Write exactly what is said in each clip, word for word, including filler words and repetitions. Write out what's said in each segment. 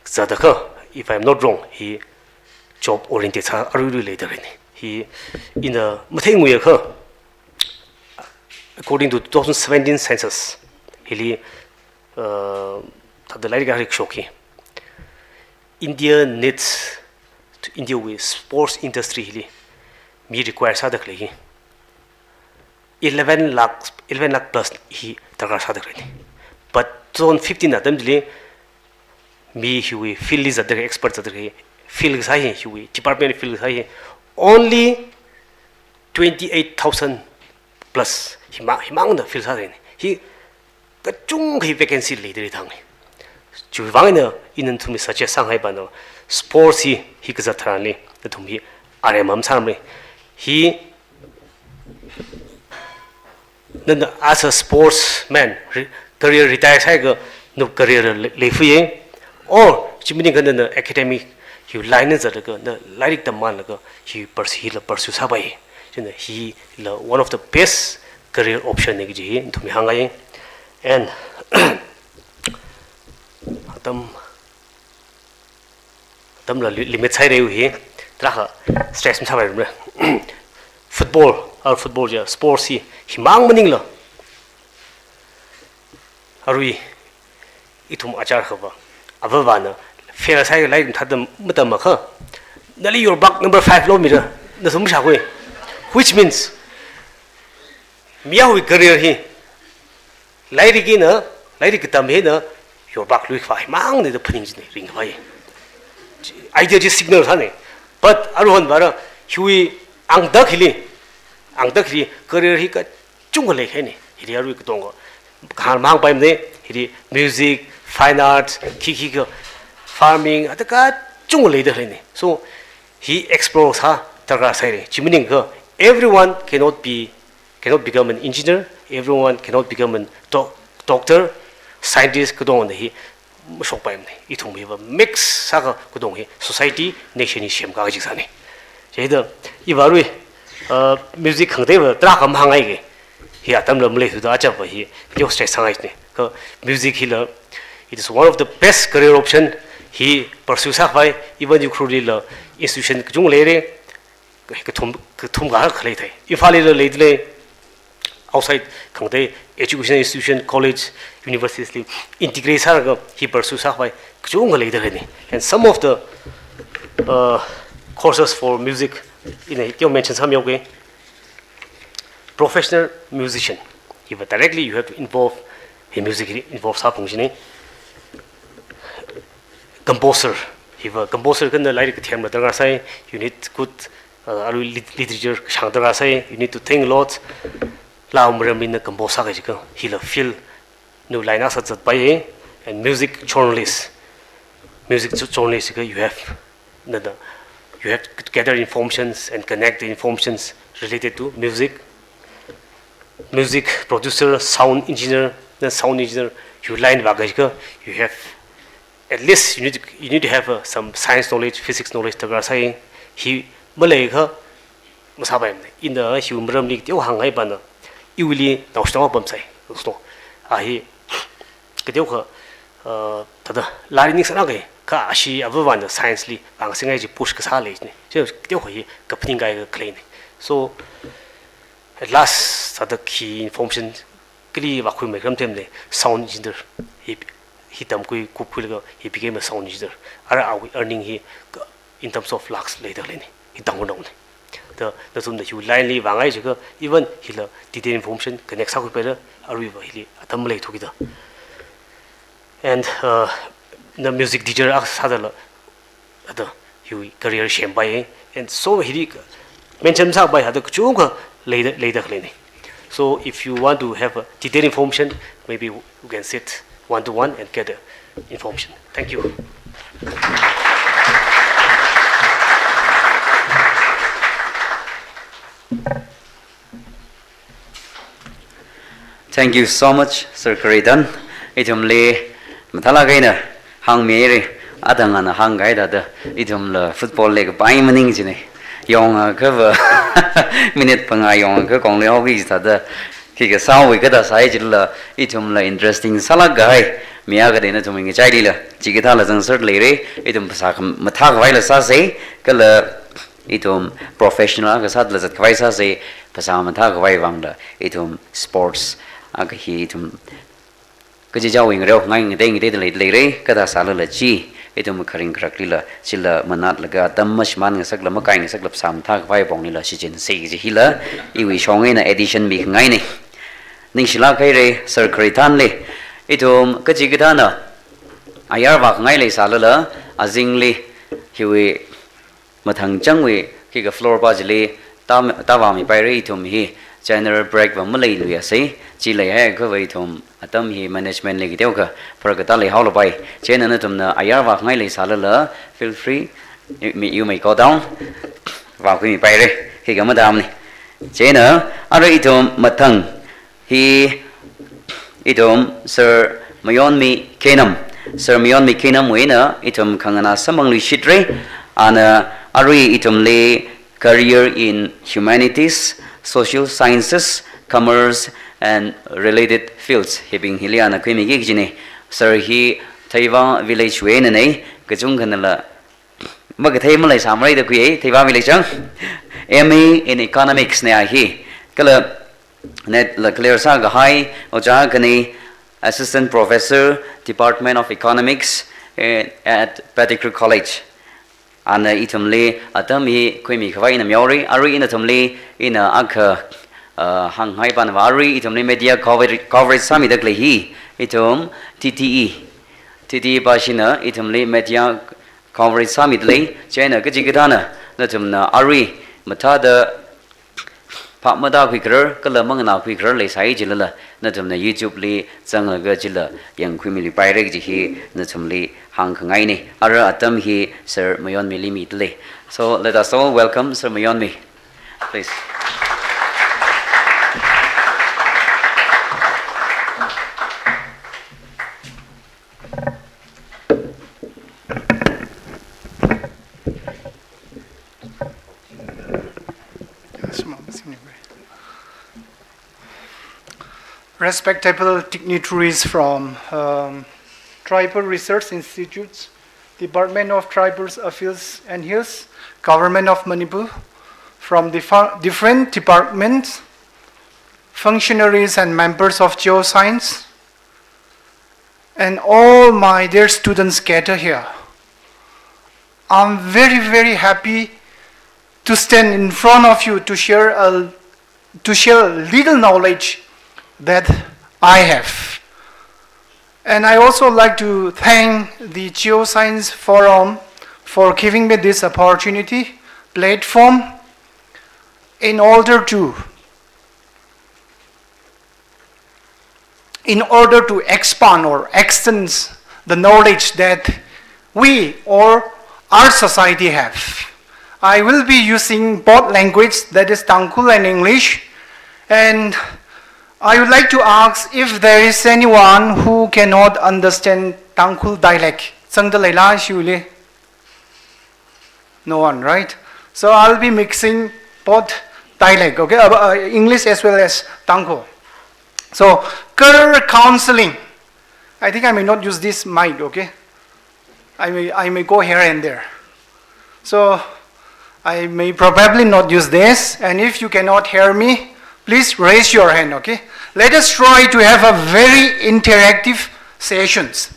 Zatakha, if I'm not wrong, hi job oriented sā aruirui leida lei ni. Hi ina matheingayi akha, according to two thousand seventeen census, hili, uh, thāda lairik akha shokhi. India needs, India wui sports industry hili mi require sāda khalei hi eleven lakh, eleven lakh plus hi darkar sāda khalei ni. But two thousand fifteen atamli mi hiwui field li zatda, expert zatda, fill sā hi, hiwui department fill sā hi only twenty-eight thousand plus himang, himangna fill sāda lei ni. Hi kachungkha vacancy leida lei thang ni. Chiwui vang eina ina nathumli suggest sāngai pano, sports hi, hi kazat tharanli nathum hi aremam sāmri. Hi nana as a sportsman, re-, career retire sāhaiakha, na career lei, leifui ye. Or, chi maningakha nana academic, hi line na zatlaga, na lairik tammanlaga, hi pers-, hila pursue sāpai. Chieina hila one of the best career option ni kaji hi nathumli hāngngai. And, atam, atamla li-, limit sāhaira hi, tarākha stress masāpairumra. Football, arui football chi, sports hi, himang maningla, arui ithum achar khava, avāvana fail sāhaiakha lairik mathāda matam akha, nali yorbak number five lomira, nathum shākhui. Which means, mi akhawui career hi, lairik eina, lairik katam eina yorbak lui khavai mangna da phaning chi ni, ringkhavai. Idea chi signal sā ni. But aruihon vāra, hiwui angda hili, angda hili career hi kachungkha leikahai ni. Hili arui katonga kahāng mang paimana, hili music, fine arts, khi khi kha, farming, ata kachungkha leida lei ni. So, hi explore sā darkar sāi ni. Chi maningakha, everyone cannot be, cannot become an engineer, everyone cannot become a doc-, doctor, scientist, katongana hi mashokpaimana. Ithum hiva mix sākha katong hi society, nation hi semkā kaji sā ni. Chida, iva arui, uh, music khangateiva tarākha mahāngngai ke. Hi atamla maleithuda achapa hi, yo stress sāngai ni. Kha music hila, it is one of the best career option. Hi pursue sākhavai, even Ukhrulli la institution kachungkha leira, kathum, kathum akha khalei thai. Imphalli la leida lei, outside khangatei education institution, college, universities li integrate sālaga hi pursue sākhavai kachungkha leida lei ni. And some of the, uh, courses for music, ina hi teokha mention sāmihaoki. Professional musician. Hiva directly you have to involve, hi music hi involve sāphung chi ni. Composer. Hiva composer kha na lairik kathemla darkar sāi, you need good, uh, arui lit-, literature kashāng darkar sāi, you need to think a lot. Laa maramli na compose sākahai chikha, hila field, na line akha sā zatpai, and music journalist. Music jo-, journalist kha you have, na, na, you have to gather informations and connect the informations related to music. Music producer, sound engineer, na sound engineer, hi line vākahai chikha, you have, at least you need to, you need to have, uh, some science knowledge, physics knowledge darkar sāi. Hi maleiakha masāpaimana. Ina hi maramli teokha hāngngai pana, iwuili naoshinao pamsai. So, a hi kateokha, uh, thāda lairik ningsāngai, kha ashi avāvana science li pāngsingai chi push kasā lei ni. Chi kateokha hi kaphaning kahai khalei ni. So, at last, thāda khi information kali vākhuimei kharam themle, sound engineer, hi, hi tamkhui kupkhuilaga, he became a sound engineer. Ara awui earning hi, ka, in terms of lakhs leida lei ni, hi tangkhuinao ni. Da, nathumna hi line li vāngai chikha, even hila detail information connect sākhuipaira, aruiva hili atam maleithuki da. And, uh, na music teacher akha sādala, ata, hiwui career sempai, and so hili mention sāpai, ata kachungkha leida, leida khalei ni. So if you want to have a detailed information, maybe we can sit one to one and get the information. Thank you. Thank you so much, Sir Karidan. Ithumli mathālāk eina hāngmihaira, atang ana hāngkahai thāda, ithumla football li kapai maning chi ni. Yongakhava minute phangā yongakha kongli haoki thāda, khi kasāwui kathā sāi chila, ithumla interesting sālāk kahai, mi akha da nathum ngachailila, chikathāla zangser leira, ithum phasā kham-, mathākhavaila sāsa, kala ithum professional kasāla zatkhavai sāsa, phasā mathākhavai vangla, ithum sports, akha hi ithum kachichāwui ngareo ngai ngatei ngateida lei, leira, kathā sālala chi, ithum kharing kharaklila, chila manatlaga, atam mashimān ngasakla, makai ngasakla, phasā mathākhavai ponglila, shichinsa kaji hila, iwui shong eina addition mikhangaina. Ningshilāk haira, sir khararchanli, ithum kachikathāna, ayar vākhangai leisālala, azingli, hiwui mathang changwui, khikha floor pa chili, tā, tāvāmipaira ithum hi, general break va maleiluiasa, chi leihaiakhava ithum, atam hi management li kateokha, pharā katā leihaolapai, chieina nathumna ayar vākhangai leisālala, feel free, you may, you may go down, vākhuimipaira, khikha madamni. Chieina, arui ithum mathang, hi ithum Sir Mayonmi Keinam, Sir Mayonmi Keinamwui eina ithum khanganā samphangluishitra, ana arui ithumli career in humanities, social sciences, commerce and related fields hibing hili ana khuimiki kajina. Sir hi Theivā village wui einana, kachungkhanala makathei maleisāmara da khuiya, Theivā village ang. M A in economics na hi. Kala NET la clear sākahai, ojā akhana, Assistant Professor, Department of Economics, eh, at Pettigrew College. Ana ithumli atam hi khuimikhavai ina miyaora, arui ina ithumli ina akha, uh, hānghai panava arui ithumli media cover-, coverage sāmida khalei hi, ithum T T E. T T E pa shina ithumli media coverage sāmida lei, chieina kachikathāna, nathumna arui mathāda phap matākhuikharar, kala manganākhuikharar leisai chilala, nathumna YouTube li zanglaga chila yangkhuimiluipaira kaji hi nathumli hāngkhangaina. Ara atam hi Sir Mayonmili mida lei. So let us all welcome Sir Mayonmi, please. Respectable dignitaries from, um, Tribal Research Institutes, Department of Tribal Affairs and Hills, Government of Manipur, from the fu-, different departments, functionaries and members of Geoscience, and all my dear students gathered here. I'm very, very happy to stand in front of you to share a, to share a little knowledge that I have. And I also like to thank the Geoscience Forum for giving me this opportunity, platform, in order to in order to expand or extend the knowledge that we or our society have. I will be using both language, that is Tangkhul and English, and I would like to ask if there is anyone who cannot understand Tangkhul dialect. Zangda leila shuli? No one, right? So I'll be mixing both dialect, okay? Uh, uh, English as well as Tangkhul. So, career counseling. I think I may not use this mic, okay? I may, I may go here and there. So, I may probably not use this, and if you cannot hear me, please raise your hand, okay? Let us try to have a very interactive sessions.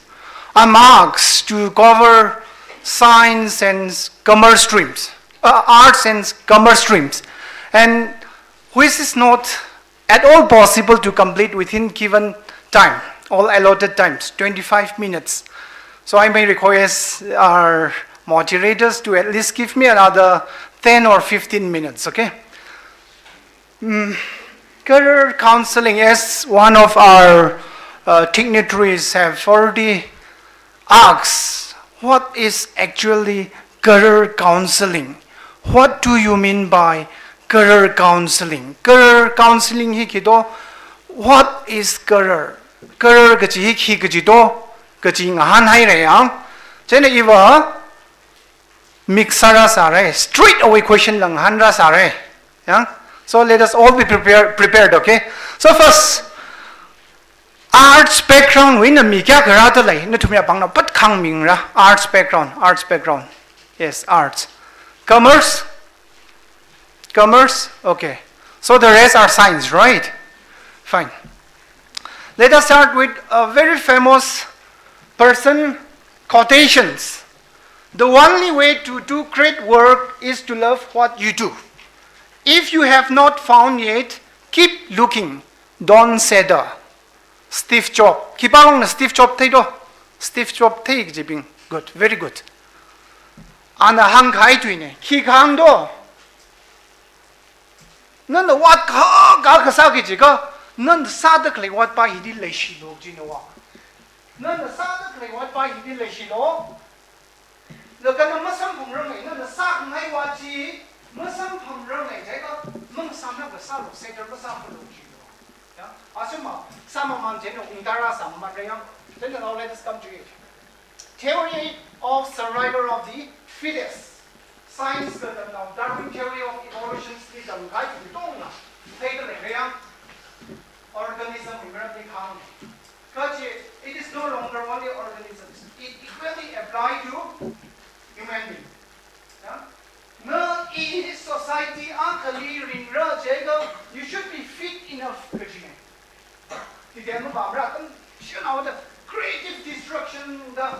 I'm asked to cover science and commerce streams, uh, arts and commerce streams, and which is not at all possible to complete within given time, all allotted times, twenty-five minutes. So I may request our moderators to at least give me another ten or fifteen minutes, okay? Mm, career counseling, as one of our, uh, dignitaries have already asked, what is actually career counseling? What do you mean by career counseling? Career counseling hi khi do, what is career? Career kachi hi khi kachi do, kachi ngahānhaira yang. Chieina iva mix sāra sāra, straight away question la ngahānra sāra. Yeah? So let us all be prepared, prepared, okay? So first, Arts background wui eina mi kayākha rāda lei, nathum ya pāngna pat khāngmingra. Arts background, arts background. Yes, arts. Commerce? Commerce? Okay. So the rest are science, right? Fine. Let us start with a very famous person quotations. "The only way to do great work is to love what you do. If you have not found yet, keep looking. Don't settle." Steve Jobs. Khipā longna Steve Jobs theido? Steve Jobs thei kajibing. Good, very good. Ana hāngkahai tuina. Khi kahāng do? Nana ot kha, kha, kha sāki jiakha, nana sāda khalei ot pā hili leishilu jina wa. Nana sāda khalei ot pā hili leishilu. Laga na masamphangrang lei, nana sāngai ot chi masamphangrang lei jiakha, masamphangakha sālu, settle masāphalu jina wa. Ya, asuma, sāmamān chieina ungtara sāmamānra yang. Then now let us come to it. Theory of survival of the fittest. Science katamnao Darwin theory of evolution li tamkahai chi tongna theida leira yang. Organism wui maramli kahāng. Kaje, it is no longer only organisms. It equally apply to human being. Ya? Na i society akhali ringra jiakha, you should be fit enough kajina. Detail mapamra, kan shanaoda creative destruction da,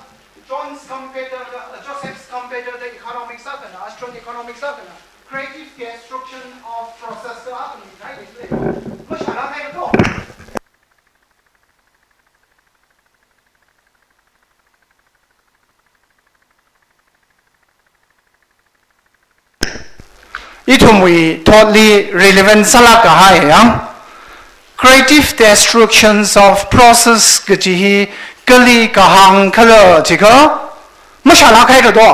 John's Competitor da, uh, Joseph's Competitor da, economics akhana, Austrian economics akhana, creative destruction of process da akhana, mashālākhaira do. Ithumwui thotli relevant sālāk kahai yang, creative destructions of process kaji hi kali kahāng khala jiakha, mashālākhaira do.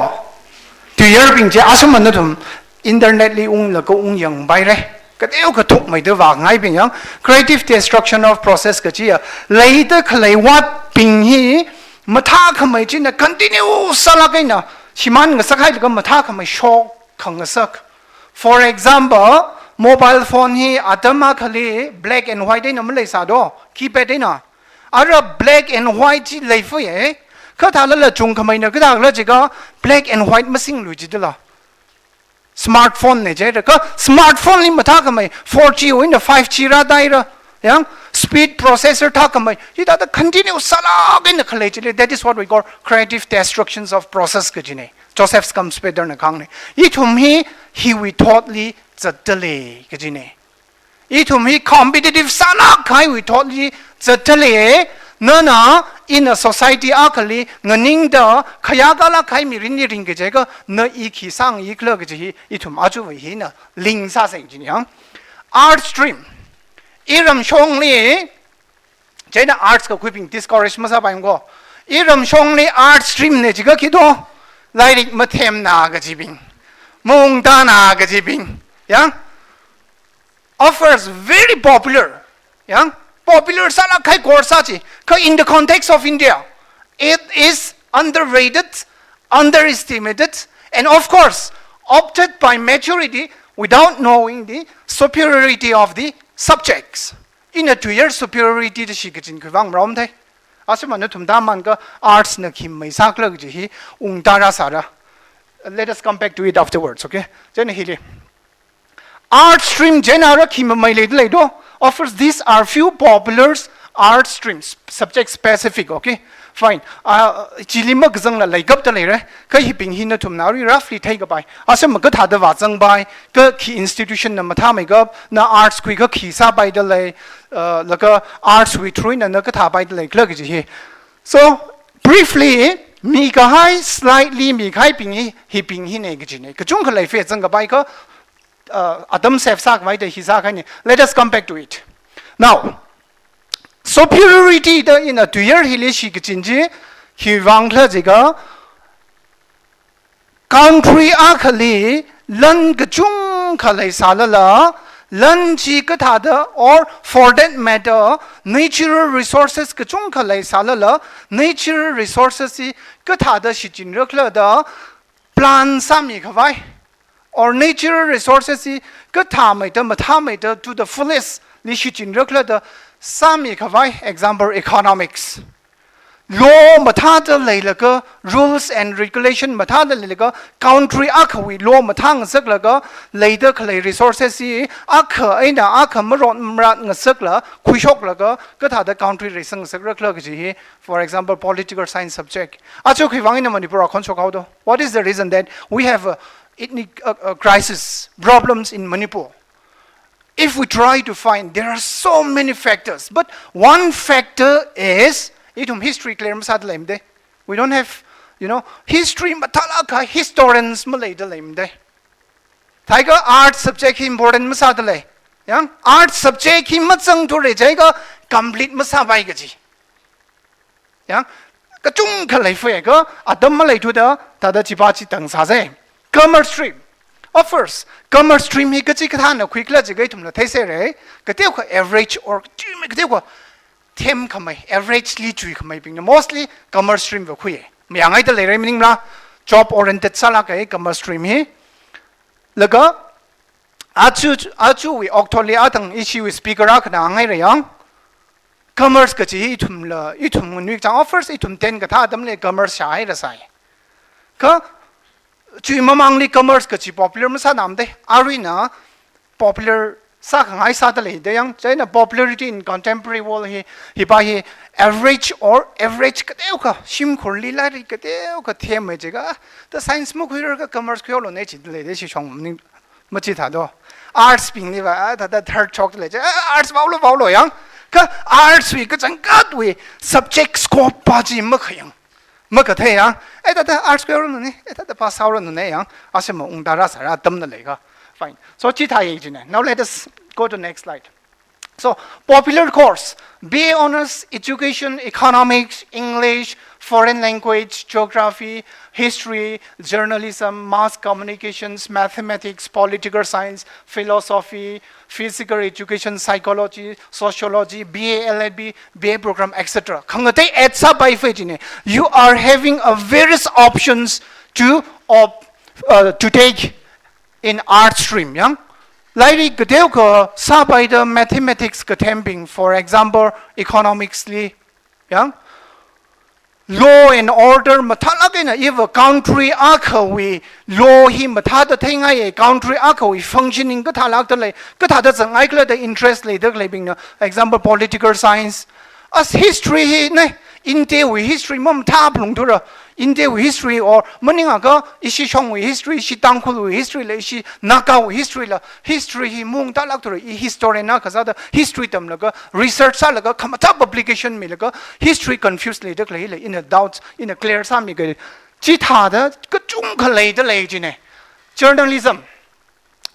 Tuiyārbing chi asuma nathum internet li unglaga ungyāngpaira. Kateokha thukmeida vāngaibing yang, creative destruction of process kaji ya, leida khalei otbing hi mathākhamei china continue sālāk eina, shimān ngasakhailaga mathākhamei shok khangasak. For example, mobile phone hi atam akhali black and white eina maleisā do, keypad eina. Ara black and white chi leifaya. Kathālala chungkhameina kathākhala jiakha black and white masinglu jidala. Smartphone na jiakha, smartphone li mathākhamei four G wui eina five G rādaira. Yang, speed processor thākhamei. Hithāda continue sālāk eina khalei chili. That is what we call creative destructions of process kajina. Joseph's Competitor na kahāngna. Ithum hi, hiwui thotli zatda lei kajina. Ithum hi competitive sālāk kahaiwui thotli zatda lei, nana, ina society akhali nganingda khayākalāk kahai mirinli ringki jiakha, na i khi sāngaikhala kaji hi, ithum ajawui hina link sāsa jina yang. Art stream. Iramshongli, chieina arts kakhuibing discourage masāpaimang ko. Iramshongli art stream na jiakha khi do, lairik mathemna kajibing, maungtāna kajibing. Yang, offers very popular. Yang, popular sālāk kahai course chi. Kha in the context of India, it is underrated, underestimated, and of course, opted by majority without knowing the superiority of the subjects. Ina tuiyār superiority da shi kachin khuivang marom thei. Asuma nathum tamān ka arts na khi mei sākhala kaji hi ungtara sāra. Let us come back to it afterwards, okay? Chieina hili. Art stream chieina ara khi mamei leida lei do. Of course, these are few popular art streams, subject specific, okay? Fine. Ah, chili makazangla leigapta leira. Kha hibing hi nathumna arui roughly theikapai. Asuma kathāda vāzangpai, kha khi institution na mathāmeikap, na arts khuikha khi sāpaida lei, uh, laga arts wui through eina na kathāpaida leikhala kaji hi. So, briefly, mikahai, slightly mikahaibing hi, hibing hina kajina. Kachungkha leifa zangkapai kha, uh, atam save sākhavai da hi sākahaina. Let us come back to it. Now, superiority da ina tuiyār hili shi kachin chi, khiwuivang khala jiakha, country akhali lan kachungkha leisālala, lan chi kathāda, or for that matter, natural resources kachungkha leisālala, natural resources chi kathāda shichinra khala da plan sāmikhavai, or natural resources chi kathāmeida, mathāmeida, to the fullest li shichinra khala da Sāmi khavai, example, economics. Law mathāda leilaga, rules and regulation mathāda leilaga, country akhawui law mathā ngasaklaga, leida khalei resources hi akha eina akha marot marat ngasakla, khuishoklaga, kathāda country reisang ngasakra khala kaji hi, for example, political science subject. Aja khiwuivang eina Manipur akhon shokhaodo? What is the reason that we have a ethnic, uh, uh, crisis, problems in Manipur? If we try to find, there are so many factors, but one factor is, ithum history clear masāda leimade. We don't have, you know, history mathālakha historians maleida leimade. Thākha art subject hi important masāda lei. Yang, art subject hi mazangthura jiakha complete masāpai kaji. Yang, kachungkha leifui kha, atam maleithuda, thāda chipa chitang sāsei. Commerce stream. Of course, commerce stream hi kachikathāna khuikhala jiakha ithumla theiserra. Kateokha average or kateokha themkhamei, averagely chuikhameibingna mostly commerce stream va khuiya. Mayangaida leira maningla, job oriented sālaga commerce stream hi. Laga, aja, ajawui okathuili athang ishiwui speaker akhana hānghaira yang, commerce kaji hi ithumla, ithum nganui chang, of course, ithum ten kathā atamli commerce shāhaira sai. Kha, chiwui mamangli commerce kaji popular masānamade, aruina popular sākhangai sāda leida yang, chieina popularity in contemporary world hi, hipa hi average or average kateokha, shimkhurli lairik kateokha themmei jiakha, thāda science makhuirarkha commerce khuihaolone jida leida shishong maning. Machithādo. Arts bingli va, ah, thāda third shokda lei chi, ah, arts vaolu vaolu yang. Kha arts wui kachangkhatwui subject scope pa chi makhayang, makathei yang. Eh, thāda arts khuihaoranu ne, eh, thāda pass haoranu ne yang. Ashi maungda rāsāra atamna leikha. Fine. So chithāya jine. Now let us go to next slide. So, popular course, B A Honours, Education, Economics, English, Foreign Language, Geography, History, Journalism, Mass Communications, Mathematics, Political Science, Philosophy, Physical Education, Psychology, Sociology, B A L L B, B A program, et cetera. Khangatei add sāpaifei jine. You are having a various options to op-, uh, to take in art stream, yang. Lairik kateokha sāpaida mathematics kathembing, for example, economics li, yang. Law and order mathālak eina, if a country akhawui law hi mathāda theingaiya, country akhawui functioning kathālakda lei, kathāda zangngai khala da interest leida khaleibingna, example, political science. As history hi ne, India wui history mamathā phalungthura, India wui history or maningakha ishi shongwui history, ishi Tangkhulwui history la, ishi Nagawui history la, history hi maungtālakthura, i historian akha sāda history tamlaga, research sālaga, khamathā publication milaga, history confuse leida khalei hila, ina doubts, ina clear sāmiga, chithāda kachungkha leida lei jine. Journalism.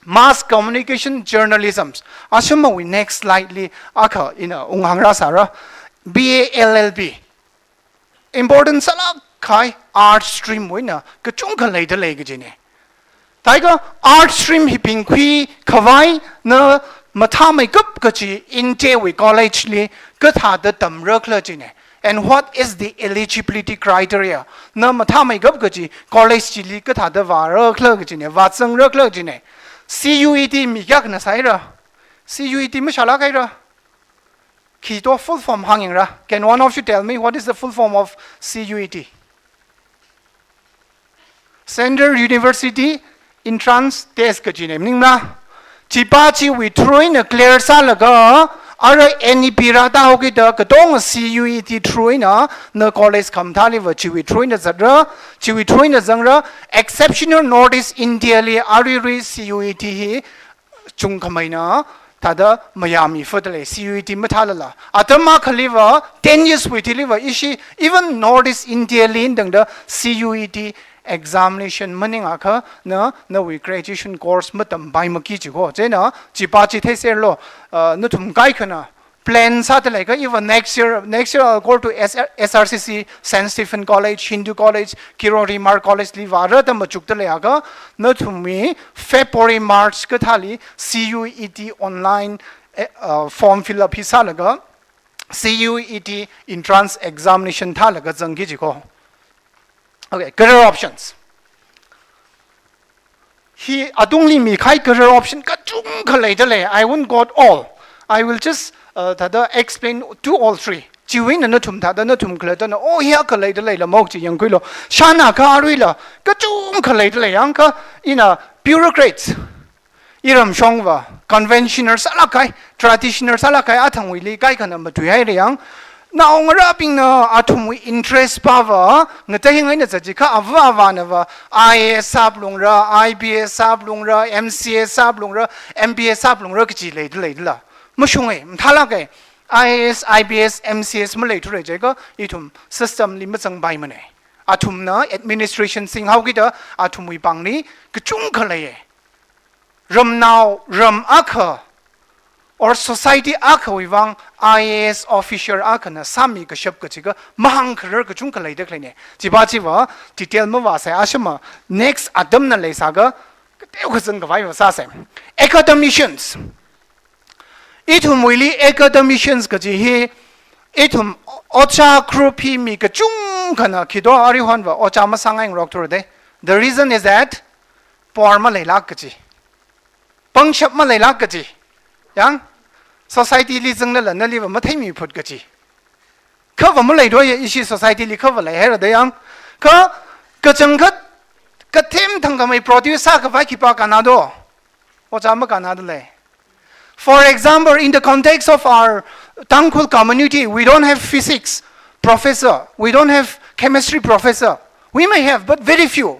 Mass communication journalism. Ashumawui next slide li akha ina unghāngrāsāra. B A L L B. Important sālak kahai art stream wui eina kachungkha leida lei kajine. Thākha art stream hibing khuikhavai na mathāmeikap kaji India wui college li kathāda tamra khala jine. And what is the eligibility criteria? Na mathāmeikap kaji college chili kathāda vāra khala kajine, vāzangra khala kajine. C U E T mi kayākhana sāhaira? C U E T mashālak haira? Khi to full form hāngyāngra. Can one of you tell me what is the full form of C U E T? Central University Entrance Test kajine, maningla? Chipa chiwui through eina clear sālaga, ara N E P rātāhaokida katonga C U E T through eina na college khamathāli va chiwui through eina zatra, chiwui through eina zangra, exceptional Northeast India li aruirui C U E T hi chungkhameina thāda mayāmi fada lei, C U E T mathālala. Atam akhali va, ten years wui thili va, ishi, even Northeast India li tangda C U E T examination maningakha na, nawui graduation course matampaimaki jiko. Chieina, chipa chi theiserlo, uh, nathum kaikhana plan sāda leiakha, if next year, next year I'll go to S R, S R C C, Saint Stephen College, Hindu College, Kiron Rimar College li vāra da machukda leiakha, nathumwui February, March kathāli C U E T online, eh, uh, form fill up hi sālaga, C U E T entrance examination thālaga zangki jiko. Okay, career options. Hi atungli mikahai career option kachungkha leida lei. I won't quote all. I will just uh, thāda explain two or three. Chiwui eina nathum thāda nathum khalattana, oh, hiya khalei da leila mok chi yangkhuilu. Shānakha aruila, kachungkha leida lei yangkha, ina bureaucrats, iramshongva, conventional sālāk kahai, traditional sālāk kahai, athangwuili kaikhana matuihaira yang. Naongarābingna athumwui interest pava, ngatei ngaina zaji kha ava avanava, I A S sāphalungra, I P S sāphalungra, M C S sāphalungra, M B S sāphalungra kaji leida leidala. Mashunga, mathālāka, I A S, I P S, M C S maleithura jiakha, ithum system li mazangpaimana. Athumna administration singhaokida, athumwui pāngli, kachungkha leiya. Ramnao, ram akha, or society akhawui vang I A S officer akhana sāmi kashap kajiakha, mahāngkharar kachungkha leida khaleina. Chiva chiva, detail mavāsai ashama, next atamna leisākha, kateo kazang khavaiva sāsai. Academicians. Ithumwuili academicians kaji hi, ithum ojā group hi mi kachungkhana khi do aruihonva ojā masāngaingarokthura de. The reason is that, por maleilāk kaji. Pangshap maleilāk kaji. Yang, society li zanglala naliva matheimiphut kaji. Khava maleidoya ishi society li khava leihaira da yang. Kha, kachangkhat, kathem thangkhamei produce sākhavai khipā kannado. Ojā makannada lei. For example, in the context of our Tangkhul community, we don't have physics professor, we don't have chemistry professor. We may have, but very few.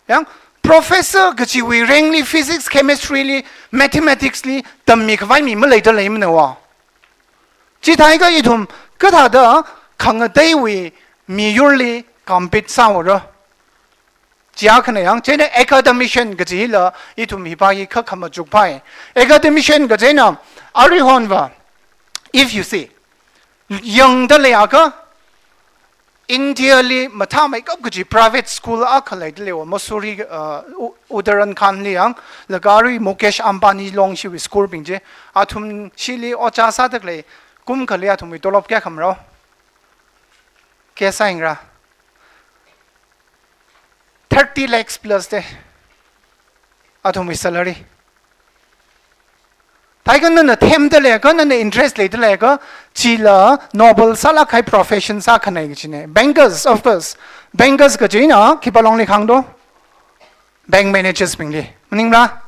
Yang, professor kajiwui rank li physics, chemistry li, mathematics li, tammi khavai mi maleida leimana wa. Chithākha ithum, kathāda khangateiwui miyurli compete sāhaora. Chi akhana yang, chieina academician kajila, ithum hipa hi kha khamachuk phai. Academician kajina, aruihonva, if you see, yangda leiakha, India li mathāmeikap kaji private school akha leida leiwa, Mussoorie, uh, U-, Uttarakhand li yang, laga arui Mukesh Ambani longshiwui school bing chi, athum chili ojā sāda khalei, kum akhali athumwui tolop kayākha marao? Kayākha sāyingra? Thirty lakhs plus de. Athumwui salary. Thākha nana themda leiakha, nana interest leida leiakha, chila noble sālāk kahai profession sākhangai kajina. Bankers, of course. Bankers kajina, khipā longli khangdo? Bank managers bingli. Maningmara?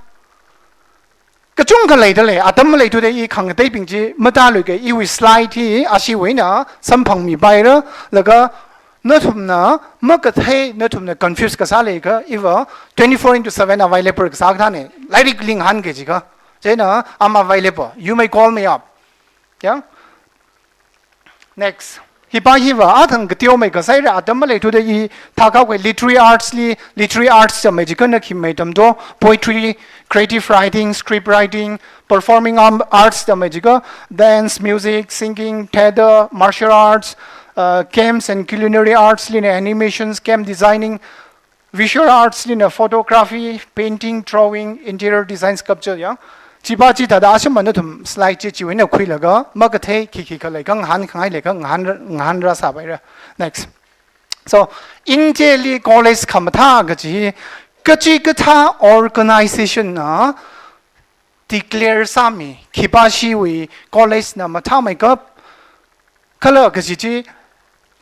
Kachungkha leida lei, atam maleithuda i khangateibing chi matāluika, iwui slide hi ashiwui eina samphangmipaira, laga nathumna makathei, nathumna confuse kasā leiakha, iva twenty-four into seven available kasā kathāna, lairik ngahānki jiakha. Chieina, I'm available. You may call me up. Yang? Next. Hipa hiva athang kateomei kasāra, atam maleithuda i thākhaowa, literary arts li, literary arts tammi jiakha na khi maitamdo, poetry, creative writing, script writing, performing am-, arts tammi jiakha, dance, music, singing, theatre, martial arts, uh, games and culinary arts lina animations, game designing, visual arts lina photography, painting, drawing, interior design, sculpture yang. Chiva chithāda ashama nathum slide chi chiwui eina khuilaga, makathei khikhi khalei kha ngahānkhangai leiakha ngahān, ngahānrāsāpaira. Next. So, India li college khamathā kaji, kachikathā organization na declare sāmi, khipāshiwui college na mathāmeikap khala kaji chi,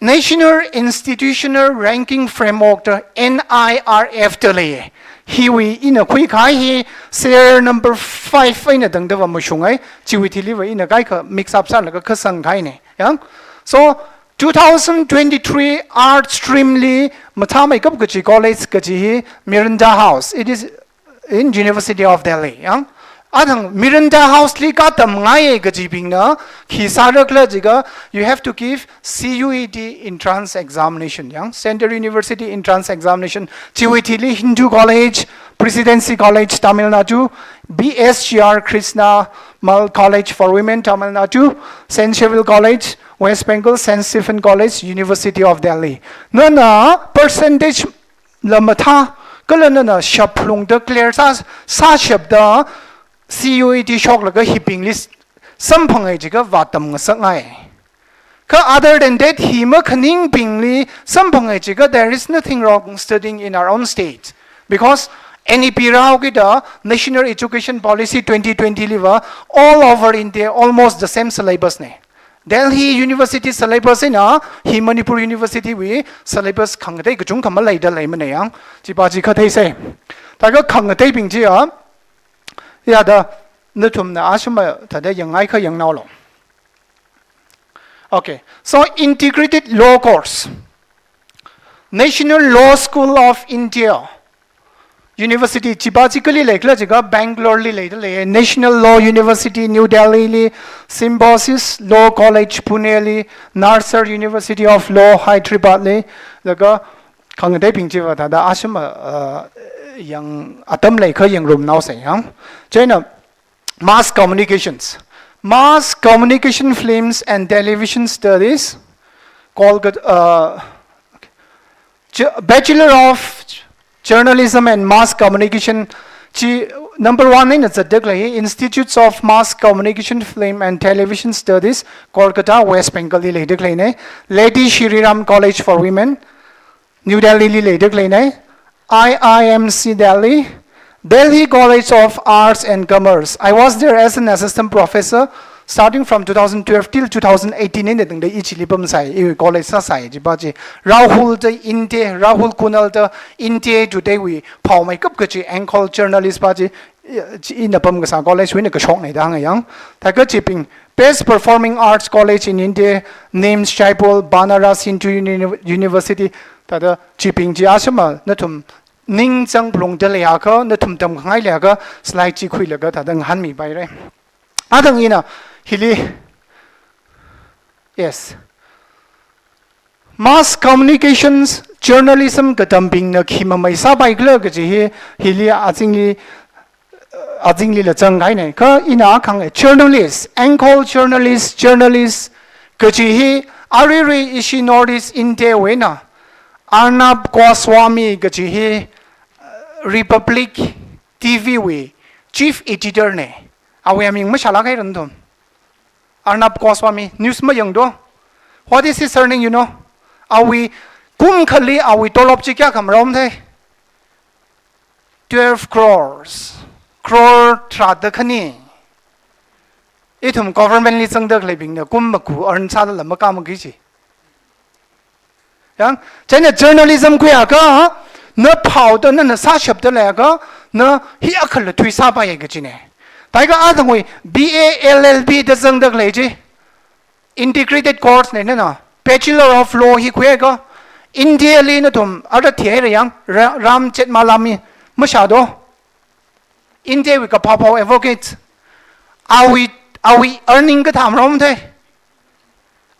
National Institutional Ranking Framework da, N I R F da lei. Hiwui ina khuikahai hi serial number five eina tangdava mashungai, chiwui thiliva ina kaikha mix up sālaga kasang kahaina. Yang? So, two thousand twenty-three art stream li mathāmeikap kaji college kaji hi Miranda House. It is in University of Delhi, yang. Athang Miranda House li katamngai kajibingna, khi sārakhala jiakha, you have to give C U E T entrance examination, yang. Central University entrance examination, chiwui thili Hindu College, Presidency College, Tamil Nadu, B S G R Krishna Mal College for Women, Tamil Nadu, Saint Xavier College, West Bengal, Saint Stephen College, University of Delhi. Nana percentage la mathā, kala nana shaplungda clear sā, sāshapda C U E T shoklaga hibingli samphangai jiakha vātamngasakngai. Kha other than that, hi makhaningbingli samphangai jiakha, there is nothing wrong studying in our own state. Because N E P rāhaokida National Education Policy twenty twenty liva all over India almost the same syllabus ne. Delhi University syllabus eina hi Manipur University wui syllabus khangatei kachungkha maleida leimana yang. Chipa chi khathei sai. Thākha khangateibing chiya, yada, nathumna ashama thāda yangngaikha yangnaolo. Okay, so integrated law course. National Law School of India University, chipa chi kali leikhala jiakha Bangalore li leida lei, National Law University New Delhi li, Symbiosis Law College Pune li, Nalsar University of Law Hyderabad li, laga khangateibing chiva thāda ashama, uh, yang atam leikha yangrumnao sai yang. Chieina mass communications, mass communication films and television studies, Kolkata, uh, Ch-, Bachelor of Journalism and Mass Communication chi number one eina zatda khalei Institutes of Mass Communication, Film and Television Studies, Kolkata, West Bengal li leida khaleina. Lady Shri Ram College for Women, New Delhi li leida khaleina. I I M C Delhi, Delhi College of Arts and Commerce. I was there as an assistant professor starting from two thousand twelve till two thousand eighteen eina tangda i chili pamsai, i college sāsai, chipa chi. Rahul da Inte, Rahul Kunal da Inte today wui phaomeikap kachi anchor journalist pa chi, i, chi ina pamkasā college wui eina kashokna da hānga yang. Thākha chibing Best Performing Arts College in India, NIMS Jaipur, Banaras Hindu Uni-, University, thāda chibing chi ashama nathum ningchāng phalungda leiakha, nathum tamkhangai leiakha, slide chi khuilaga thāda ngahānmipaira. Athang ina hili, yes. Mass communications, journalism katambingna khi mamei sāpaikhala kaji hi, hili azingli, azingli la zangkahaina. Kha ina kahāng journalist, anchor journalist, journalist kaji hi, aruirui ishi North East India wui eina, Arnab Goswami kaji hi, Republic T V wui chief editor na. Awui aming mashālāk haira nathum. Arnab Goswami, news mayangdo. What is his earning, you know? Awui kum khali awui tolop chi kayākha marao mathei? Twelve crores. Crore tharāda khani. Ithum government li zangda khaleibingna kum maku earn sālala makā maki chi. Yang, chieina journalism khuiakha, na phaoda, na, na sāshapda leiakha, na hi akhala thui sāpaiya kajina. Thākha athangwui B A L L B da zangda khalei chi, integrated course na, na, na, Bachelor of Law hi khuiakha, India li nathum ara thihaira yang, Ra-, Ram Jethmalami mashādo. India wui kaphā phā advocate. Awui, awui earning kathā marao mathei?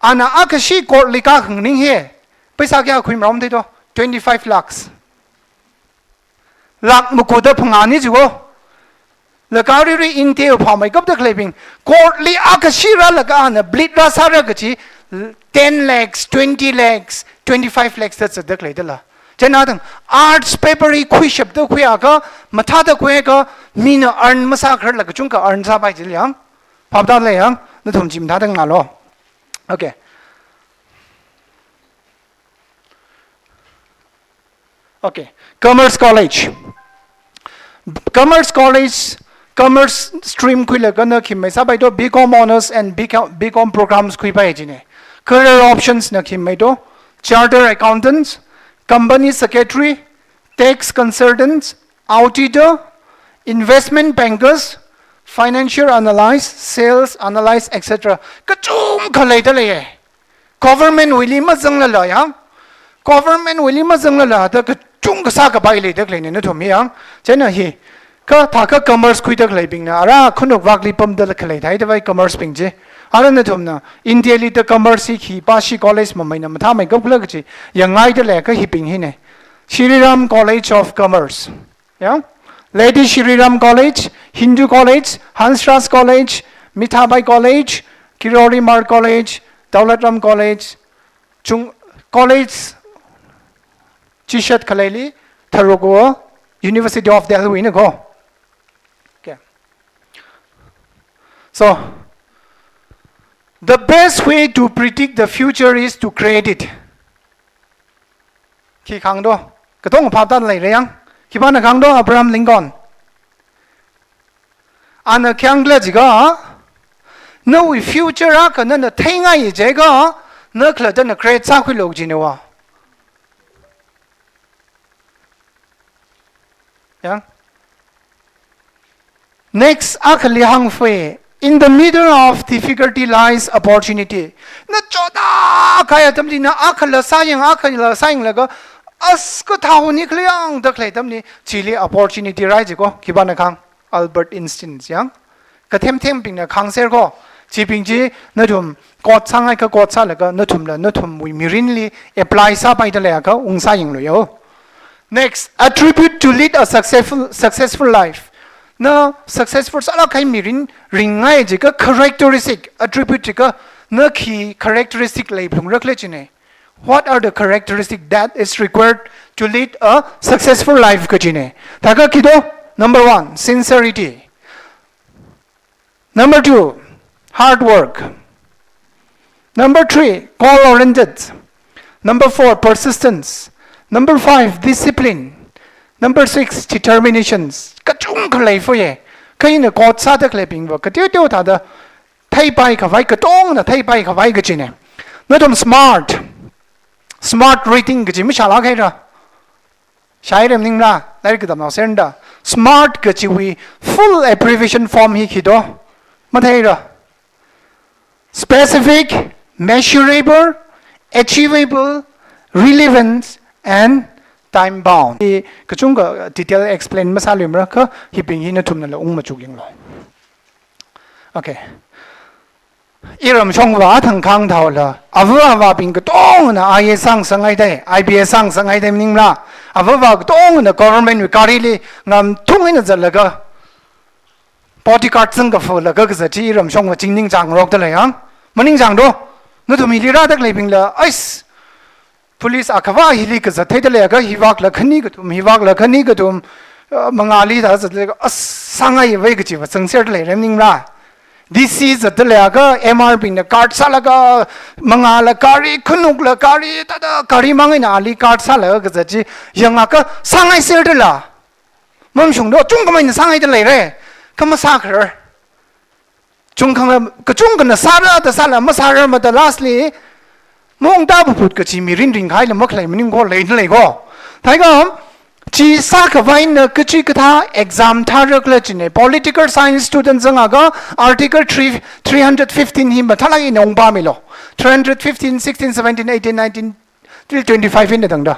Ana akhashi court li kākhanganing hi, paisa kayā khui marao mathei to? Twenty-five lakhs. Lakh makuda phangāni jiko. Laga aruirui India wui phaomeikapda khaleibing, court li akhashi rālaga ana bleed rāsāra kaji, ten lakhs, twenty lakhs, twenty-five lakhs da zatda khalei dala. Chieina athang arts paper hi khuishapda khuiakha, mathāda khuiakha, mina earn masākhararla kachungkha earn sāpai chili yang. Phaptālei yang, nathum chi mathāda ngalo. Okay. Okay. Commerce College. Commerce College, commerce stream khuilaga na khi mamei sāpai to? B Com Honours and B Com, B Com programs khuipai jina. Career options na khi mamei to? Chartered accountants, company secretary, tax consultants, auditor, investment bankers, financial analyst, sales analyst, et cetera. Kachungkha leida leiya. Government wuili mazanglala yang. Government wuili mazanglala da kachungkha sākapai leida khaleina nathum hi yang. Chieina hi, kha thākha commerce khuida khaleibingna, ara khanuk vakli pamda khalei thāda vai commerce bing chi. Ara nathumna, India li da commerce hi khi pa shi college mameina mathāmeikapkhala kaji yangngaida leiakha hibing hina. Shri Ram College of Commerce. Yang, Lady Shri Ram College, Hindu College, Hansraj College, Mithibai College, Kirori Mar College, Daulat Ram College, chung college chishat khaleili tharuk wo University of Delhi na ko. Okay. So, the best way to predict the future is to create it. Khi kahāng do, katonga phaptāda leira yang. Khipāna kahāng do, Abraham Lincoln. Ana kahāng khala jiakha, nawui future akha nana theingai jiakha, na khalattana create sākhuilu kajina va. Yang. Next, akhali hāngfai, "In the middle of difficulty lies opportunity." Na chotda kahai atamli na akhala sāyang, akhala sāyanglaga, as kathāhaoni khalayang da khalei atamli, chili opportunity rai ji ko, khipāna kahāng, Albert Einstein yang. Kathemthembingna kahāngser ko, chibing chi nathum quote sāngaikha quote sālaga, nathumla nathumwui mirinli apply sāpaida leiakha ungsāyanglu yo. Next, attribute to lead a successful, successful life. Na successful sālāk kahai mirin ringngai jiakha characteristic, attribute jiakha na khi characteristic leiphalungra khala jina. What are the characteristics that is required to lead a successful life kajina? Thākha khi do, number one, sincerity. Number two, hard work. Number three, goal-oriented. Number four, persistence. Number five, discipline. Number six, determinations. Kachungkha leifai ye. Kha ina quote sāda khaleibing va kateoteo thāda theipai khavai, katongna theipai khavai kajina. Nathum smart. Smart reading kaji mashālāk haira. Shāhaira maningla, lairik katamnao serda. Smart kajiwui full abbreviation form hi khi do? Matheira. Specific, measurable, achievable, relevant, and time bound. Hi kachungkha detail explain masāluimara kha hibing hi nathumnala ung machukyanglu. Okay. Iramshongva thangkhang thaola, ava avābing katongna I A S sāngasakngaidai, I P S sāngasakngaidai maningla, ava avā katongna government wui garili ngamthung eina zatlaga, bodyguard zangkafalaga kazat chi iramshongva chingning chāngarokda lei yang. Maningchāng do, nathum hili rāda khaleibingla, ais, police akhava hili kazat theida leiakha, hivākla khani kathum, hivākla khani kathum, uh, mangāli da zatlaga, as, sāngaivai kajiva zangserda leira maningla. D C zatda leiakha, M R bingna guard sālaga, mangāla gari, khanukla gari, thāda gari mang eina ali guard sālaga kazat chi yangakha sāngaiserda la. Mamashung do, chungkhameina sāngaida leira. Kha masākharar. Chungkhang, kachungkhana sāra da sāla masārar mada lastly, maungda puput kachi mirin ringkhaila makhalei maning ko, leina lei ko. Thākha, chi sākhavaina kachikathā exam thāra khala jina. Political science student zangakha Article three, three hundred fifteen hi mathālāk eina ungpamilo. Three hundred fifteen, sixteen, seventeen, eighteen, nineteen, till twenty-five eina tangda.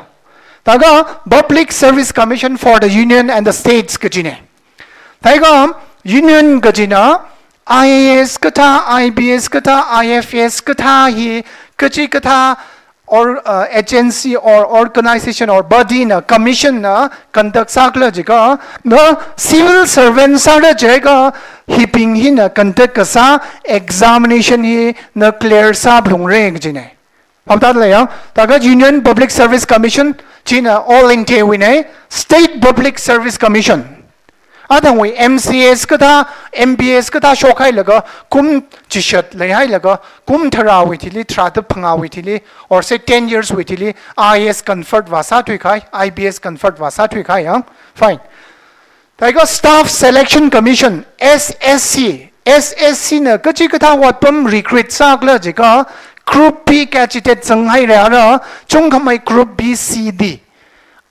Thākha Public Service Commission for the Union and the States kajina. Thākha Union kajina I A S kathā, I P S kathā, I F S kathā hi kachikathā or, uh, agency or organization or body na, commission na conduct sā khala jiakha, na civil servant sāra jiakha, hibing hina conduct kasā examination hi na clear sāphalungra kajina. Phap tāda lei yang, thākha Union Public Service Commission, china All India wui nei, State Public Service Commission. Athangwui M C S kathā, M P S kathā shokhailaga, kum chishat leihailaga, kum tharāwui thili, tharāda phangāwui thili, or say ten years wui thili, I A S convert vāsāthuikahai, I P S convert vāsāthuikahai yang. Fine. Thākha Staff Selection Commission, S S C. S S C na kachikathā otpam recruit sā khala jiakha Group B candidate zanghaira, chungkhamei Group B, C, D.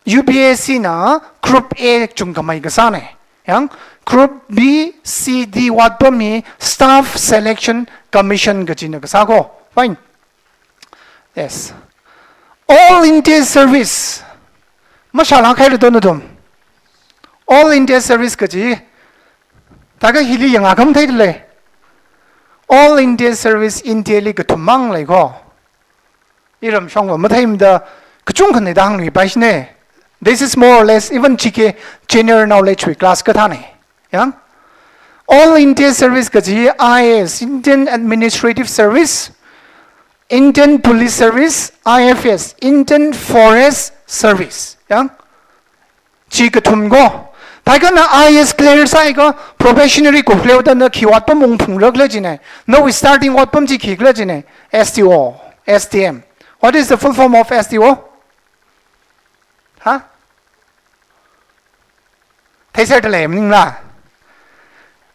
U P S C na Group A chungkhamei kasāna. Yang Group B, C, D otpam hi Staff Selection Commission kajina kasā ko. Fine. Yes. All India Service. Mashālāk haira do nathum? All India Service kaji. Thākha hili yangakha matheida lei. All India Service India li kathummang lei ko. Iramshongva matheimada kachungkhana da hāngluipai shina. This is more or less even G K, general knowledge wui class kathāna. Yang? All India Service kaji I A S, Indian Administrative Service, Indian Police Service, I F S, Indian Forest Service. Yang? Chi kathum ko. Thākha na I A S clear sāakha probationary kupkhaleo da na khi otpam ungphungra khala jina. Nawui starting otpam chi khi khala jina. S D O, S D M. What is the full form of S D O? Huh? Theiserda lei maningla.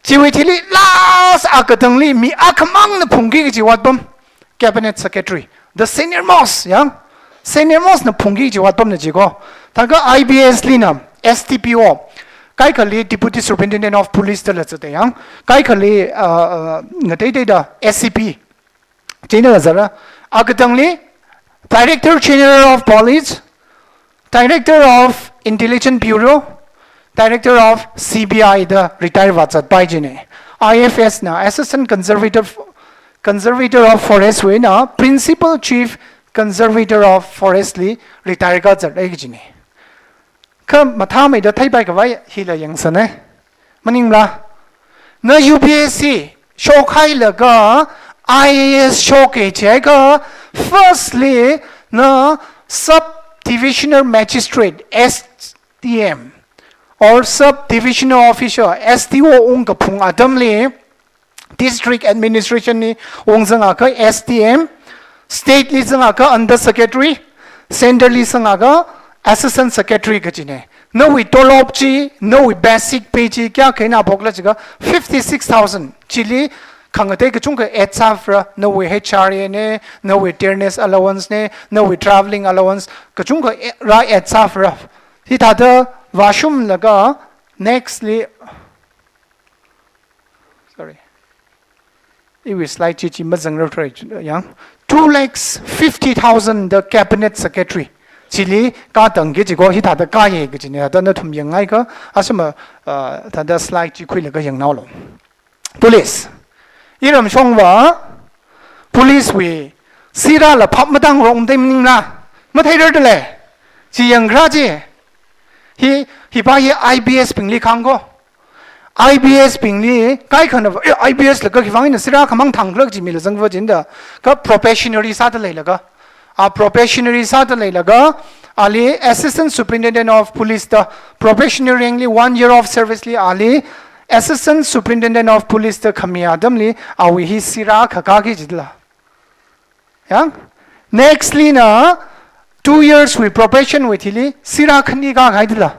Chiwui thili last akatangli mi akhamangna phungki kajiwui otpam. Cabinet Secretary. The senior most, yang. Senior most na phungki kajiwui otpamna jiko. Thākha I B S lina, S D P O. Kaikhali Deputy Superintendent of Police da la zatda yang. Kaikhali, uh, uh, ngateiteida S C P. Chieina la zara. Akatangli, Director General of Police, Director of Intelligence Bureau, Director of C B I da retire vāzatpai jine. I F S na Assistant Conservator, Conservator of Forest wuina Principal Chief Conservator of Forest li retire kāzat ai jine. Kha mathāmeida theipai khavai hila yangsane. Maningla, na U P S C shokhailaga I A S shoke chiakha, firstly, na Sub Divisional Magistrate, S D M, or Sub Divisional Officer, S D O ungkaphung atamli, District Administration li ungzangakha S D M, State li zangakha Under Secretary, Centre li zangakha Assistant Secretary kajine. Nawui tolop chi, nawui basic pay chi kayākha eina haophokla jiakha fifty-six thousand. Chili khangatei kachungkha add sāra, nawui H R A ne, nawui tiredness allowance ne, nawui travelling allowance, kachungkha e-, rā add sāra. Hithāda vāshunglaga next li, sorry. Iwui slide chi, chi mazangrarthura yang. Two lakhs fifty thousand da Cabinet Secretary. Chili kātangki jiko, hithāda kāye kajine, thāda nathum yangngaiakha, asuma, uh, thāda slide chi khuilaga yangnaolo. Police. Iramshongva, police wui sirāla phap matāngrok dei maningla. Matheirarda lei. Chi yangkharā chi. Hi, hipa hi I B S bingli khāngko. I B S bingli, kaikhana, eh, I B S laga khivang eina sirā khamang thangkhalak chi mila zangva jinda, kha probationary sāda leilaga. A probationary sāda leilaga, ali Assistant Superintendent of Police da, probationary rank li one year of service li ali Assistant Superintendent of Police da khami atamli, awui hi sirā khakā ki jidala. Yang, next li na two years wui probation wui thili sirā khani kākahai dala.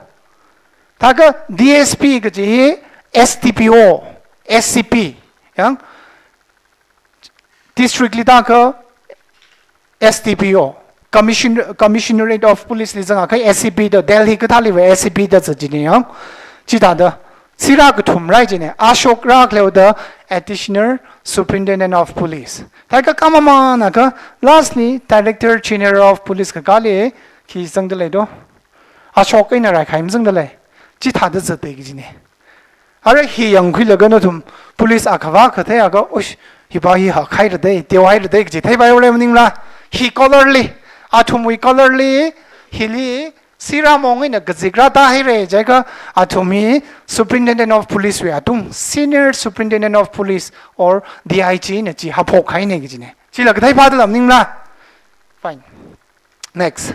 Thākha D S P kaji hi S D P O, S C P. Yang, district li thākha S D P O, Commission-, Commissionerate of Police li zangakha S C P da, Delhi kathāliva S C P da zatjine yang. Chithāda sirā kathum rai jine, ashok rākhaleo da Additional Superintendent of Police. Thākha khamamānakha lastly Director General of Police kakāli khi zangda leido. Ashok eina raikahai mazangda lei. Chithāda zatdei kajine. Ara hi yangkhuilaga nathum police akhava katheiakha, ush, hipa hi hakhairadei, teohaira dei kaji theipaihaora maningla. Hi color li, athumwui color li, hili sirā mong eina kazikra tāhaira jiakha, athum hi Superintendent of Police wui atung, Senior Superintendent of Police or D I G na chi haophokhaine kajine. Chila kathei phāda lam maningla. Fine. Next.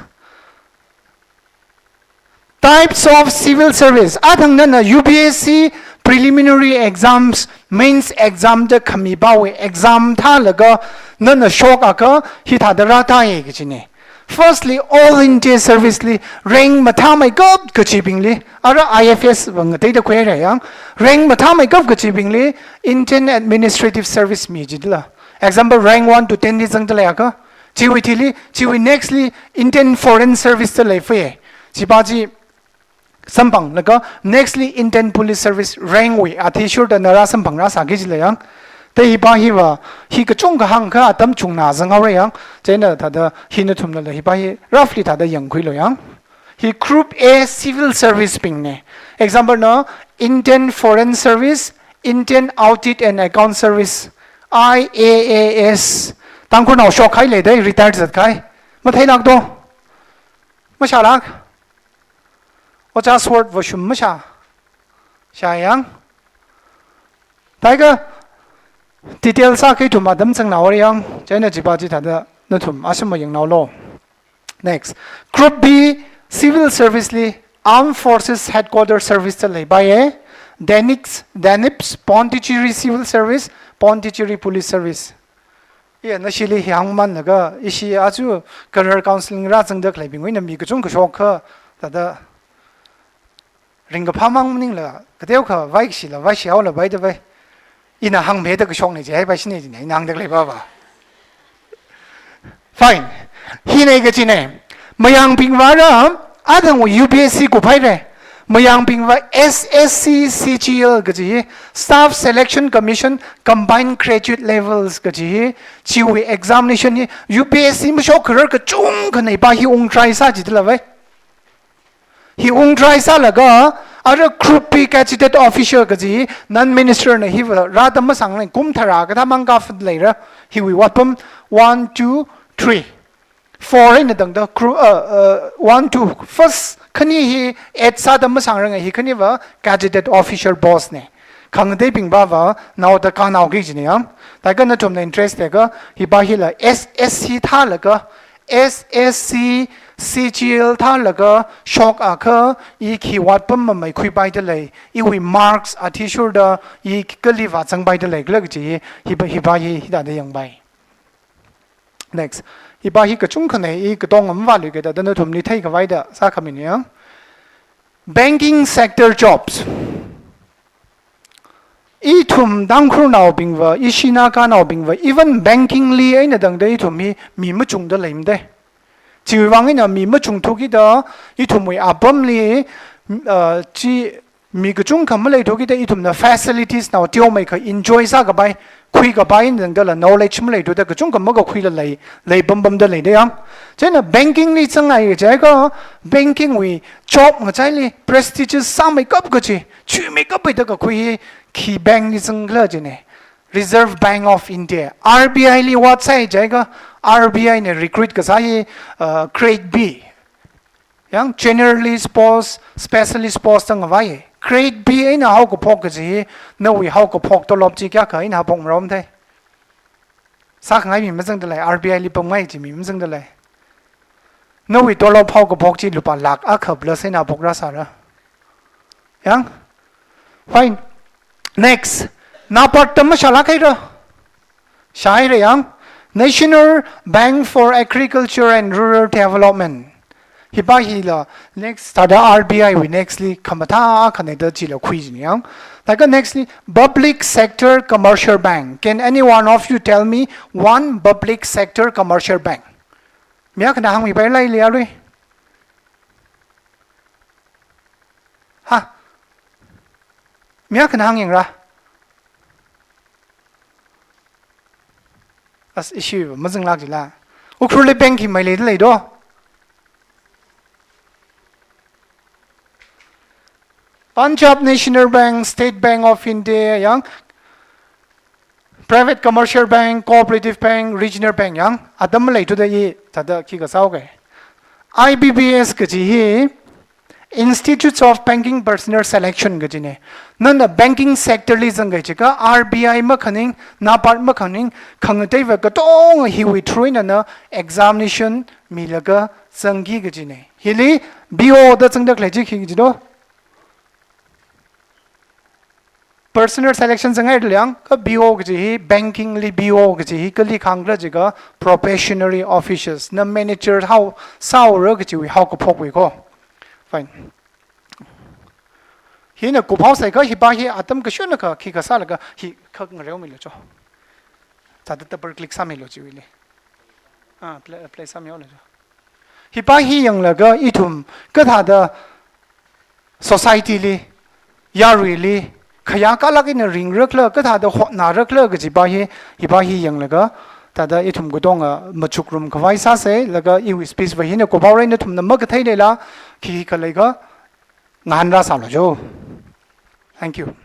Types of civil service. Athang nana U P S C preliminary exams, mains exam da khami pawui exam thālaga nana shokakha hithāda rātāye kajine. Firstly, All India Service li rank mathāmeikap kachibingli, ara I F S va ngateida khuihaira yang, rank mathāmeikap kachibingli Indian Administrative Service mi jidala. Example, rank one to ten li zangda leiakha, chiwui thili, chiwui next li Indian Foreign Service da leifai. Chipa chi samphanglaga next li Indian Police Service rank wui athishurda nara samphangrāsāki jila yang. Te hipa hiva, hi kachungkha hāngakha atam chungna zanghaora yang. Chieina thāda hi nathumnala hipa hi roughly thāda yangkhuilo yang. Hi Group A civil service bingne. Example na Indian Foreign Service, Indian Audit and Account Service, I A A S. Tangkhulnao shokhai leidei, retire zatkahai. Matheilākdo? Mashālāk? Ojā Sword vāshum mashā? Shā yang. Thākha detail sākahai ithum atam zangnaora yang. Chieina chipa chi thāda nathum asuma yangnaolo. Next. Group B, Civil Service li Armed Forces Headquarter Service da leipaiye. DANIPS, DANIPS, Pondicherry Civil Service, Pondicherry Police Service. Iya, nashili hi hāngmānlaga, ishi aja career counselling rāzangda khaleibingwui eina mi kachungkha shokkha, thāda Ringkaphā mang maningla, kateokha vaishila, vaishihaola, by the way. Ina hāngmida kashokna jihaipaishina jina, ina hāngda khalei pava. Fine. Hina kachina. Mayāngbingva ra, athang U P S C kuphaira. Mayāngbingva S S C C G L kaji, Staff Selection Commission Combined Graduate Levels kaji, chiwui examination hi U P S C mashok kharar kachungkhana hipa hi ungtry sā jidala vai. Hi ungtry sālaga, ara Group B Gazetted Officer kaji, non-minister na hiva rāda masāngra, kum tharā kathā mang kafat leira, hiwui otpam, one, two, three, four eina tangda, group, uh, uh, one, two, first khani hi eight sāda masāngra, hi khaniva Gazetted Officer post na. Khangateibing pava, naoda kanaoki jina yang. Thākha nathumna interest leiakha, hipa hila S S C thālaga, S S C C G L thālaga shokakha, i khi otpam mamai khuipaida lei, iwui marks athishurda, i kali vāzangpaida lei, kala kaji, hipa, hipa hi, hithāda yangpai. Next. Hipa hi kachungkhana, i katong mavāluikida, nathumli theikhavai da sākhamina yang. Banking sector jobs. Ithum Tangkhulnaobingva, ishi Naganaobingva, even banking li eina tangda ithum hi mi machungda leimada. Chiwui vang eina mi machungthukida, ithumwui apamli, uh, chi mi kachungkha maleithukida, ithumna facilities nao teomeikha enjoy sākapai, khuikapai eina tangdala knowledge maleithuda kachungkha makakhuila lei, lei pam pamda leida yang. Chieina banking li zangngai kajiakha, banking wui job ngachaili prestigious sāmeikap kaji, chuimeikap eida kakhui hi khi bank li zangkhala jina. Reserve Bank of India, R B I li vātsai jiakha, R B I na recruit kasā hi, uh, grade B. Yang generalist post, specialist post da ngavai. Grade B eina haokaphok kaji hi, nawui haokaphok tolop chi kayākha eina haophok marom thei. Sākhangai mi mazangda lei, R B I li pamngai chi mi mazangda lei. Nawui tolop haokaphok chi lupā lakh akha plus eina haophok rāsāra. Yang? Fine. Next. NABARD da mashālāk haira. Shāhaira yang. National Bank for Agriculture and Rural Development. Hipa hila next thāda R B I wui next li khamathā akhana da chila khui jina yang. Thākha next li Public Sector Commercial Bank. Can any one of you tell me one public sector commercial bank? Mi akhana hāngmipaila ili arui. Ha? Mi akhana hāngyāngra. As issue mazanglāk jila. Ukhrulli bank hi mai leida leido. Punjab National Bank, State Bank of India, yang Private Commercial Bank, Cooperative Bank, Regional Bank, yang atam maleithuda i thāda khikha sāoke. I B P S kaji hi Institutes of Banking Personnel Selection kajina. Nana banking sector li zangkahai chiakha R B I makhaning, NABARD makhaning, khangateiva katonga hiwui through eina examination milaga zangki kajina. Hili B O da zangda khalei chi khi kajido? Personnel selection zangngai liang, kha B O kaji hi, banking li B O kaji hi kali khangkhala jiakha probationary officers, na manager hao, sāhaora kajiwui haokaphokwui ko. Fine. Hina kuphaosai kha hipa hi atam kashunakha khikha sālaga hi khak ngareomilu cho. Thāda double click sāmilu chiwuili. Ah, play, play sāmilu cho. Hipa hi yanglaga ithum kathāda society li, yaruili, khayā kalāk eina ringrakhala, kathāda hotnarakhala kajipa hi, hipa hi yanglaga, thāda ithum katonga machukrum khavai sāsei, laga iwui speech va hina kuphaora, nathumna makathei leila, khikha leikha, ngahān rāsālu cho. Thank you.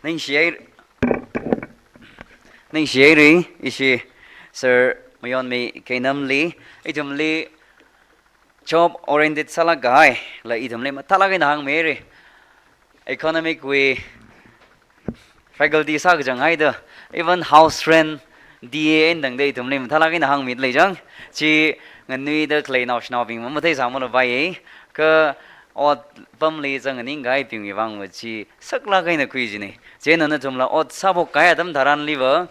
Ningshihai, ningshihai ri, ishi Sir Mayonmi Keinamli, ithumli job oriented sālāk kahai, la ithumli mathālāk eina hāngmi ri. Economic wui faculty sākachang haida, even house rent, D A eina tangda ithumli mathālāk eina hāngmi lei chang. Chi nganuida khalei naoshinaobing mamathei sāmalapai. Kha otpamli zang nganing kahaibingwui vang va chi saklāk eina khui jine. Chieina nathumla ot sāphok kahai atam tharanli va,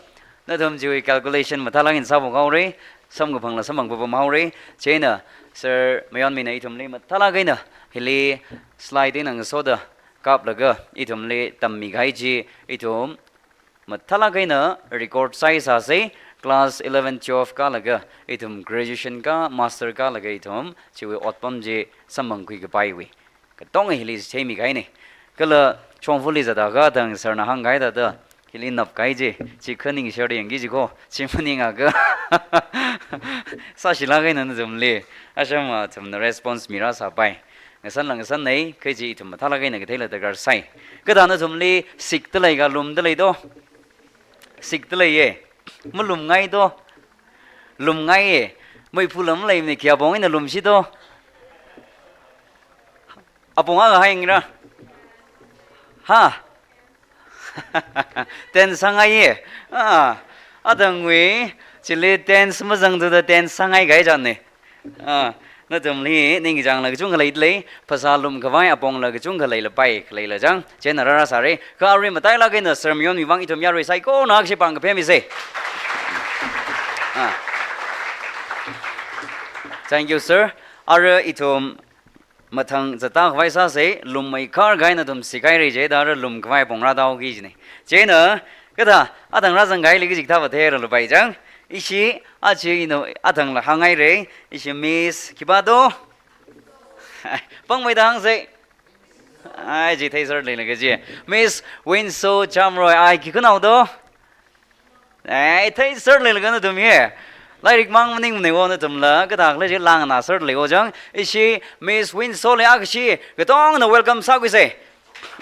nathum chiwui calculation mathālāk eina sāphok haore, samkaphangla samphang papam haore. Chieina Sir Mayonmina ithumli mathālāk eina hili slide eina ngasoda kaplaga ithumli tammi kahai chi ithum mathālāk eina record sāsei, class eleven, twelve kālaga ithum graduation kā, master kālaga ithum chiwui otpam chi samphangkhui kapaiwui katonga hili theimi kahaine. Kala shongfali zata kathang sir na hāngkahai thāda hili nap kahai chi, chi khaning share yangki chi ko, chi maningakha sāshilāk eina nathumli asham athumna response mirāsāpai. Ngasanla ngasannei, kha chi ithum mathālāk eina katheila darkar sai. Kathāda nathumli sikda lei ka lumda lei do? Sikda leiye. Malumngai do? Lumngaiye. Meiphula maleimane, khi apong eina lumshi do? Apong akha haingra. Ha? Tent sāngaiye. Ah, athangwui chili tent mazangthuda tent sāngai kahai chānne. Ah, nathumli ningkachāngla kachungkha leidalei, phasā lumkhavai apongla kachungkha leilapai, khaleila chang, chieina rārāsāre. Kha arui matailāk eina Sir Mayonmi vang ithum yarui saikora akshi pāng kaphemisei. Ah. Thank you, sir. Arui ithum mathang zatkhavai sāsei, lummei khar kahai nathum sikhaire jida arui lumkhavai apong rātao ki jine. Chieina, kathā, athang rāzangkahaili kachikathā va theira lupai chang. Ishi, achi ino, athangla hānghaire, ishi Miss khipā do? Pāngmeida hāngsei. Ai, chi thei sir leilaga chi. Miss Winso Chamroy, ai, khi khanao do? Ai, thei sir leilaga nathum hi. Lairik mang maningmane wo nathumla, kathākhala chi langna sir lei wo chang. Ishi Miss Winso li akshi katongna welcome sākhuisei.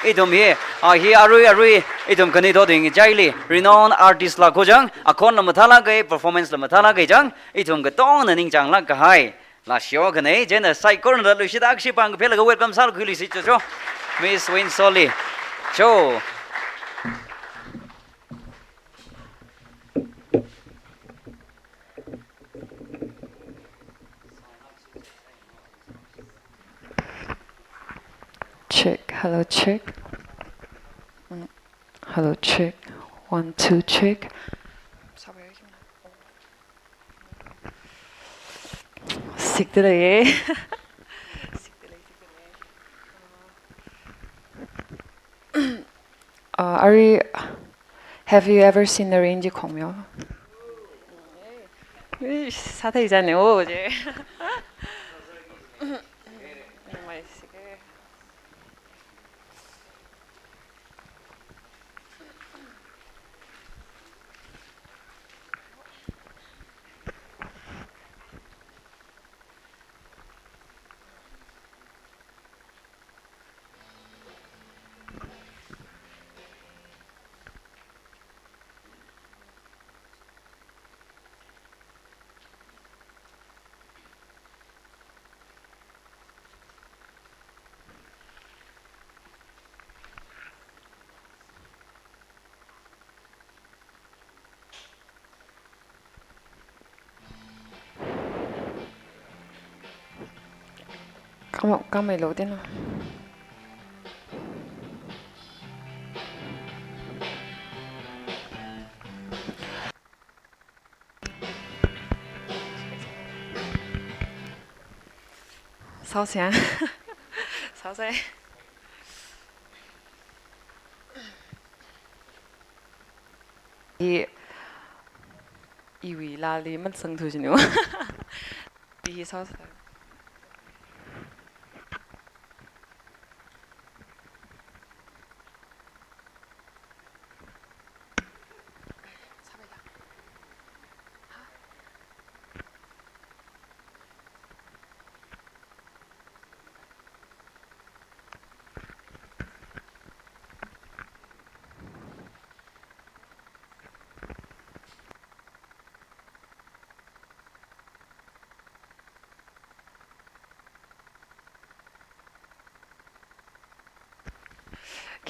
Ithum hi, ah, hi arui arui, ithum khani toding jaili, renowned artist la ko chang, akhon la mathālāk kahai, performance la mathālāk kahai chang, ithum katongna ningchānglāk kahai. La shio khanei, chieina saikorana lushida akshi pāng kaphelaga welcome sālakhuiluisei cho cho. Miss Winso li. Cho. Check, hello, check. Mm, hello, check. One, two, check. Sikda leiye. Sikda lei, sikda lei. Uh, are you, have you ever seen the rain? Ji khongmyo. Ish, sāthei jane o je. Kama, kama lo dena. Saosa. Saosa. I, iwui laali man sangthu jinu. Ihi saosa.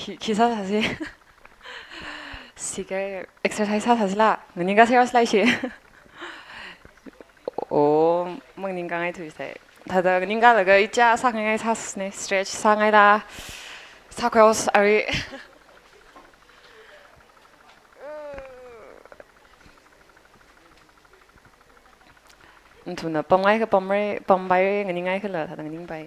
Khi, khi sāsāsi. Sikai exercise sāsāsila. Nganingkasei sāsālai shi. Oh, maningkangai thuisai. Thāda nganingkalaga ichā sāngaingai sāsāne, stretch sāngaila. Sākhuihaosa arui. Nathumna pamngaikha pamra, pampaira, nganingngaikhala thāda nganingpai.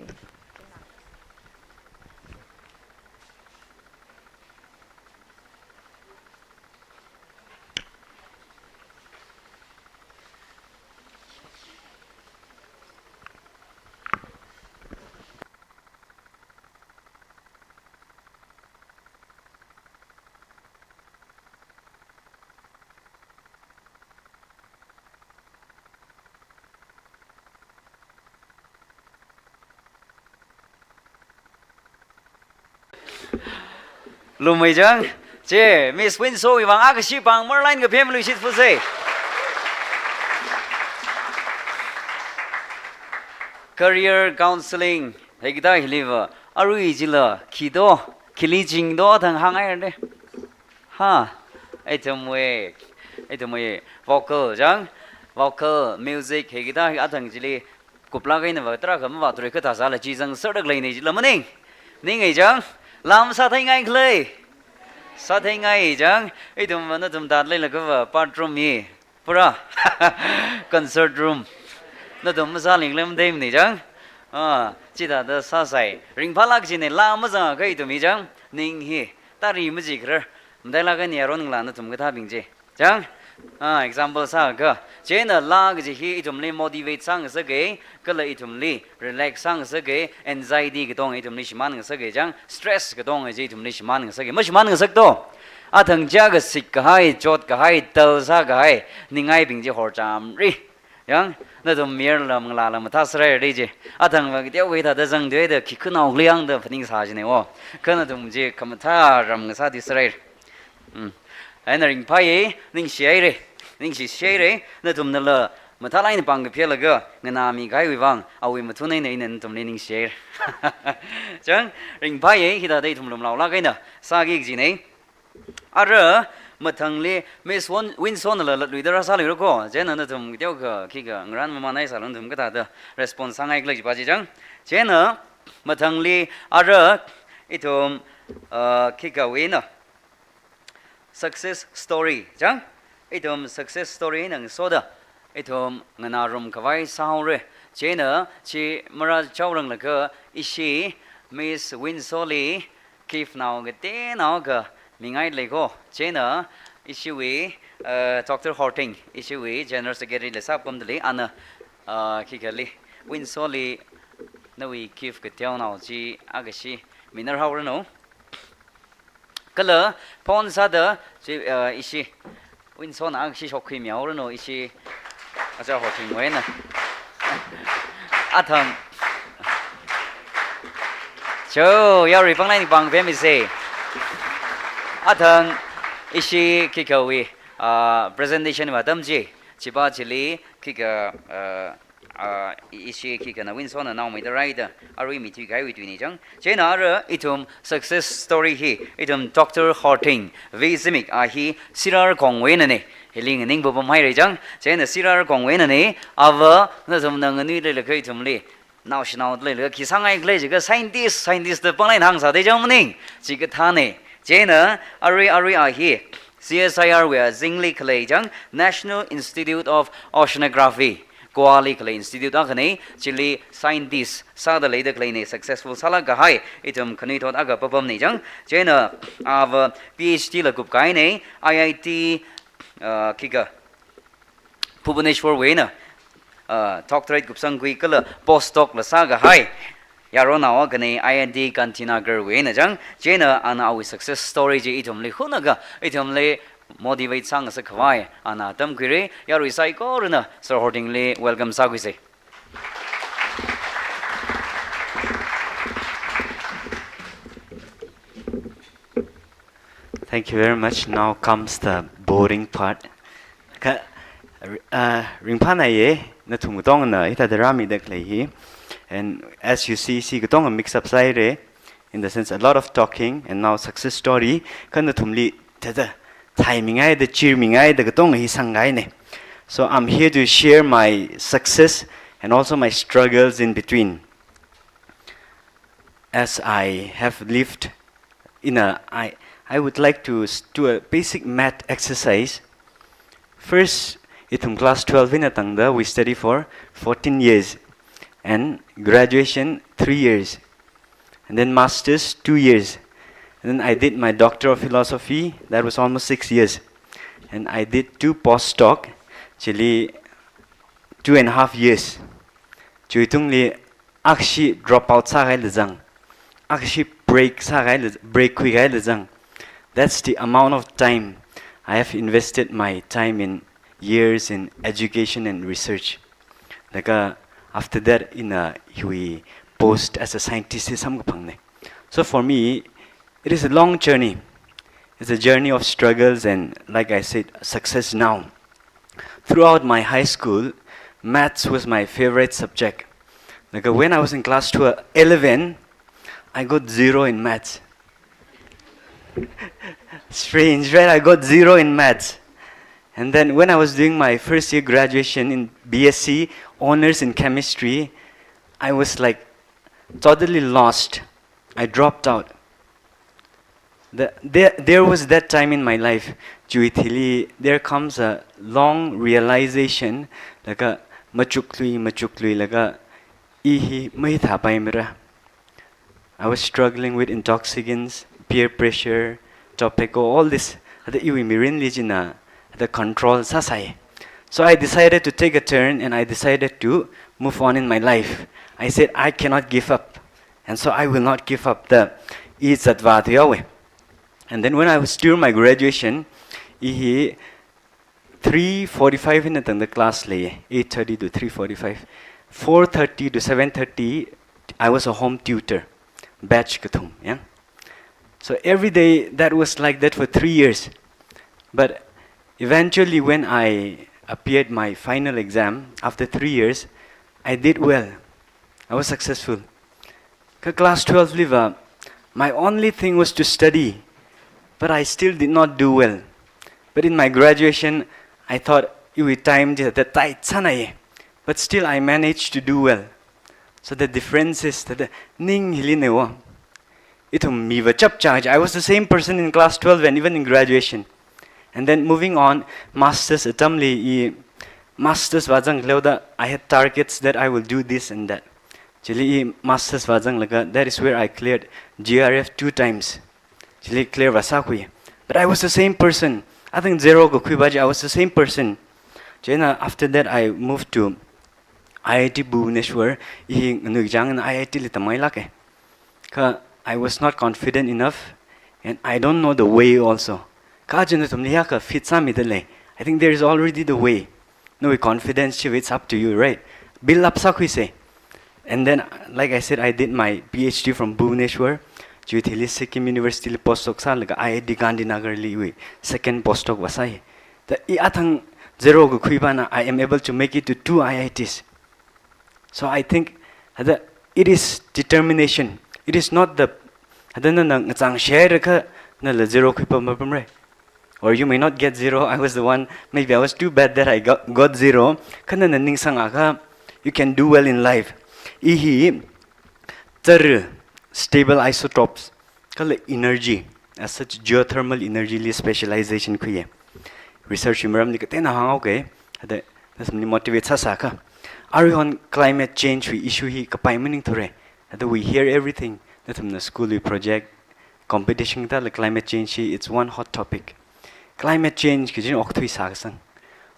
Lumei chang, che, Miss Windsor wui vang akha shipāng marline kaphemlui shitfuse. Career counseling, hikathā hiliva, arui chila, khi do, khili ching do, thang hāngngairane. Ha, ithumwui, ithumwui vocal chang, vocal, music, hikathā hi athang chili, kuplāk eina vātra kha mavāthurakha thāsāla chi zangserda khaleine chila maning. Ning ei chang, laa masātheingai khalei. Sātheingai chang, ithumva nathum thāda leilakhava bathroom hi. Pura. Concert room. Nathum masāling lem demni chang. Ah, chithāda sāsai. Ringphālāk jine laa mazangakha ithum hi chang. Ning hi. Tari maji kharar. Matailāk eina yaron ngalā nathum kathābing chi. Chang? Ah, example sākha. Chieina laa kaji hi ithumli motivate sāngasaka, kala ithumli relax sāngasaka, anxiety katonga ithumli shimānngasaka chang, stress katonga chi ithumli shimānngasaka. Mashimānngasak to. Athang chākha sikkahai, chotkahai, dull sākahai, ningngaibing chi horchamri. Chang, nathum mayarla manglāla mathāserhaira chi. Athangva kateokha hithāda zangthuida khikhanao khaleiyangda phaningsā jine wo. Kha nathum chi khamathā ram ngasāthuiserhaira. Mm. Eina ringphāye, ningshihaire, ningshishihaire, nathumnala mathālāk eina pāng kaphelaga, nganāmikahaiwui vang, awui mathun eina ina nathumli ningshihaire. Chang, ringphāye, hithāda ithum lumlaolāk eina sāki kajine. Ara, mathangli Miss Won-, Windsor nala latluida rāsāluira ko, chieina nathum teokha khikha ngaran mamānai sālu nathum kathāda response sāngai khala jipa chi chang. Chieina, mathangli ara, ithum, uh, khikhawui eina success story chang. Ithum success story eina ngasoda, ithum nganārum khavai sāhaora. Chieina chi marāchaoranglakha ishi Miss Windsor li giftanao kateonao akha mingailei ko. Chieina ishiwui, uh, Doctor Horting, ishiwui General Secretary la sāpamda lei, ana, uh, khikhali, Windsor li nawui gift kateonao chi akha shi minarhaoranu. Kala phone sāda chi, uh, ishi Windsor na akha shi shokkhuimihaoranu ishi achā Hortingwui eina. Athang. Cho, yarui pānglāk eina pāng kaphemmise. Athang ishi khikhawui, uh, presentation va atam chi, chipa chili khikha, uh, ah, i-, ishi khikhana Windsor na naomeida rāhaida, arui mi thuikahaiwui tuine chang. Chieina ara ithum success story hi, ithum Doctor Horting V Zimik a hi Sirarakhongwui einane, hili nganingpapamhaira chang. Chieina Sirarakhongwui einane, ava nathumna nganuileilakha ithumli, naoshinao leilaga khi sāngai khala jiakha scientist, scientist da pānglāk eina hāngsāda chang maning, chi kathāne. Chieina arui, arui a hi, C S I R wui azingli khalei chang National Institute of Oceanography, Goa li khalei institute akhane, chili scientist sāda leida khaleine, successful sālāk kahai, ithum khanuithot akha papamne chang. Chieina ava P H D la kupkahaine, I I T, uh, khikha, Bhubaneswar wui eina, uh, doctorate kupsangkhui kala postdoc la sākahai yaronao akhane, I I T Gandhinagar wui eina chang, chieina ana awui success story chi ithumli hunakha, ithumli motivate sāngasak khavai ana tamkhuire. Yarui saikorana Sir Horting li welcome sākhuise. Thank you very much. Now comes the boring part. Ka, uh, ringphānaiye, nathum katongana hithāda rāmida khalei hi. And as you see, ishi katonga mix up sāhaire. in the sense, a lot of talking, and now success story, kha nathumli thāda thaimingaida, chirmingaida katonga hi sangkahaina. So I'm here to share my success and also my struggles in between. As I have lived in a, I, I would like to s-, do a basic math exercise. First, ithum class twelve eina tangda, we study for fourteen years, and graduation, three years, and then masters, two years, and then I did my Doctor of Philosophy, that was almost six years, and I did two postdoc, chili two and a half years. Chiwui tungli akhashi drop out sākahaila zang, akhashi break sākahaila, break khuikahaila zang. That's the amount of time I have invested my time in, years in education and research. Laga after that, ina hiwui post as a scientist hi samkaphangna. So for me, it is a long journey. It's a journey of struggles and, like I said, success now. Throughout my high school, maths was my favorite subject. Like, uh, when I was in class twelve, eleven, I got zero in maths. Strange, right? I got zero in maths. And then when I was doing my first year graduation in B S C, honors in chemistry, I was, like, totally lost. I dropped out. The, there, there was that time in my life, chiwui thili, there comes a long realization, laga machuklui, machuklui, laga i hi mahithāpaimara. I was struggling with intoxicants, peer pressure, tobacco, all this. Thāda iwui mirinli china, thāda control sāsai. So I decided to take a turn and I decided to move on in my life. I said, "I cannot give up." And so I will not give up da i zatvā thuihaowa. And then when I was during my graduation, i hi three forty-five eina tangda class lei, eight thirty to three forty-five. Four thirty to seven thirty, I was a home tutor, batch kathum, yeah. So every day that was like that for three years. But eventually, when I appeared my final exam after three years, I did well. I was successful. Kha class twelve liva, my only thing was to study, but I still did not do well. But in my graduation, I thought, "Iwui time chi thāda tight sānai," but still I managed to do well. So the difference is that the ning hili newa. Ithum miva chapchang, I was the same person in class twelve and even in graduation. And then moving on, masters atamli i masters vāzang leoda, I had targets that I will do this and that. Chili i masters vāzanglaga, that is where I cleared G R F two times. Chili clear vāsākhui. But I was the same person. Athang zero kakhuiva chi, I was the same person. Chieina after that, I moved to I I T Bhubaneswar. I hi nganuichang eina I I T li tamngailāka. Kha I was not confident enough, and I don't know the way also. Kha chieina nathumli hiyākha fit sāmidalei. I think there is already the way. Nawui confidence chi, it's up to you, right? Build up sākhuisa. And then, like I said, I did my P H D from Bhubaneswar. Chiwui thili Sikkim University li postdoc sālaga I I T Gandhinagar li iwui second postdoc vāsai. Thāda i athang zero kakhuivana, I am able to make it to two I I Ts. So I think that it is determination. It is not the, thāda nana ngachang share kha nala zero khuipam mapamra. Or you may not get zero. I was the one, maybe I was too bad that I got, got zero. Kha nana ningsangakha, you can do well in life. I hi tara, stable isotopes, kala energy, as such geothermal energy li specialization khuiya. Research wui maramli kateonao hānghaoka, thāda nathumli motivate sāsākha. Aruihon climate change wui issue hi kapai maningthura. Thāda we hear everything. Nathumna school wui project, competition katāla climate change hi, it's one hot topic. Climate change kaji okathui sākasang.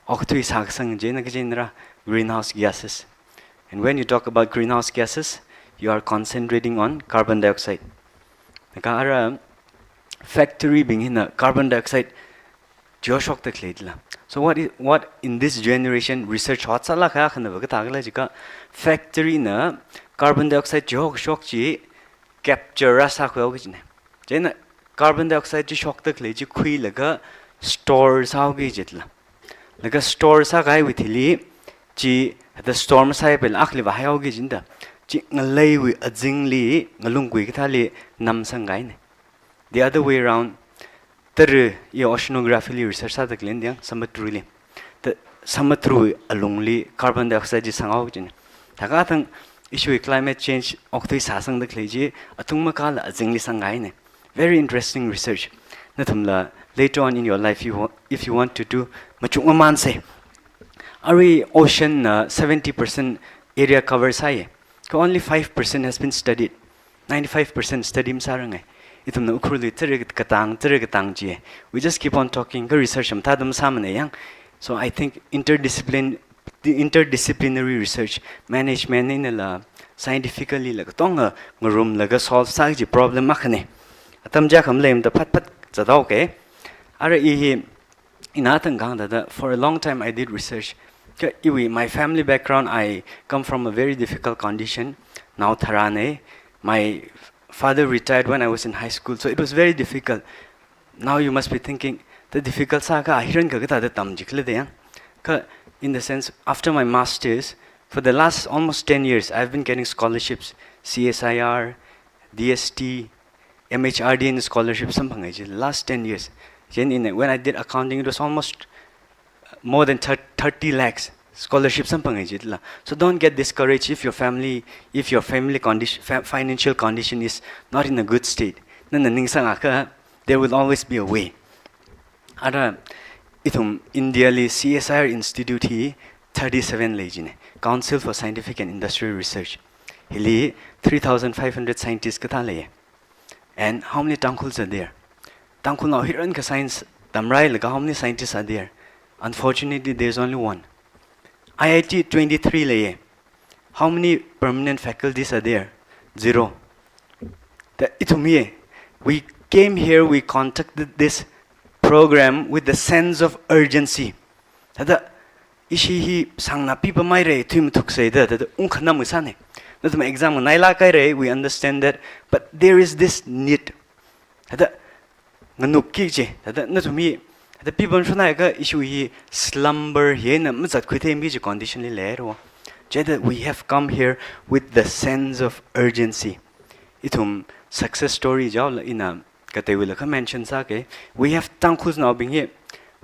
Okathui sākasang chieina kajinara greenhouse gases. And when you talk about greenhouse gases, you are concentrating on carbon dioxide. Laga ara factory bing hina carbon dioxide chi shokda khaleila. So what is, what in this generation research hot sālakha khanava katākhala jiakha, factory na carbon dioxide chi shokshok chi capture rāsākhuihaoki kajina. Chieina carbon dioxide chi shokda khalei chi khuilaga store sāhaoki kajila. Laga store sākahaiwui thili chi thāda store masāpaila akhali vāhaihaoki kajina da. chi ngaleiwui azingli, ngalungkui kathāli namsangkahaina. The other way around, tara i oceanography li research sāda khalei dang, samudruli. Ta samudru alungli carbon dioxide chi sanghaowa kajina. Thākha athang ishiwui climate change okathui sāsangda khalei chi, atung makāla azingli sangkahaina. Very interesting research. Nathumla later on in your life, you wa-, if you want to do, machuk mamansa. Arui ocean na seventy percent area cover sāya. Kha only five percent has been studied. Ninety-five percent study masāranga. Ithumna Ukhrulli tara katang, tara katang jiya. We just keep on talking, kha research mathāda masāmana yang. So I think interdiscipline, the interdisciplinary research, management einala, scientifically la katonga ngarumlaga solve sā kaji problem akhana. Atam chiyākha maleimada phatphat zathaoka. Ara i hi, ina athang kahāng thāda, for a long time I did research. Kha iwui, my family background, I come from a very difficult condition. Nao tharāna. My father retired when I was in high school, so it was very difficult. Now you must be thinking, the difficult sākha, a hi ran kha kathāda tamji khala da yang. Kha, in the sense, after my masters, for the last almost ten years, I've been getting scholarships, C S I R, D S T, M H R D and scholarship samphanga ji, last ten years. Then in, when I did accounting, it was almost more than thir-, thirty lakhs scholarship samphanga ji la. So don't get discouraged if your family, if your family condition, fa-, financial condition is not in a good state. Nana ningsangakha, there will always be a way. Ara, ithum India li C S I R institute hi thirty-seven lei jina. Council for Scientific and Industrial Research. Hili three thousand five hundred scientists kathā lei. And how many Tangkhuls are there? Tangkhulnao hi ran kha science tamrailaga, how many scientists are there? Unfortunately, there's only one. I I T twenty-three lei. How many permanent faculties are there? Zero. Thāda ithum hi, we came here, we contacted this program with the sense of urgency. Thāda ishi hi sāngna pipameira, thui mathuksa da, thāda ungkhanam ngasāna. Nathum exam nganailāk haira, we understand that, but there is this need. Thāda nganukki kaji, thāda nathum hi, thāda pipam shunhaiakha ishiwui hi slumber hi eina mazatkhui themki kaji condition li leira. Chieina we have come here with the sense of urgency. Ithum success story jihaola ina kateiwuila kha mention sāka. We have Tangkhulnaobing hi,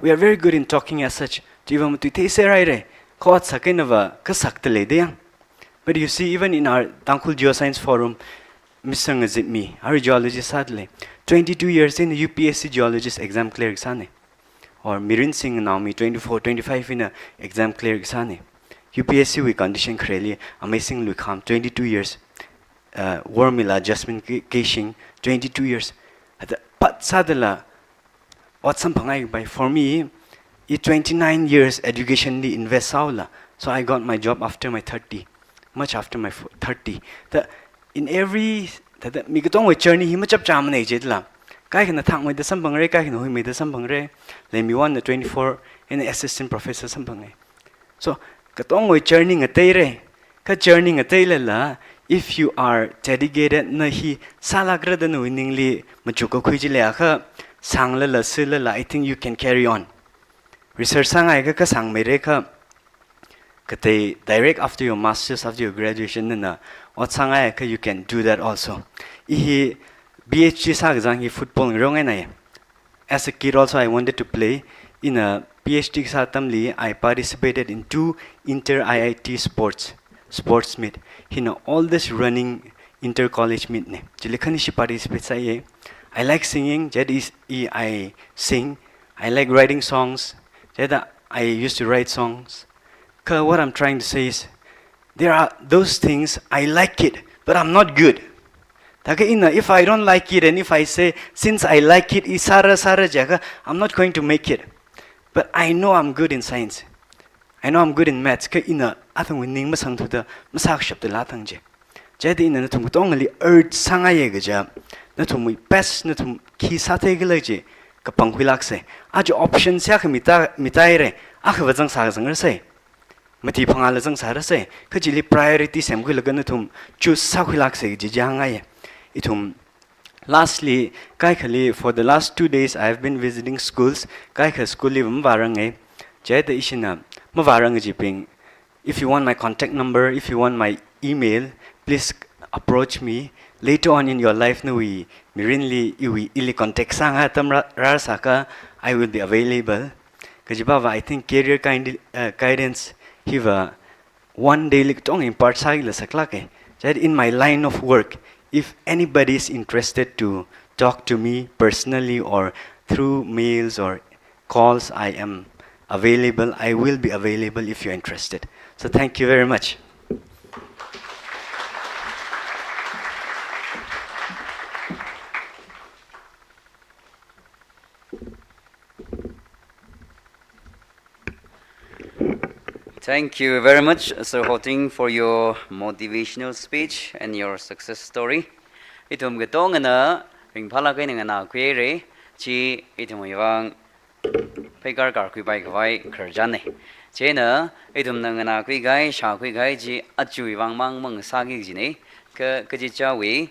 we are very good in talking as such. Chiva matui theiser haira. Kha ot sākahainava kha sakta lei da yang. But you see, even in our Tangkhul Geoscience Forum, Mister Ngazipmi, arui geologist sāda lei. Twenty-two years eina U P S C geologist exam clear kasāna. Or Mirin Singh Naomi, twenty-four, twenty-five eina exam clear kasāna. U P S C wui condition khareli, Amazing Luikham, twenty-two years. Uh, Wormila Jasmine K-, Keishing, twenty-two years. Thāda phat sādala, ot samphanghaipai, for me, i twenty-nine years education li invest sāhaola. So I got my job after my thirty, much after my fo-, thirty. Thāda in every, thāda mi katongawui journey hi machapchāmana jila. Kaikhana thakmeida samphangra, kaikhana huimeida samphangra. Leimiwonna twenty-four eina assistant professor samphanga. So, katongawui journey ngateira, kha journey ngateilala, if you are dedicated, na hi sālākra da nawui ningli machukkakhui chi leiakha, sānglala, silala, I think you can carry on. Research sāngaiakha, kha sāngmeira kha, katei direct after your masters, after your graduation, nana ot sāngaiakha, you can do that also. I hi P H D sākachang hi football ngarong eina. As a kid also, I wanted to play. Ina P H D kasā atamli, I participated in two inter I I T sports, sports meet. Hina oldest running inter college meet na. Chili khanishi participate sāya. I like singing, that is, I, I sing. I like writing songs, that I used to write songs. Kha what I'm trying to say is, there are those things I like it, but I'm not good. Thākha ina, if I don't like it and if I say, "Since I like it, i sāra sāra," jiakha, I'm not going to make it. But I know I'm good in science. I know I'm good in maths. Kha ina, athangwui ning masangthuda, masākashapda laa thang ji. Chieina ina nathum katongali urge sāngaiya kaja, nathumwui best, nathum khi sātheikhala chi, kapangkhuilāksa. Aja option sākha mita, mitaira, akhava zangsā kazangrasa. Mati phangāla zangsārasa, kha chili priority semkhuilaga nathum choose sākhuilāksa kaji jangaiya. Ithum, lastly, kaikhali, for the last two days, I have been visiting schools, kaikha school li mavāranga. Chieina ishina, mavāranga jibing, if you want my contact number, if you want my email, please approach me. Later on in your life, nawui mirinli iwui ili contact sāngai atam rā-, rāsākha, I will be available. Kajipava, I think career kind, uh, guidance hiva one day li katonga impart sākhuilaga saklāka. That in my line of work, if anybody is interested to talk to me personally or through mails or calls, I am available. I will be available if you're interested. So thank you very much. Thank you very much, Sir Hoting, for your motivational speech and your success story. Ithum katongana ringphālāk eina nganākhuira, chi ithumwui vang pheikar karkhuipai khavai khararchanna. Chieina ithumna nganākhui kahai, shākhui kahai chi ajawui vang mang mang sāki kajina, kha kachichāwui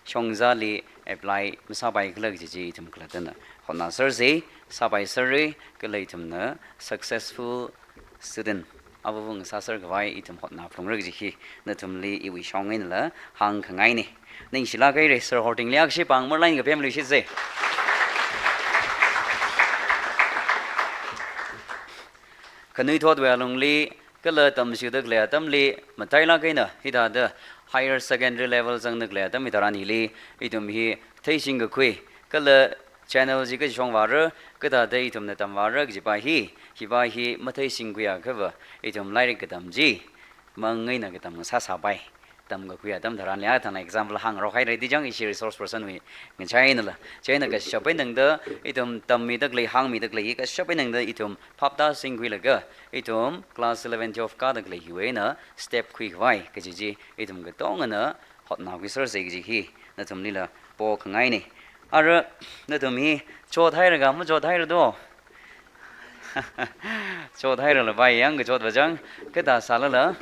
shongzali apply masāpai khala kaji chi ithum khalattana hotnāsersa, sāpaiserra, kala ithumna successful student avāvung sāser khavai ithum hotnā phalungra kaji hi nathumli iwui shong einala hāngkhangaina. Ningshilāk haira, Sir Hotingli akshi pāng marlain kapemli shitsa. Khanuithotwui alungli, kala tamshida khalei atamli, matailāk eina hithāda higher secondary level zangda khalei atam hitharan hili, ithum hi theishingkakhui, kala channel chi kachishong vāra, kathāda ithumna tamvāra kajipa hi, hipa hi matheishingkhuiakhava, ithum lairik katam chi mang eina katam sāsāpai. Tamkakhui atam tharanli, a thang example hāngrok haira, di chang ishi resource person wui ngachainala. Chieina kashap eina tangda ithum tammida khalei, hāngmida khalei hi kashap eina tangda ithum phaptāsingkhuilaga, ithum class eleven, twelve kāda khalei hiwui eina step khuikhavai kaji chi ithum katongana hotnākhuisersa kaji hi nathumlila pokhangaina. Ara nathum hi chothaira kha machothaira do? Chothairala bai, yang kachotva chang, kathā sālala.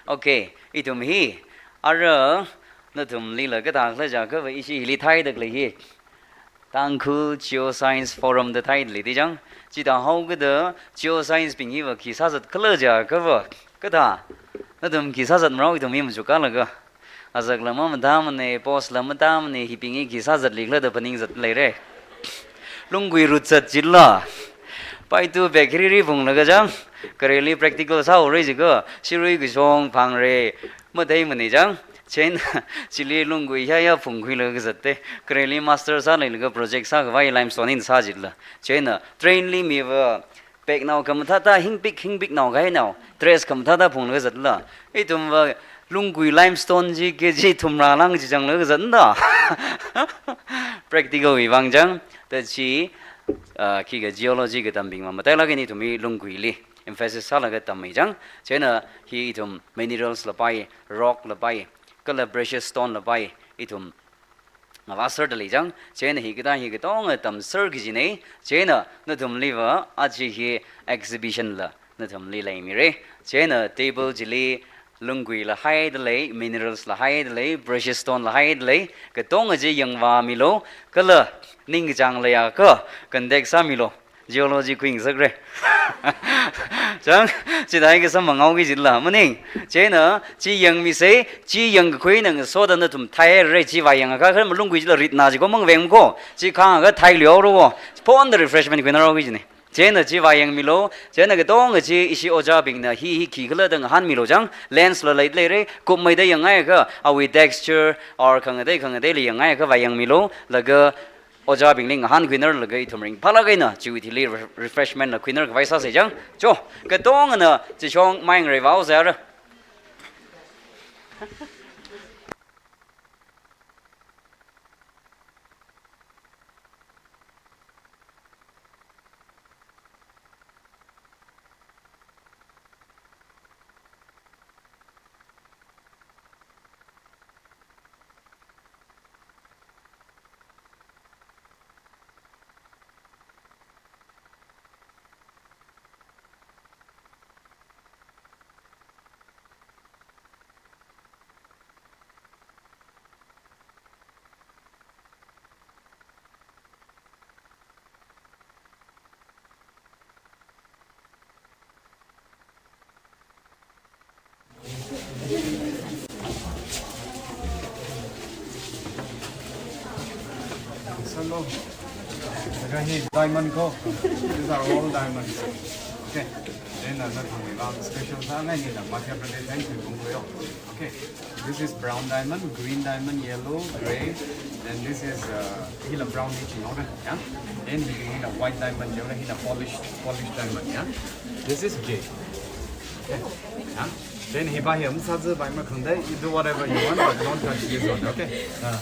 Okay, ithum hi, ara nathumlila kathā khala jiakhava ishi hili theida khalei hi Tangkhul Geoscience Forum da theida lei di chang, chithāhaokida Geoscience bing hiva khi sāzat khala jiakhava, kathā, nathum khi sāzatmarao ithum hi machukālaga. Azakla mamathāmana, post la mathāmana, hibing hi khi sāzatli khala da phaningzat leira. Lunggui rutzat chila, paitu bag riri phunglaga chang, khareli practical sāhaora jiakha, shirui kashong phangra, matheimana chang, chieina chili lunggui hiya hiya phungkhuilaga zatta, khareli master sāleilaga project sākhavai limestone eina sā chila. Chieina train li miva, bag nao khamathāthā hingpik hingpik nao kahainao, dress khamathāthā phunglaga zatla. Ithumva lunggui limestone chi kg thumrā lang chi changlaga zatna. Practical wui vang chang, ta chi, ah, khikha geology katambingva matailāk eina ithum hi lungguili emphasis sālaga tammei chang, chieina hi ithum minerals la pai, rock la pai, kala precious stone la pai, ithum ngavāserda lei chang, chieina hikathā hi katonga tamser kajina, chieina nathumliva aja hi exhibition la nathumli leimira, chieina table chili lungguila haida lei, minerals la haida lei, precious stone la haida lei, katonga chi yangvāmilu, kala ningkachāng leiakha contact sāmilu. Geology khuingasakra. Chang, chithākha samphanghaoki jitla, maning. Chieina, chi yangmisa, chi yangkakhui eina ngasoda nathum theihaira, chi vāyangakha, kha malunggui chila ritna chi ko mangveng ko, chi khangakha theiluihaora ko, phonda refreshment khuinarao kajina. Chieina chi vāyangmilu, chieina katonga chi ishi ojābingna hi hi khikhala da ngahānmilu chang, lens la lei leira, kupmeida yangngaiakha, awui texture, or khangatei khangateili yangngaiakha vāyangmilu, laga ojābingli ngahānkhuinarlaga ithum ringphālāk eina chiwui thili re-, refreshment la khuinarkhavai sāsa chang. Cho, katongana chishong mai ngareivāhaosa ra. Laga hi diamond ko. These are all diamonds. Okay. Then another thing, special sāngai ni na Madhya Pradesh and Bungalow. Okay. This is brown diamond, green diamond, yellow, gray. Then this is uh, hila brown ni ching, okay? Yeah. Then hila white diamond, hila polished, polished diamond, yeah. This is jade. Okay. Yeah. Then hiva hi masāzāpai makhangai, you do whatever you want, but don't touch this one, okay? Uh,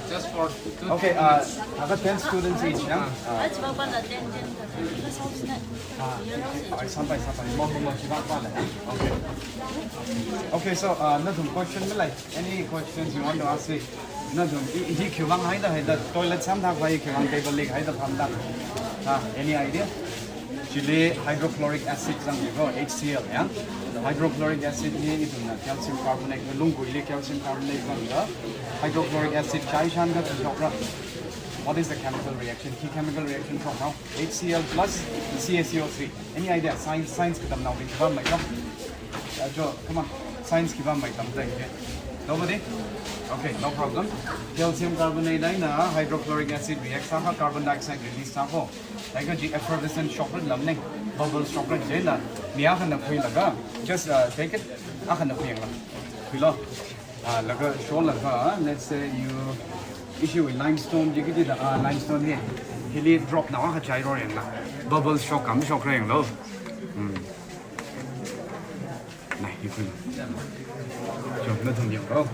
Just for two Okay, uh, students. I got ten students each, yeah? Uh, Ai, sampai, sampai. Mau, mau, mau, siapa, siapa, yeah? Okay. Okay, so, uh, nathum question mi lei? Any questions you want to ask me? Nathum, hi, hi khiwuivang haida, haida toilet sāmda, hi khiwuivang table li haida pamda? Ah, any idea? Chili hydrochloric acid zangko, H C l, yeah? Hydrochloric acid hi ithumna calcium carbonate, lungguili calcium carbonate zangda, hydrochloric acid chai shan ka shokra. What is the chemical reaction? Khi chemical reaction shokra? H C l plus C a C O three. Any idea? Science, science katamnaobing pammeikho? Uh, Jo, come on. Science khiwuivang tamda ke? Nobody? Okay, no problem. Calcium carbonate eina hydrochloric acid react sākha carbon dioxide release sākho. Laga chi effervescent shokra lamning, bubbles shokra chieina, mi akhana khuilaga, just uh, take it, akhana khuiyanglu. Khuilu. Ah, laga sholaga, let's say you issue with limestone, chi kaji da, ah, limestone hi. Hili drop na akha chai roranglu. Bubbles shok kam shokra yanglu. Hmm. Nai, hi khuilu. Jo, nathum yanglu.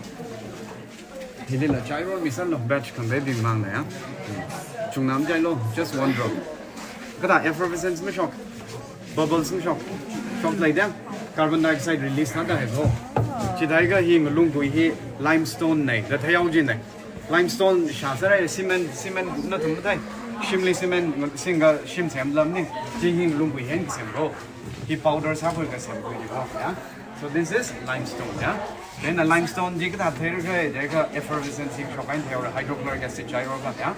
Hilila chai rormisanlu, batch khangateibing mangna ya. Chungnam chailu, just one drop. Kathā effervescence mashok, bubbles mashok, shok leida, carbon dioxide release thāda haiko. Chithākha hi ngalunggui hi limestone nei, da thayao chi nei. Limestone shāsāra, cement, cement nathum mathei. Shimli cement, singkha shim semlamni. Chi hi ngalunggui hin semko. Hi powder sākhuilaga semkhui ko, yeah? So this is limestone, yeah? Then the limestone chi kathā theira khala, effervescence hi shokhaida theira, hydrochloric acid chai rorga, yeah?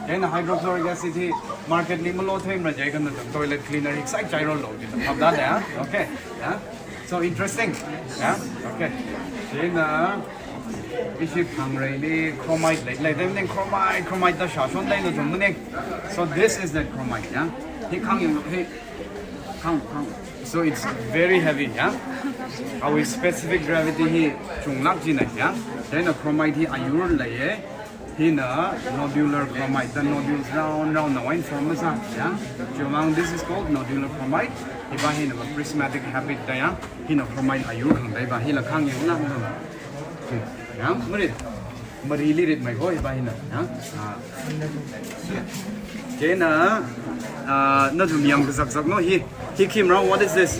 Then the hydrochloric acid hi market li malo theimara jiakha nathum toilet cleaner hi sai chai rorlu, chi thāda, yeah? Okay, yeah? So interesting, yeah? Okay. Then uh, ishi phangrei li chromite lei, lei, then chromite, chromite da shāshon lei nathum maning. So this is the chromite, yeah? Hi khang yanglu, hi khang, khang. So it's very heavy, yeah? Awui specific gravity hi chunglāk chi nei, yeah? Then a chromite hi ayur leiya, hina nodular chromite, the nodules round, round na wine form masā, yeah? Chiwuivang this is called nodular chromite. Hiva hina prismatic habit da, yeah? Hina chromite ayur khangatei va, hila khang yanglu. Yeah? Mari. Marili ritmeikho hiva hina, ha? Ah. Chieina, ah, nathum yangkazakzaklu hi. Hi khi marao, what is this?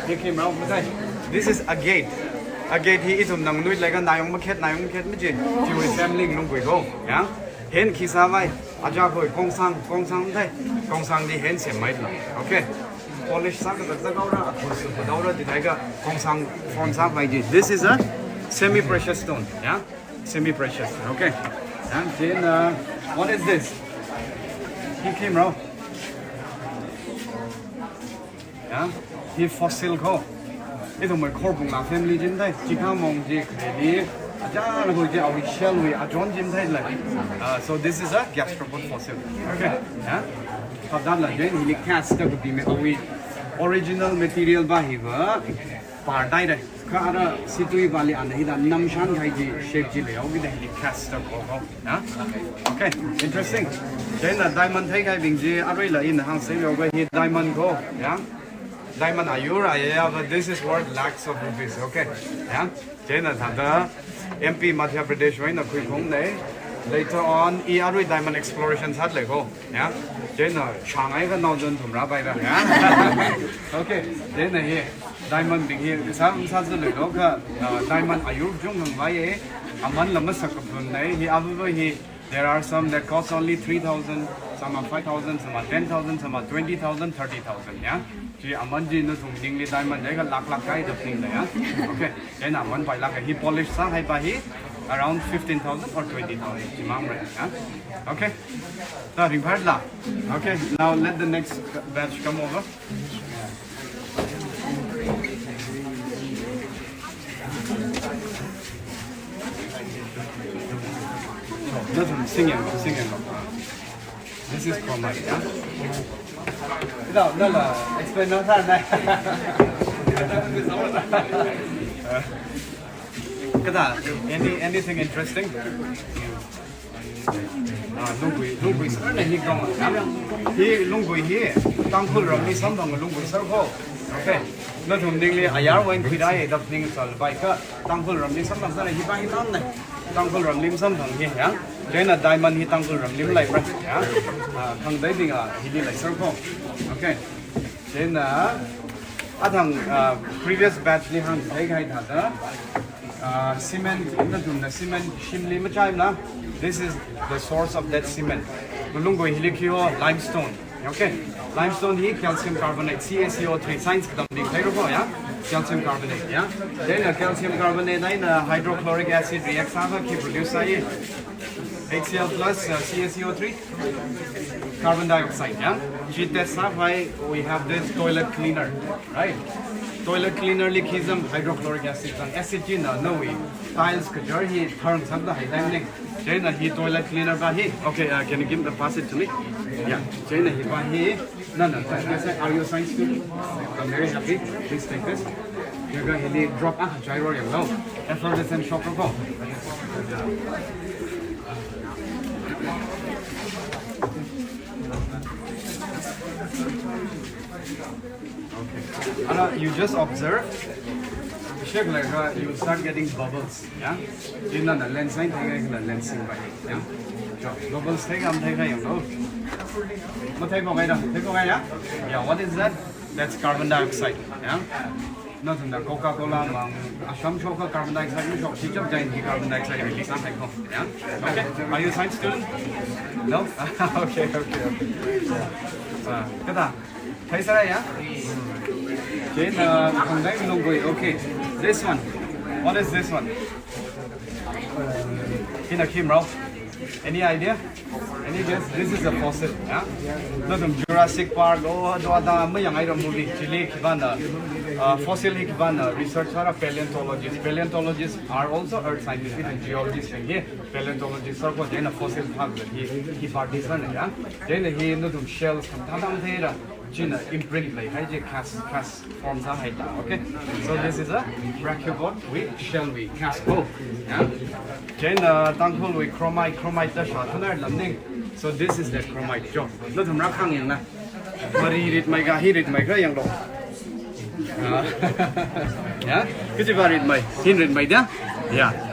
Hi khi marao, mathei. This is agate. Agate hi ithumna nganuilakha nayong makhet, nayong makhet maji. Chiwui family ngalunggui ko, yeah? Hin khi sāvai, aja khoi kongsang, kongsang mathei. Kongsang chi hin semmeila. Okay. Polish sākazakzak haora, athun sākazak haora, chithākha kongsang form sāpai chi. This is a semi-precious stone, yeah? Semi-precious, okay. And then, uh, what is this? Hi khi marao? Yeah? Hi fossil ko. Ithumwui khorbungla family chi mathei, chikha mong chi, khaleili, aja khoi chi, awui shell wui achon chi matheila. Uh, so this is a gastropod fossil. Okay, yeah? Thāda la, then hili cast da kapi me, awui original material va hiva, par dai dai. Kha ara situi vali ana hithāda namshan kahai chi shape chi leihaokida hili cast da ko ko. Yeah? Okay, interesting. Chieina diamond theikahaibing chi aruila ina hāngsei yao kha hi diamond ko, yeah? Diamond ayur ayaya, but this is worth lakhs of rupees, okay? Yeah? Chieina thāda M P Madhya Pradesh wui eina khuiphung nei. Later on, i arui diamond exploration sāda lei ko, yeah? Chieina shāngai kha naochon thumra pai da, yeah? Okay, chieina hi diamond bing hi sā, sāzālu lo kha, uh, diamond ayur chungkhangvai e, aman la masak kaphun nei, hi avuva hi, there are some that cost only three thousand, some are five thousand, some are ten thousand, some are twenty thousand, thirty thousand, yeah? Chi aman chi nathum ningli diamond jiakha lakh lakh kaida phaning da, yeah? Okay, then aman pailāk hi polish sāhaipa hi around fifteen thousand or twenty thousand chi mangmara, yeah? Okay, ta ringphāla. Okay, now let the next batch come over. Yeah. Nathum sing yang, sing yang. This is chromite, yeah? Ina, nala explain na sa na. Kada, any, anything interesting? Ah, lunggui, lunggui sir na hi kong. Hi lunggui hi, Tangkhul ramli samphang lunggui sir ko. Okay. Nathum ningli ayar wine khuidai dap ning sal bai ka. Tangkhul ramli samphang sir hi ba hi tang na. Tangkhul ramli samphang hi ya. Chieina diamond hi Tangkhul ramli lai pra ya. Ah, khangateibing a hili lai sir ko. Okay. Chieina athang, ah, previous batch li hāngthei kahai thāda, ah, cement, nathumna cement shimli machaimana. This is the source of that cement. Lunggui hili khi ho, limestone. Okay. Limestone hi calcium carbonate, C a C O three, science katambing theira ko ya. Calcium carbonate ya. Then, uh, calcium carbonate eina hydrochloric acid react sākha khi produce sāi. H C l plus, uh, C a C O three, carbon dioxide, yeah? Chi test sākhavai, we have this toilet cleaner, right? Toilet cleaner li khi zam hydrochloric acid zang, acid china nawui tiles kajar hi tharang sāda hai time ning. Chieina hi toilet cleaner ba hi. Okay, uh, can you give the, pass it to me? Yeah. Chieina hi ba hi. No, no, thank you, sir. Are you a science student? I'm very happy. Please take this. You're going to need drop a gyro yang lo. Effervescent shock ko. Okay. Ara, you just observe. Shake like, uh, you start getting bubbles. Yeah? Ina na lens sign thei ngai, na lens sign bai. Yeah? Jo, bubbles thei kam thei ngai yang lo. Mathei ko ngai da, thei ko ngai ya? Yeah, what is that? That's carbon dioxide. Yeah? Nathumna Coca-Cola mang, asham shoka carbon dioxide mi shok, chi chap jain hi carbon dioxide release sāthei ko. Yeah? Okay. Are you a science student? No? Okay, okay, okay. Ah, kada? Thei sāra ya? Chieina, uh, khangatei lunggui. Okay. This one. What is this one? Hina khi mara? Any idea? Any guess? This is a fossil, yeah? Nathum Jurassic Park, oh, do da, mayang ai movie, chili khipāna, uh, fossil hi khipāna research sāra paleontologist. Paleontologists are also earth scientists, even geologists thing hi. Paleontologists sir ko, chieina fossil phak hi, hi part hi sāna ya. Chieina hi nathum shells khangatei thāda matheira. China imprint leihai chi cast, cast form sāhai ta. Okay. So this is a brachiopod wui shell wui cast ko. Yeah. Chieina Tangkhul wui chromite, chromite ta shāthunar lam ning. So this is the chromite jo. Nathum rākhang yangna. Mari ritmei ka, hi ritmei ka yang lo. Ah. Yeah. Kachi va ritmei, hin ritmei da. Yeah.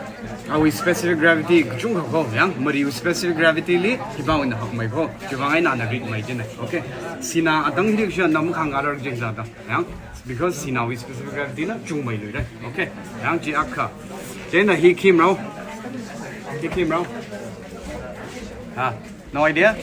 Awui specific gravity kachungkha ko, yang, mari specific gravity li, hipāwui eina hakmei ko, chiwui vang eina ana ritmei jina. Okay. Sinā atang hi dikshia nam khang arar jing zata, yang, because sināwui specific gravity na chungmei luira. Okay. Yang chi akha. Chieina hi khi mara? Hi khi mara? Ha. No idea?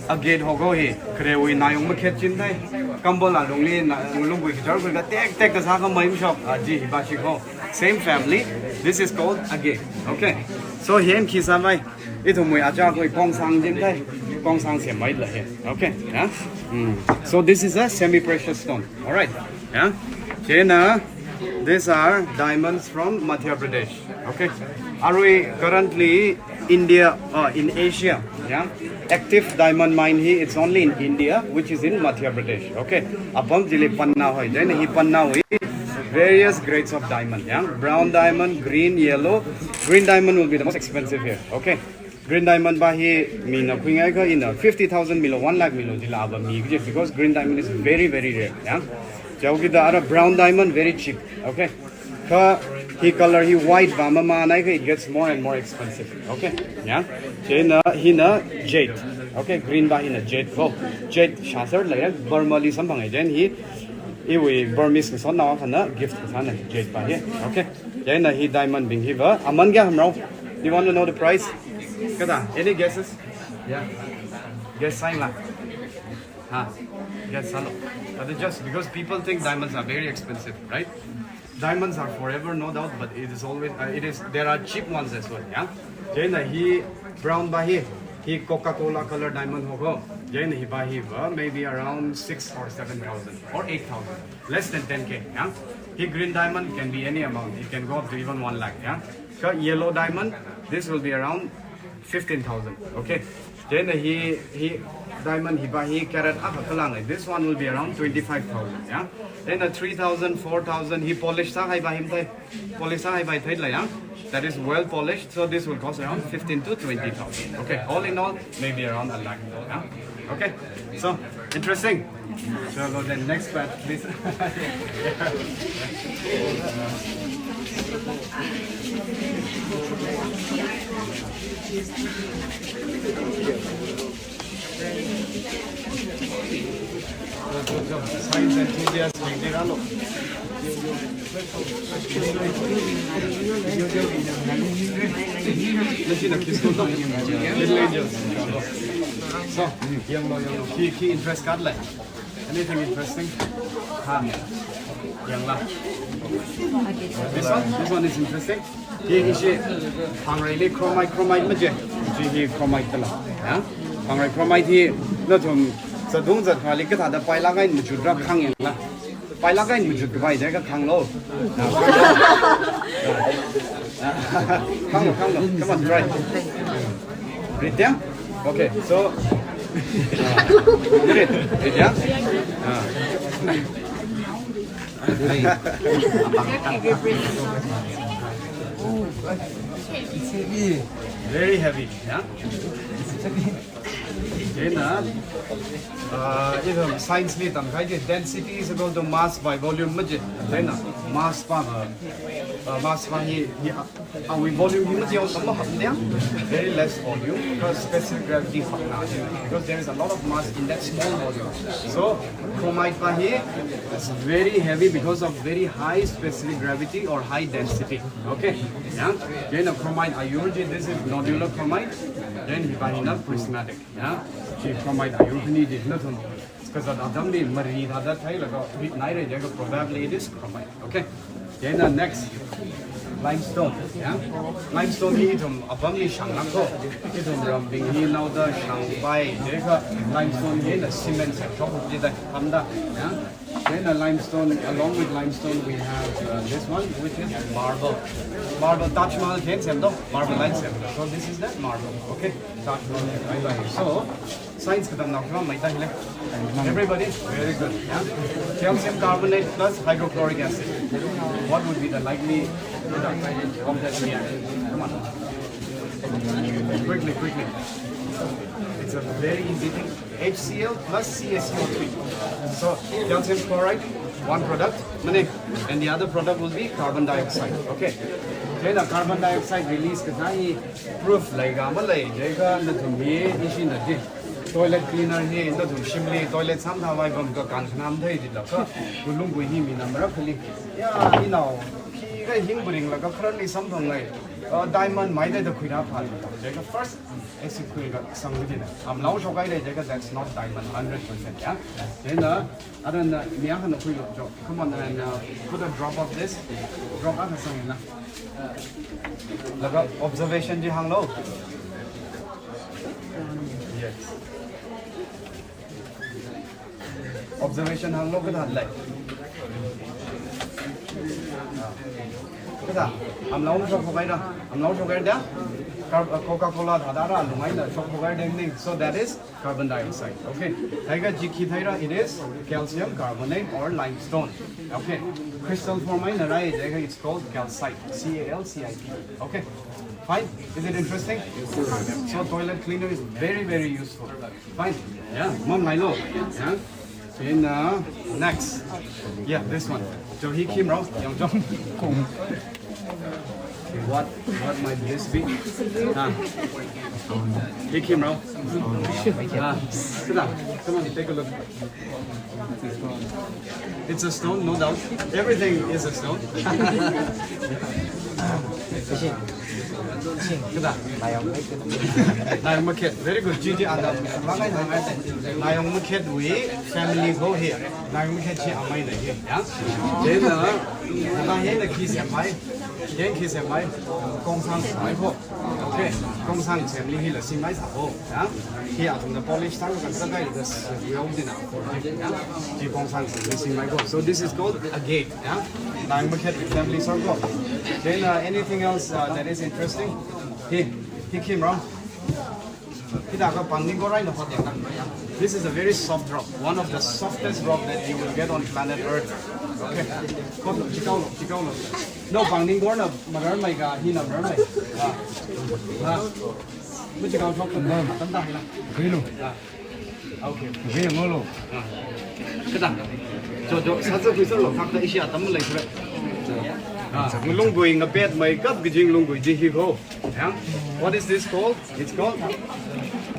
Agate ho ko hi, kharewui nayung makhet chin thei. Kambol alungli na, lunggui kajar khuika tek tek ta sākhamei mashok. Ah, chi hi ba chi ko. Same family. This is called agate. Okay. So hi eina khi sāmei. Ithumwui aja khui kongsang chin thei. Kongsang semmei la hi. Okay. Yeah? Mm. So this is a semi-precious stone. All right. Yeah? Chieina, these are diamonds from Madhya Pradesh. Okay. Arui currently India, uh, in Asia, yeah, active diamond mine hi, it's only in India, which is in Madhya Pradesh. Okay. Apam chili panna hoi. Then hi panna hoi various grades of diamond, yeah. Brown diamond, green, yellow. Green diamond will be the most expensive here. Okay. Green diamond ba hi mina khuingai kha ina fifty thousand milo, one lakh milo jila ba mi kaji, because green diamond is very, very rare, yeah. Chaokida ara brown diamond very cheap, okay. Kha hi color hi white va mamanai kha it gets more and more expensive, okay, yeah. Chieina hina jade, okay, green ba hina jade ko, jade shāser lei, Burma li samphang ai, then hi iwui Burmese kasotnao akhana gift kasāna jade ba hi, okay. Chieina hi diamond bing hi va, aman kayā mara? Do you want to know the price? Kada, any guesses? Yeah. Guess sāi la. Ha. Guess sālu. But it's just because people think diamonds are very expensive, right? Diamonds are forever, no doubt, but it is always, uh, it is, there are cheap ones as well, yeah? Chieina hi brown ba hi, hi Coca-Cola color diamond ho ko. Chieina hi ba hi va, maybe around six or seven thousand or eight thousand. Less than ten K, yeah? Hi green diamond can be any amount. It can go up to even one lakh, yeah? Kha yellow diamond, this will be around Fifteen thousand. Okay. Then uh, hi hi diamond hi pa hi carat akha kalang. This one will be around twenty-five thousand. Yeah. Then uh, three thousand, four thousand hi polish sāhai pa himthei. Polish sāhai pa thei la, yeah. That is well polished. So this will cost around fifteen to twenty thousand. Okay. All in all, maybe around a lakh. Yeah. Okay. So interesting. Shall go the next part, please. Science enthusiast, Middle Angels. So, yanglu, yanglu. Khi, khi interest card lei. Anything interesting? Ha. Yanglu. This one, this one is interesting. Hi, hi, hi. Phangrei li chromite, chromite maje. Chi hi chromite la. Ya. Phangrei chromite hi, nathum, zatung zathali kathāda pailāk eina machut ra khang yanglu. Pailāk eina machut kapai de ka khanglu. Khanglu, khanglu. Come on, try. Read, yeah? Okay, so, uh, read, read, yeah? Uh. Very heavy, yeah? Then, uh, uh, if, um, science li tamkahai chi, density is equal to mass by volume maje. Then, uh, mass pa, uh, uh, mass pa hi, hi, uh, uh, with volume hi maje, uh, ma hap dia. Very less volume, because specific gravity hapna. Because there is a lot of mass in that small volume. So, chromite pa hi is very heavy because of very high specific gravity or high density. Okay. Yeah. Then, uh, chromite ayur chi, this is nodular chromite. Then hi pa hina prismatic. Ya, chi chromite ayur khani chi nathum kazat atamli mari thāda theilaga ritnai re jiakha probably it is chromite. Okay. Then the next, limestone. Ya, limestone hi ithum apamli shanglāk ko. Ithum rambing hi naoda shangpai jiakha limestone hina cement sāshok jida pamda. Ya. Then a limestone, along with limestone, we have, uh, this one, which is marble. Marble, Taj Mahal khayang semdo, marble eina semdo. So this is that marble, okay? Taj Mahal, I like it. So, science katamnao khamei ta hile. Everybody, very good. Yeah? Calcium carbonate plus hydrochloric acid. What would be the likely product of that reaction? Come on. Quickly, quickly. It's a very easy thing. H C l plus C a C O three. So, calcium chloride, one product, mane, and the other product will be carbon dioxide. Okay. Then a carbon dioxide release kasā hi proof leiga malei, jiakha nathum hi ishi na di. Toilet cleaner hi nathum shimli toilet samthāvai pamkha kankhanā mathei jilaga, kulung kui hi mi number akhali. Ya, inao, khi ka hing buring laga khararli samphang ngai. Uh, diamond mai da da khuira phan. Jiakha first, Exit khuiga sangvidina. Amlao shokhai da jiakha, that's not diamond, hundred percent, yeah? Then, uh, other than that, mi akhana khuilo, jo. Come on, and, uh, put a drop of this. Drop akha sangna. Laga observation chi hānglo. Yes. Observation hānglo kathālei. Kathā, amlao shokkhavai ra, amlao shokkhavai da, Car-, uh, Coca-Cola thāda ra, lungai na shokkhavai da ning. So that is carbon dioxide. Okay. Theiga chi khi theira, it is calcium carbonate or limestone. Okay. Crystal form eina rai, jiakha it's called calcite. C A L C I T E. Okay. Fine. Is it interesting? So toilet cleaner is very, very useful. Fine. Yeah, mamlailo. Yeah. Then, uh, next. Yeah, this one. Jo hi khim rao, yang jo. What, what might this be? Ah. Hi khim rao. Ah, sit down. Come on, take a look. It's a stone, no doubt. Everything is a stone. Kathā? Nayong makhet. Very good. Chi chi anda. Nayong makhet wui family ko hi. Nayong makhet chi amei na hi. Ya. Then, uh, kathā hi na khi semhai. Khayang khi semhai. Kongsang semhai ko. Okay. Kongsang family hila semhai sāko. Ya. Hi athumna polish sākhangasak kahai da, uh, we all did now. Ya. Chi Kongsang family semhai ko. So this is called agate. Ya. Nayong makhet family sāko. Then, uh, anything else, uh, that is interesting? Hi, hi khim rao. Hithākha pāng ningkor eina hot yang. This is a very soft rock, one of the softest rock that you will get on planet Earth. Okay. Kotlo, chikaolo, chikaolo. No, pāng ningkorna mararmei ka, hina mararmei. Ah. Ah. Machikao shok tamda, tamda hila. Kilo. Ah. Okay. Kilo ngolo. Ah. Kada. Jo, jo, sāsa kuisarlo, thakta ishi atam leisure. Ah, ngalunggui ngapet mai kap kajing lunggui chi hi ko. Yang? What is this called? It's called?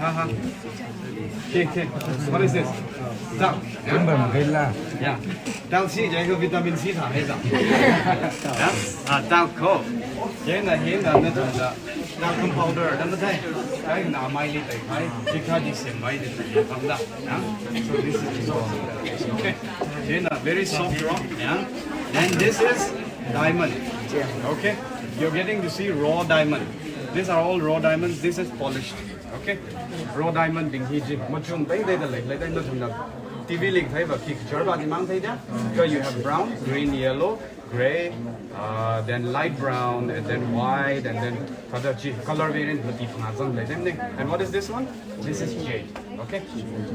Aha. Okay, okay. What is this? Dal. Kumbam kaila. Yeah. Dal si jai ko vitamin C tha hai da. Yeah? Ah, dal ko. Yang na, yang na, na, na, na. Talcum powder, na, na, thai. Thai na mai li thai, thai. Chikha di sem mai di thai. Pam da. Yeah? So this is, okay. Yang na, very soft rock. Yeah? And this is diamond. Okay? You're getting to see raw diamond. These are all raw diamonds. This is polished. Okay? Raw diamond bing hi chi. Machung dai dai da lei, lei dai machung da. T V li thai va, khi char va di mang thai da. Ka you have brown, green, yellow, grey, uh, then light brown, and then white, and then kada chi color variant mati phang zang lei dai. And what is this one? This is jade. Okay?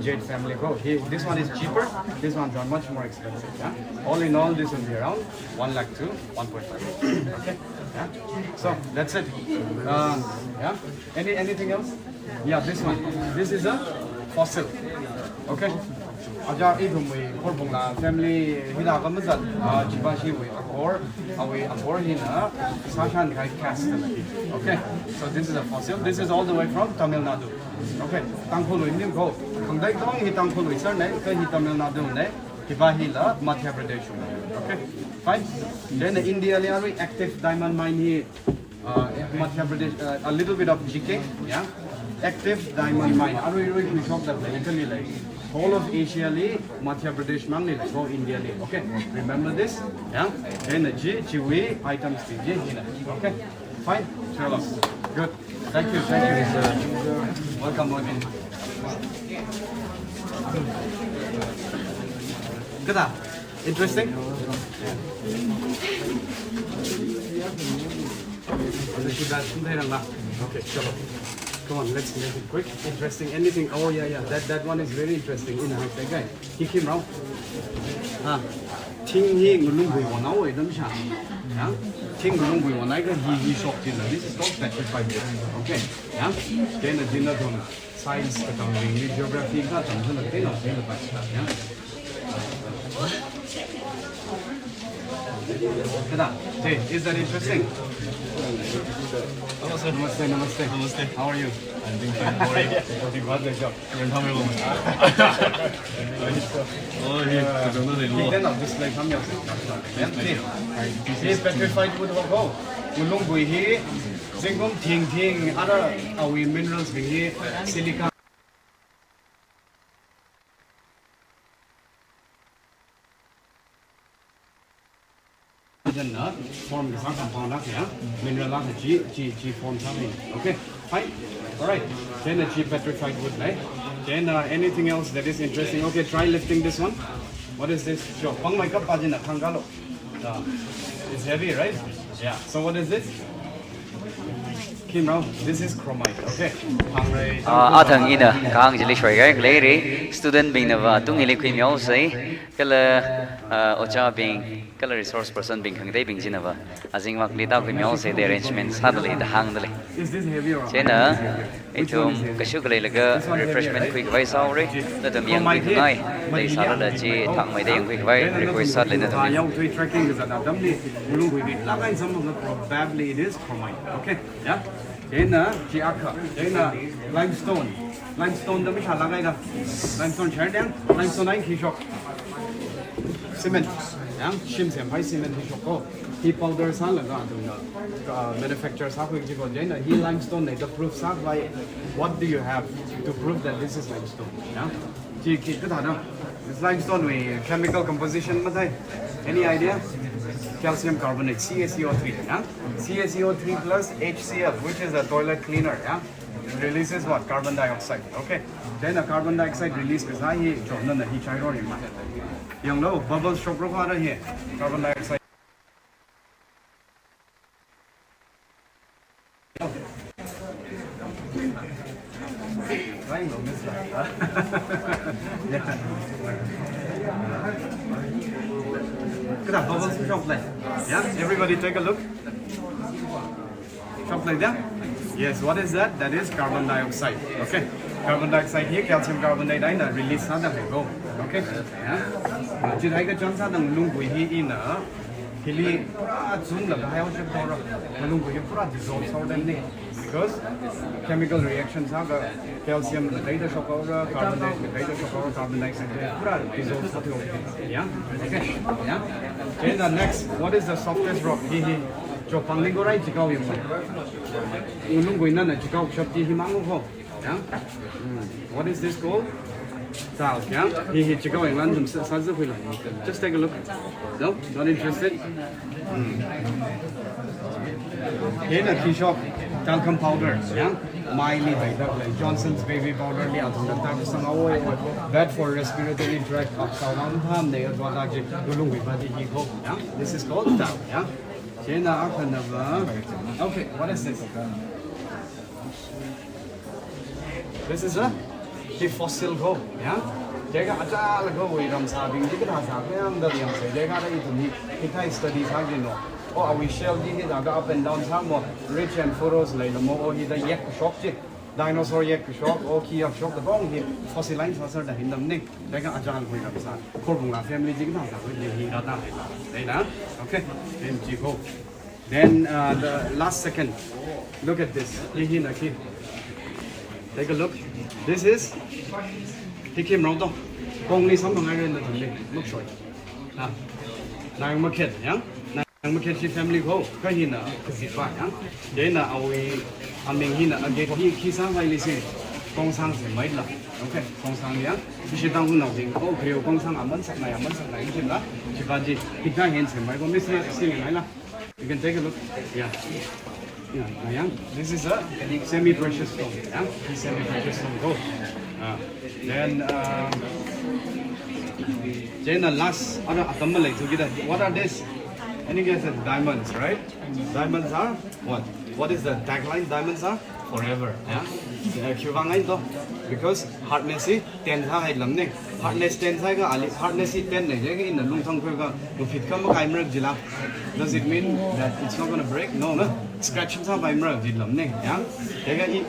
Jade family ko. He, this one is cheaper. These ones are much more expensive. Yeah? All in all, this will be around one lakh to one point five. Okay? Yeah? So, that's it. Uh, yeah? Any, anything else? Yeah, this one. This is a fossil. Okay? Aja ithumwui Khorbungla family hithākha mazat, uh, Chibashi wui akhor, awui akhor hina sāshan khai cast. Okay? So this is a fossil. This is all the way from Tamil Nadu. Okay, Tangkhulwui ning ko. Khangatei katonga hi Tangkhulwui sar nei, kha hi Tamil Nadu nei, hiva hila Madhya Pradesh nei. Okay, fine. Then India li arui active diamond mine hi, uh, Madhya Pradesh, uh, a little bit of G K, yeah. Active diamond mine. Arui arui khuishokda lei, kali lei. Whole of Asia li, Madhya Pradesh mangli lei, ko India li. Okay, remember this, yeah. Then chi, chiwui items chi, chi hina. Okay, fine. Sure. Good. Thank you, thank you. Welcome again. Kada, interesting? Okay, sure. Come on, let's make it quick. Interesting. Anything? Oh, yeah, yeah. That, that one is very interesting. In a high tech guy. Hi khi mrao. Ha. Thing hi ngalunggui wonao wui dam sha. Ya. Thing ngalunggui wonai kha hi, hi shok chila. This is called petrified wood. Okay. Ya. Chieina chieina thon science katamli, geography katamli, thon thon thon pai. Ya. Kada. Hey, is that interesting? Hello, sir. Namaste, namaste. Namaste. How are you? I'm doing fine. How are you? Happy birthday, sir. You're coming home. Oh, hey, I don't know the law. Then I'll just like come here. This petrified wood ho. Ngalunggui hi, zingkum thing thing, other, uh, we minerals hi, silica. Then, uh, form kasā compound akha ya, mineral akha chi, chi, chi form sāmi. Okay, fine. All right. Then, uh, chi petrified wood, right? Then, uh, anything else that is interesting? Okay, try lifting this one. What is this? Sure. Pāngmei kapa jina khangalo. Uh, it's heavy, right? Yeah. So what is this? Kim Rao, this is chromite. Okay. Hāngrei. Ah, athang ina kahāng chili shoiga leiri. Student bingna va atung hili khuimihaosei. Kala, ah, ojā bing, kala resource person bing khangateibing china va azingmakli tākhuimihaosei da arrangement sādalei da hāngdalei. Is this heavy or? Chieina, ithum kashu kaleilaga refreshment khuikhavai sāhaorei. Nathum yangkhuingai leisālala chi thangmeida yangkhuikhavai request sādalei nathum. Yangkhui trekking kazat atamli, ngalunggui laga in some of the probably it is chromite. Okay. Ya? Chieina, chi akha. Chieina, limestone. Limestone da mishālāk haida. Limestone share dang. Limestone eina khi shok. Cement. Ya? Shim sempai cement khi shok ko. Hi powder sālaga athumna, uh, manufacture sākhui kaji ko. Chieina, hi limestone nei da proof sākhavai. What do you have to prove that this is limestone? Ya? Chi, chi, kathāda. This limestone wui chemical composition mathei. Any idea? Calcium carbonate, C A C O three, ya? C A C O three plus H C L, which is a toilet cleaner, ya? It releases what? Carbon dioxide. Okay. Then a carbon dioxide release kasā hi, chomna na hi chairo ringma. Yanglu, bubbles shokra kha hi. Carbon dioxide. Trying to miss, right? Yeah. Kada bubbles shop like. Yeah, everybody take a look. Shop like that. Yes, what is that? That is carbon dioxide. Okay. Carbon dioxide hi calcium carbonate eina release sāda lei ko. Okay. Yeah. Chithākha chānsāda ngalunggui hi ina hili pura chunglaga hai ship dora. Ngalunggui hi pura dissolve sāhaoda ni. Because chemical reaction sālaga calcium kateida shokhaora, carbonate kateida shokhaora, carbon dioxide pura dissolve sāthuihaoki. Yeah? Okay. Yeah? Then the next, what is the softest rock? Hi hi. Chopang ni gorai chikao yangmei. Ngalunggui nana chikao shapti himang ko. Yeah? Mm. What is this called? Tile, yeah? Hi hi chikao yanglan dum sa, sāzakhuila. Just take a look. No? Not interested? Mm. Hina khi shop, talcum powder, yeah? Maili baida lei, Johnson's baby powder li athumna tap sanghaowa. Bad for respiratory tract, kap sāwang tham ne, adwa da ji, ngalunggui body hi ko, yeah? This is called tile, yeah? Chieina akhana va. Okay, what is this? This is a, hi fossil ko, yeah? Chieina achālakha wui ramsābing chi kathā sākha yangda yangsa. Chieina ithum hi, hithāda study sāki no. O, awui shell chi hithāda up and down sāmo, ridge and furrows leilamo, o hithāda yek kashok chi. Dinosaur yek kashok, o khi yek kashok, da kong hi fossilized sāserda hin dam ni. Chieina achālakha wui ramsā. Khorbungla family chi kathā sākha hi hi rāda leila. Leila. Okay. Then chi ko. Then, uh, the last second, look at this. Hi hina khi. Take a look. This is hi khi mrao to. Kongli samphang haira nathumli. Makshoi. Ah. Nang makhet, yeah? Nang makhet chi family ko. Kha hina kazippa, yeah? Chieina awui aming hina age hi khi sāngaili si. Kongsang semmeila. Okay, kongsang, yeah? Ishi Tangkhulnaobing, oh, Khareo kongsang aman sakngai, aman sakngai, ishi la. Chiva chi, hithāda hen semmei ko, miss na sing ngaila. You can take a look. Yeah. Yeah, yeah. This is a semi-precious stone. Yeah, this semi-precious stone. Go. Uh, then, um, then the last, other atam lei to get. What are this? Any guesses? Diamonds, right? Diamonds are what? What is the tagline? Diamonds are forever. Yeah. Uh, khiwuivang eina to? Because hardness hi ten sāhai lam ni. Hardness ten sāhaiakha ali, hardness hi ten lei, chieina lungthang khuiakha, mafit kha makai marak jila. Does it mean that it's not gonna break? No, no. Scratch sāpai marak ji lam ni, yeah? Chieina i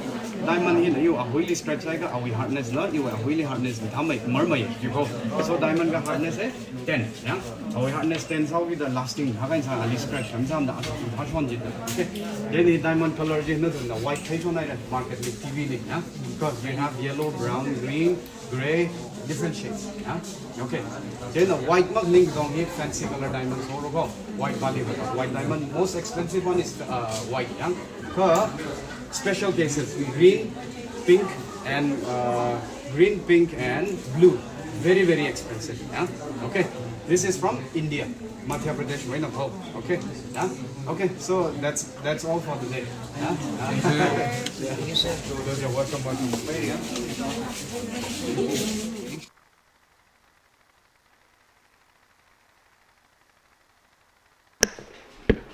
diamond hina iwui ahuili scratch sāhaiakha, awui hardness la, iwui ahuili hardness mathāmei, marmei, you go. So diamond ka hardness hi ten, yeah? Awui hardness ten sāhaokida lasting, hakan sā ali scratch, ham sam da, ashon ji da. Okay. Then hi diamond color chi nathumna white thei shon haira, market li, T V li, yeah? Because we have yellow, brown, green, gray, different shades. Yeah? Okay. Then the white mak ning dong hi fancy color diamonds ho ro ko. White body with white diamond. Most expensive one is uh, white. Yeah? Kha special cases, green, pink, and uh, green, pink, and blue. Very, very expensive. Yeah? Okay. This is from India, Madhya Pradesh, where of hope. Okay. Yeah? Okay. So that's that's all for today. Yeah? Thank you. You're welcome, welcome.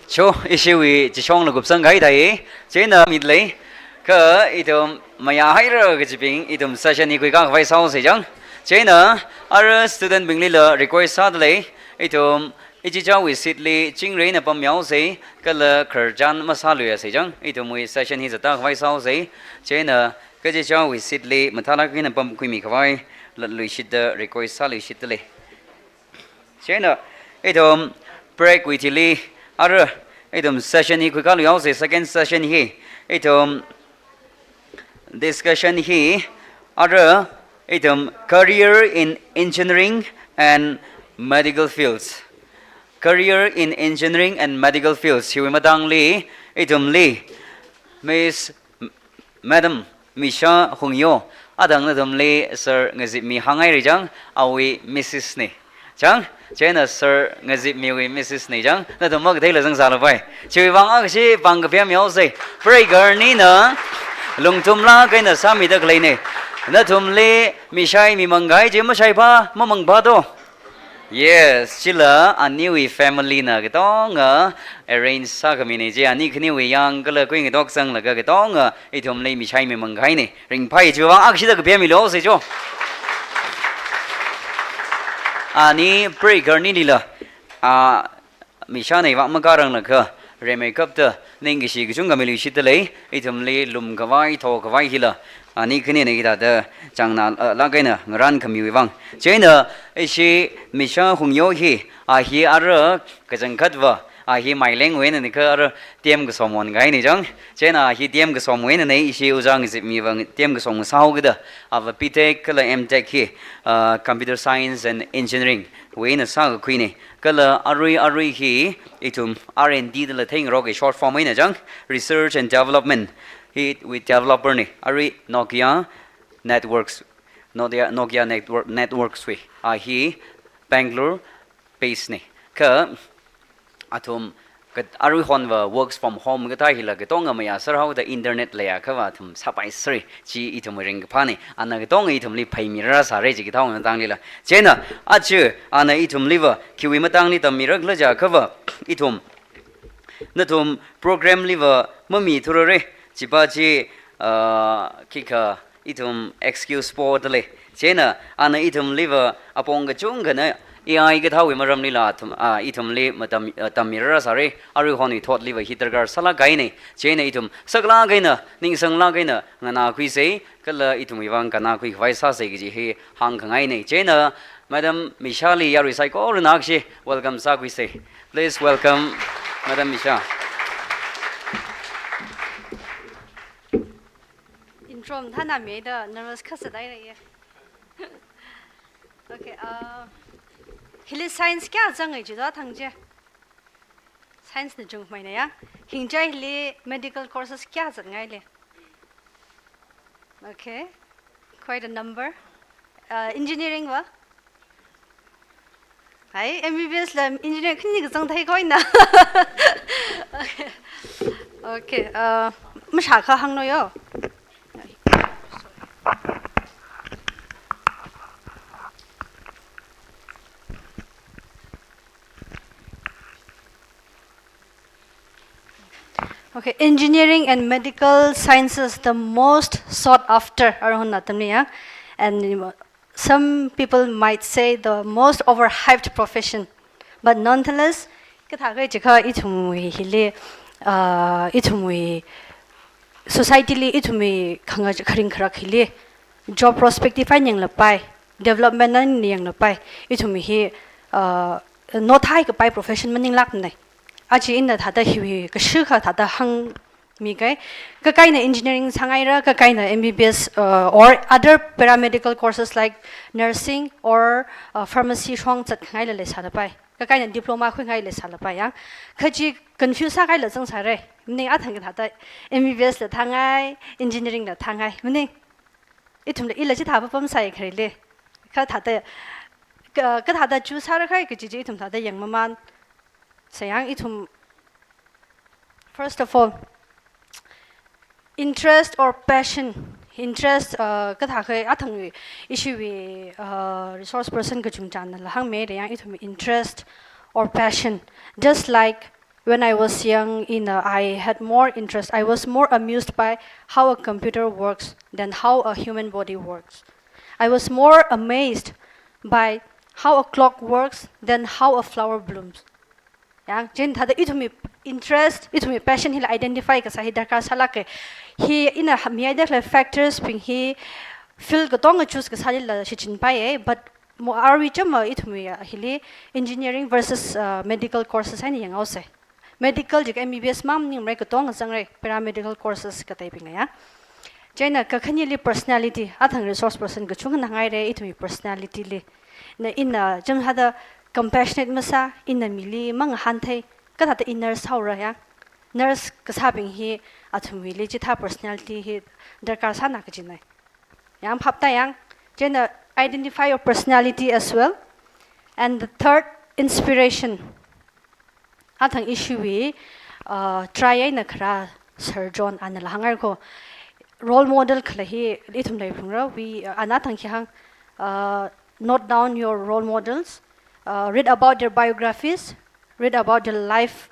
So, ishiwui chishongla kupsang kahai thai, chieina mit lei, kha ithum mayā haira kajibing, ithum session hi khuikā khavai sāhaosa chang. Chieina, ara student bingli la request sāda lei, ithum ichichāwui seat li chingri eina pammihaosa, kala khararchan masāluiasa chang, ithumwui session hi zatā khavai sāhaosa, chieina kachichāwui seat li mathālāk eina pamkhuimi khavai, latluishitda request sāluishitda lei. Chieina, ithum break wui thili, ara, ithum session hi khuikāluihaosa, second session hi, ithum discussion hi, ara, ithum career in engineering and medical fields. Career in engineering and medical fields. Hiwui matangli, ithumli, Miss Madam Misha Hungyo, adang nathumli Sir Ngazipmi hāngngaira chang, awui Missus ni. Chang, chieina Sir Ngazipmiwui Missus ni chang, nathum makatheila zangsālapai. Chiwuivang akha chi pāng kaphemihaosa. Break eina, lungthumlāk eina sāmida khaleina. Nathumli mishai mimang kahai chi mashaipa, mamangpa to. Yes, chila aniwui family na katonga arrange sākhamina chi, ani khaniwui yang kala kuingatok zanglaga katonga ithumli mishai mimang kahaina. Ringphai chiwui vang akshida kapemilu sai cho. Ani prayer nilila, a, mishana vang makarang lakha, remei kapta, ningkashi kachungkha miluishitda lei, ithumli lumkhavai, thokhavai hila, ani khanina hithāda changna, a, lāk eina ngarankhamiwui vang. Chieina, ishi Misha Hungyo hi, a hi ara kachangkhatva, a hi Mailengwui eina nikha ara T M Kasom won kahaina chang. Chieina a hi T M Kasomwui eina nei, ishi Ojā Ngazipmiva T M Kasom sāhaokida, ava B Tech kala M Tech hi, a, Computer Science and Engineering wui eina sākakhuina. Kala arui arui hi ithum R and D dala theingarok hi short form eina chang, Research and Development hiwui developer na. Arui Nokia Networks, Nokia, Nokia Network, Networks wui. A hi Bangalore base na. Kha athum kat-, aruihonva works from home kathā hila katonga mayāserhaoda internet leiakhava athum sāpaisera chi ithumwui ringkaphāna. Ana katonga ithumli phaimirāsāra chi kathāwui matanglila. Chieina, aja, ana ithumliva khiwui matangli tammirakhala jiakhava, ithum, nathum program liva mamithurara, chipa chi, ah, khikha ithum excuse poda lei. Chieina, ana ithumliva apong kachungkhana A I kathāwui maramlila athum, a, ithumli matam, a, tammirāsāra, aruihonwui thotliva hi darkar sālāk kahaina. Chieina ithum saklāk eina, ningsanglāk eina nganākhuisa, kala ithumwui vang kannakhui khavai sāsa kaji hi hāngkhangaina. Chieina Madam Mishali yarui saikorana akshi welcome sākhuisa. Please welcome Madam Misha. Intro mathānāmida nervous kha sādai leiya. Okay, uh, hili science kayā zangai jida thangje? Science na chungmeina ya. Hingcha hili medical courses kayā zatngaile? Okay, quite a number. Uh, engineering va? Hai, M B B S la engineer khani kazang thei koina. Okay. Okay, uh, mashakha hānglu yo. Okay, engineering and medical sciences the most sought after, aruihon atamli ya. And some people might say the most overhyped profession. But nonetheless, kathā kaji kha ithumwui hili, uh, ithumwui society li ithumwui khanga kharing kharak hili job prospect hi fine yanglapai, development na yanglapai, ithumwui hi, uh, nothai kapai profession maninglākna. Aja ina thāda hiwui kashikha thāda hāng mi kai, kakaina engineering sāngaira, kakaina M B B S, uh, or other paramedical courses like nursing or, uh, pharmacy shong zatkhangaila leisālapai. Kakaina diploma khuingaila leisālapai ya. Kha chi confuse sākahaila zangsāra. Maning athang kathāda M B B S la thāngai, engineering la thāngai. Maning ithumla ila chithā papam sāi khareli. Kathāda, ka, kathāda choose sāra khai kaji chi ithum thāda yangmaman. Sayang ithum, first of all, interest or passion. Interest, uh, kathā khai athang ishiwui, uh, resource person kachungchana la hāngmira ya, ithum interest or passion. Just like when I was young, ina, I had more interest. I was more amused by how a computer works than how a human body works. I was more amazed by how a clock works than how a flower blooms. Ya, chieina thāda ithumwui interest, ithumwui passion hila identify kasā hi darkar sālāka. Hi ina ha-, mihaida khalei factors bing hi field katonga choose kasālila shichinpaiya, but mo arui chama ithumwui, uh, hili engineering versus, uh, medical courses eina yanghaosa. Medical jiakha M B B S mang maningmara, katonga zangra, paramedical courses kateibingla ya. Chieina kakhaneli personality, athang resource person kachungana hāngaira, ithumwui personality li. Na ina cham thāda compassionate masā, ina mili mangahān thei, kathāda i nurse haora ya. Nurse kasābing hi athumwuili chithā personality hi darkar sāna kajina. Yang phapta yang, chieina identify your personality as well. And the third, inspiration. Athang ishiwui, uh, try eina kharā Sir John anala hāngngaira ko. Role model khalei hi ithum leiphungra, we, uh, ana athang khi hāng, uh, note down your role models. Uh, read about their biographies, read about their life.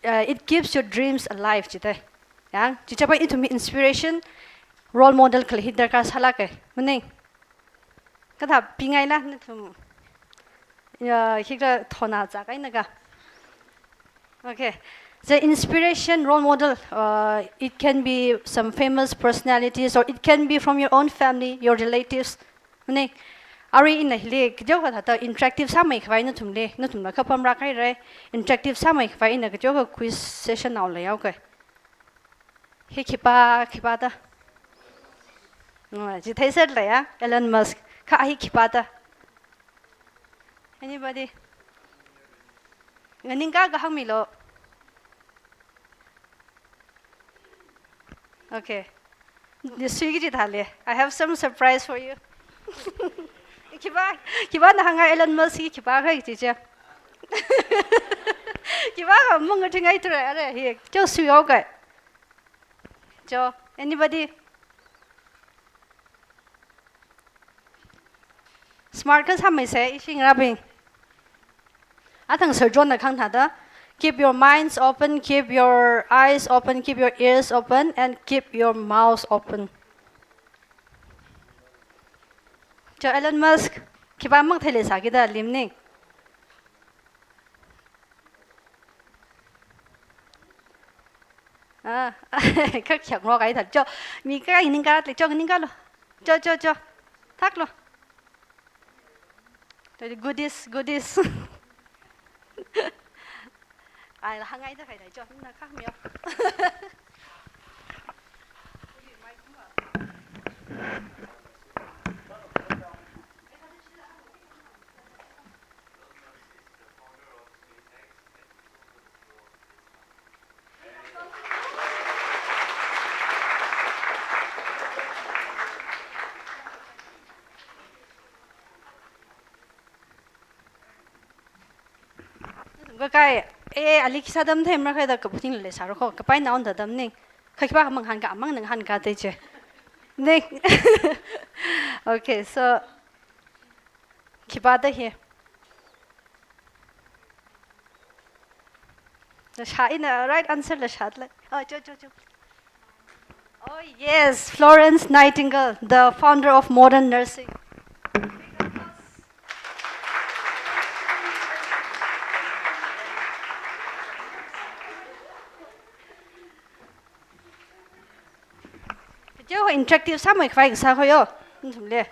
Uh, it keeps your dreams alive, jida. Yang, chichāpai ithum inspiration, role model khalei hi darkar sālāka. Maning. Kathā pingaila nathum. Ya, hikra thona zakaina ka. Okay. The inspiration role model, uh, it can be some famous personalities, or it can be from your own family, your relatives. Maning, arui ina hili, kateokha thāda interactive sāmeikhavai nathumli, nathumla kapam rākhaira, interactive sāmeikhavai ina kateokha quiz session nao leiya, okay. Hi khipā, khipāda. Mm, chi theiser leiya, Elon Musk. Kha hi khipāda. Anybody? Nganingkā kahāng milu. Okay. Nisui ki jithale. I have some surprise for you. Khipā, khipāna hānga Elon Musk hi khipā kahai chi chi. Khipākha mung thingai tura are hi. Cho suihaoka. Cho, anybody? Smart kasāmeisa, ishi ngarābing. Athang Sir John na kahāng thāda, keep your minds open, keep your eyes open, keep your ears open, and keep your mouths open. Cho Elon Musk, khipā mang theilei sākida limning. Ah, kha khyakngarokai thā. Cho, mi kha nganingkā le, cho nganingkālu. Cho, cho, cho. Thaklu. Goodies, goodies. Ai, la hāngngaida khaida, cho, na kha miyo. Kakai, eh, ali khi sādam thei mara khaida kapu thing lei sāra kho, kapai naon da damning. Kha khipā mang hānga, mang nang hānga te che. Ning. Okay, so, khipāda hi. Lashā ina right answer lashā le. Oh, cho, cho, cho. Oh, yes, Florence Nightingale, the founder of modern nursing. Video ho interactive sāmeikhavai kasā ho yo. Nathumli.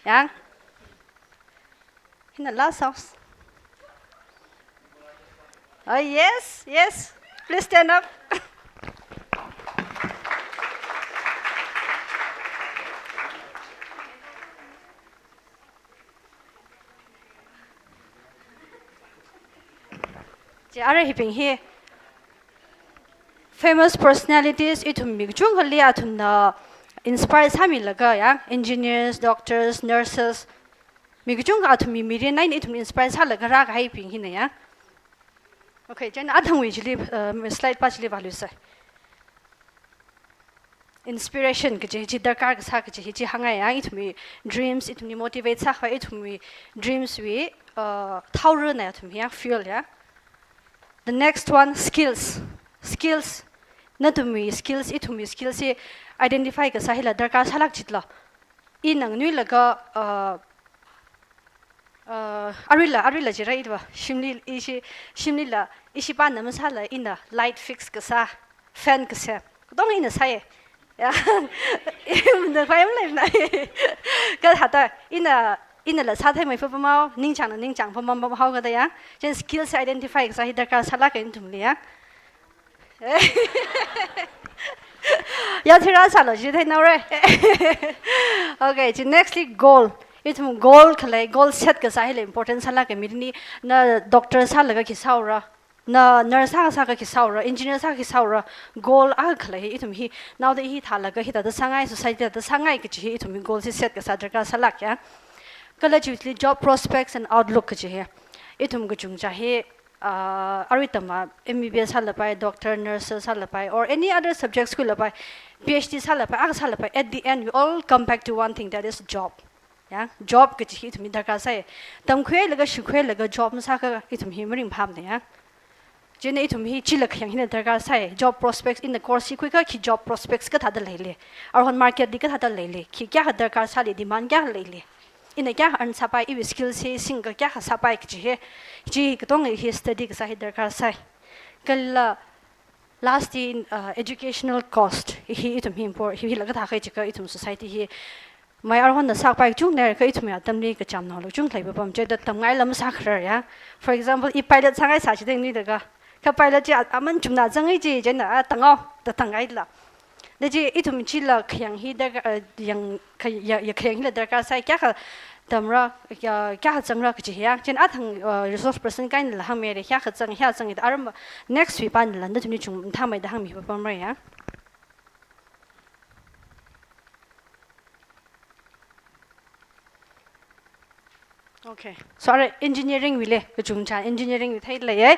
Yang. Hina last house. Oh, yes, yes. Please stand up. Chi ara hibing hi famous personalities, ithum mi kachungkhali athumna inspire sāmilaga, ya, engineers, doctors, nurses, mi kachungkha athumwui mirin eina ithum inspire sālaga rākahaibing hina, ya. Okay, chieina athangwui chili, uh, slide pa chili vāluisa. Inspiration kaji, chi darkar kasā kaji hi chi hāngngai, ya, ithumwui dreams, ithumli motivate sākhavai, ithumwui dreams wui, uh, thaorana athum hi, ya, fuel, ya. The next one, skills. Skills. Nathumwui skills, ithumwui skills hi identify kasā hila darkar sālāk jitlo. Ina nganuilaga, uh, uh, aruila, aruila jira iva, shimli, ishi, shimlila, ishi pana masāla ina light fix kasā, fan kasā. Katonga ina sāya. Ya. Ina fai malai na. Kathāda, ina, inala sāthei mai fa pamao, ningchāngna ningchāng pamao pamao haokada ya. Chieina skills identify kasā hi darkar sālāka nathumli ya. Ya, thira sālo, chi thei naora. Okay, chi nextly goal. Ithum goal khalei, goal set kasā hila important sālāka, mirinli na doctor sālaga khi sāora, na nurse sā, sālaga khi sāora, engineer sālaga khi sāora, goal akha khalei hi, ithum hi, naoda hi thālaga hithāda sāngai, society da sāngai kaji hi, ithum hi goal hi set kasā darkar sālāk ya. Kala chili job prospects and outlook kaji hi. Ithum kachungkha hi, ah, arui tamma M B B S sālapai, doctor, nurse sālapai, or any other subjects khuilapai, P H D sālapai, akha sālapai, at the end, we all come back to one thing, that is job. Ya, job kachi hi ithumli darkar sai. Tamkhuilaga shikhuilaga job masāakha ithum hi maringphāmana ya. Chieina ithum hi chila khayang hina darkar sai. Job prospects in the course hi khuiakha khi job prospects kathāda leili. Aruihon market li kathāda leili. Khi kayākha darkar sāli, demand kayākha leili. Ina kayākha earn sāpai, iwui skills hi singakha kayākha sāpai kachi hi. Chi katonga hi study kasā hi darkar sai. Kala last in, uh, educational cost hi ithum hi impor-, hi, hila kathākha jiakha ithum society hi mai aruihonna sāpai kachungkha leikha ithumwui atamli kacham nao lo kachungkha leipapam, chieina tamngaila masākharar ya. For example, i pilot sāngaisā chida ning da kha. Kha pilot chi a-, aman chungna zangngai chi, chieina a tangao, da tangngaila. Da chi ithum chila khayang hi darkar, uh, yang, kha-, ya, ya khayang hila darkar sai, kayākha tamra, ya, kayākha zangra kachi hi ya. Chieina athang, uh, resource person kahaina la hāngmira, kayākha zang, kayākha zang, ida aram next week pānla nathumli chungthāmeida hāngmipapamra ya. Okay. So, ara engineering wuili kachungcha, engineering wui theilei ya.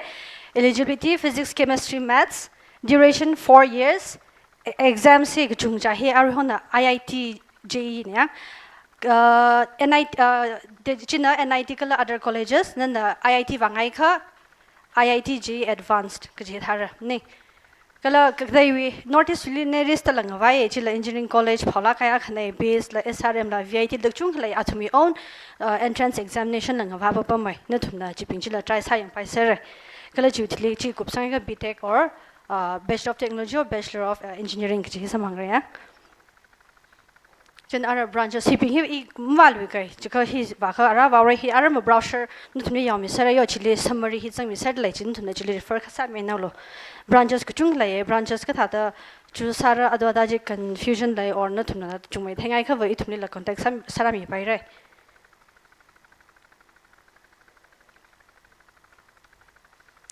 Eligibility, physics, chemistry, maths, duration four years, e-, exams hi kachungcha hi aruihonna I I T J E na ya. Uh, N I T, uh, de-, china N I T kala other colleges, nana I I T vāngaikha, I I T J E Advanced kaji thāra, ni. Kala kateiwui North East wuili nearest la ngavai, chila engineering college phaolāk kahai akhana, BEST la, S R M la, V I T la kachungkha lei, athumwui own, uh, entrance examination la ngavāpapamai, nathumna chibing chila try sāyangpai sāra. Kala chiwui thili chi kupsangakha B Tech or, uh, Bachelor of Technology or Bachelor of, uh, Engineering kaji hi samphangra ya. Chieina ara branches hibing hi i mavāluikai, jiakha hi vākha ara vāra hi ara ma brochure nathumli yaomisāra yo, chili summary hi zangmisāra lei, chieina nathumna chili refer kha sāminao lo. Branches kachungkha lei, branches kathāda choose sāra, athāda chi confusion lei or nathumna chungmei theingaikha va ithumlila contact sā, sārāmipaira.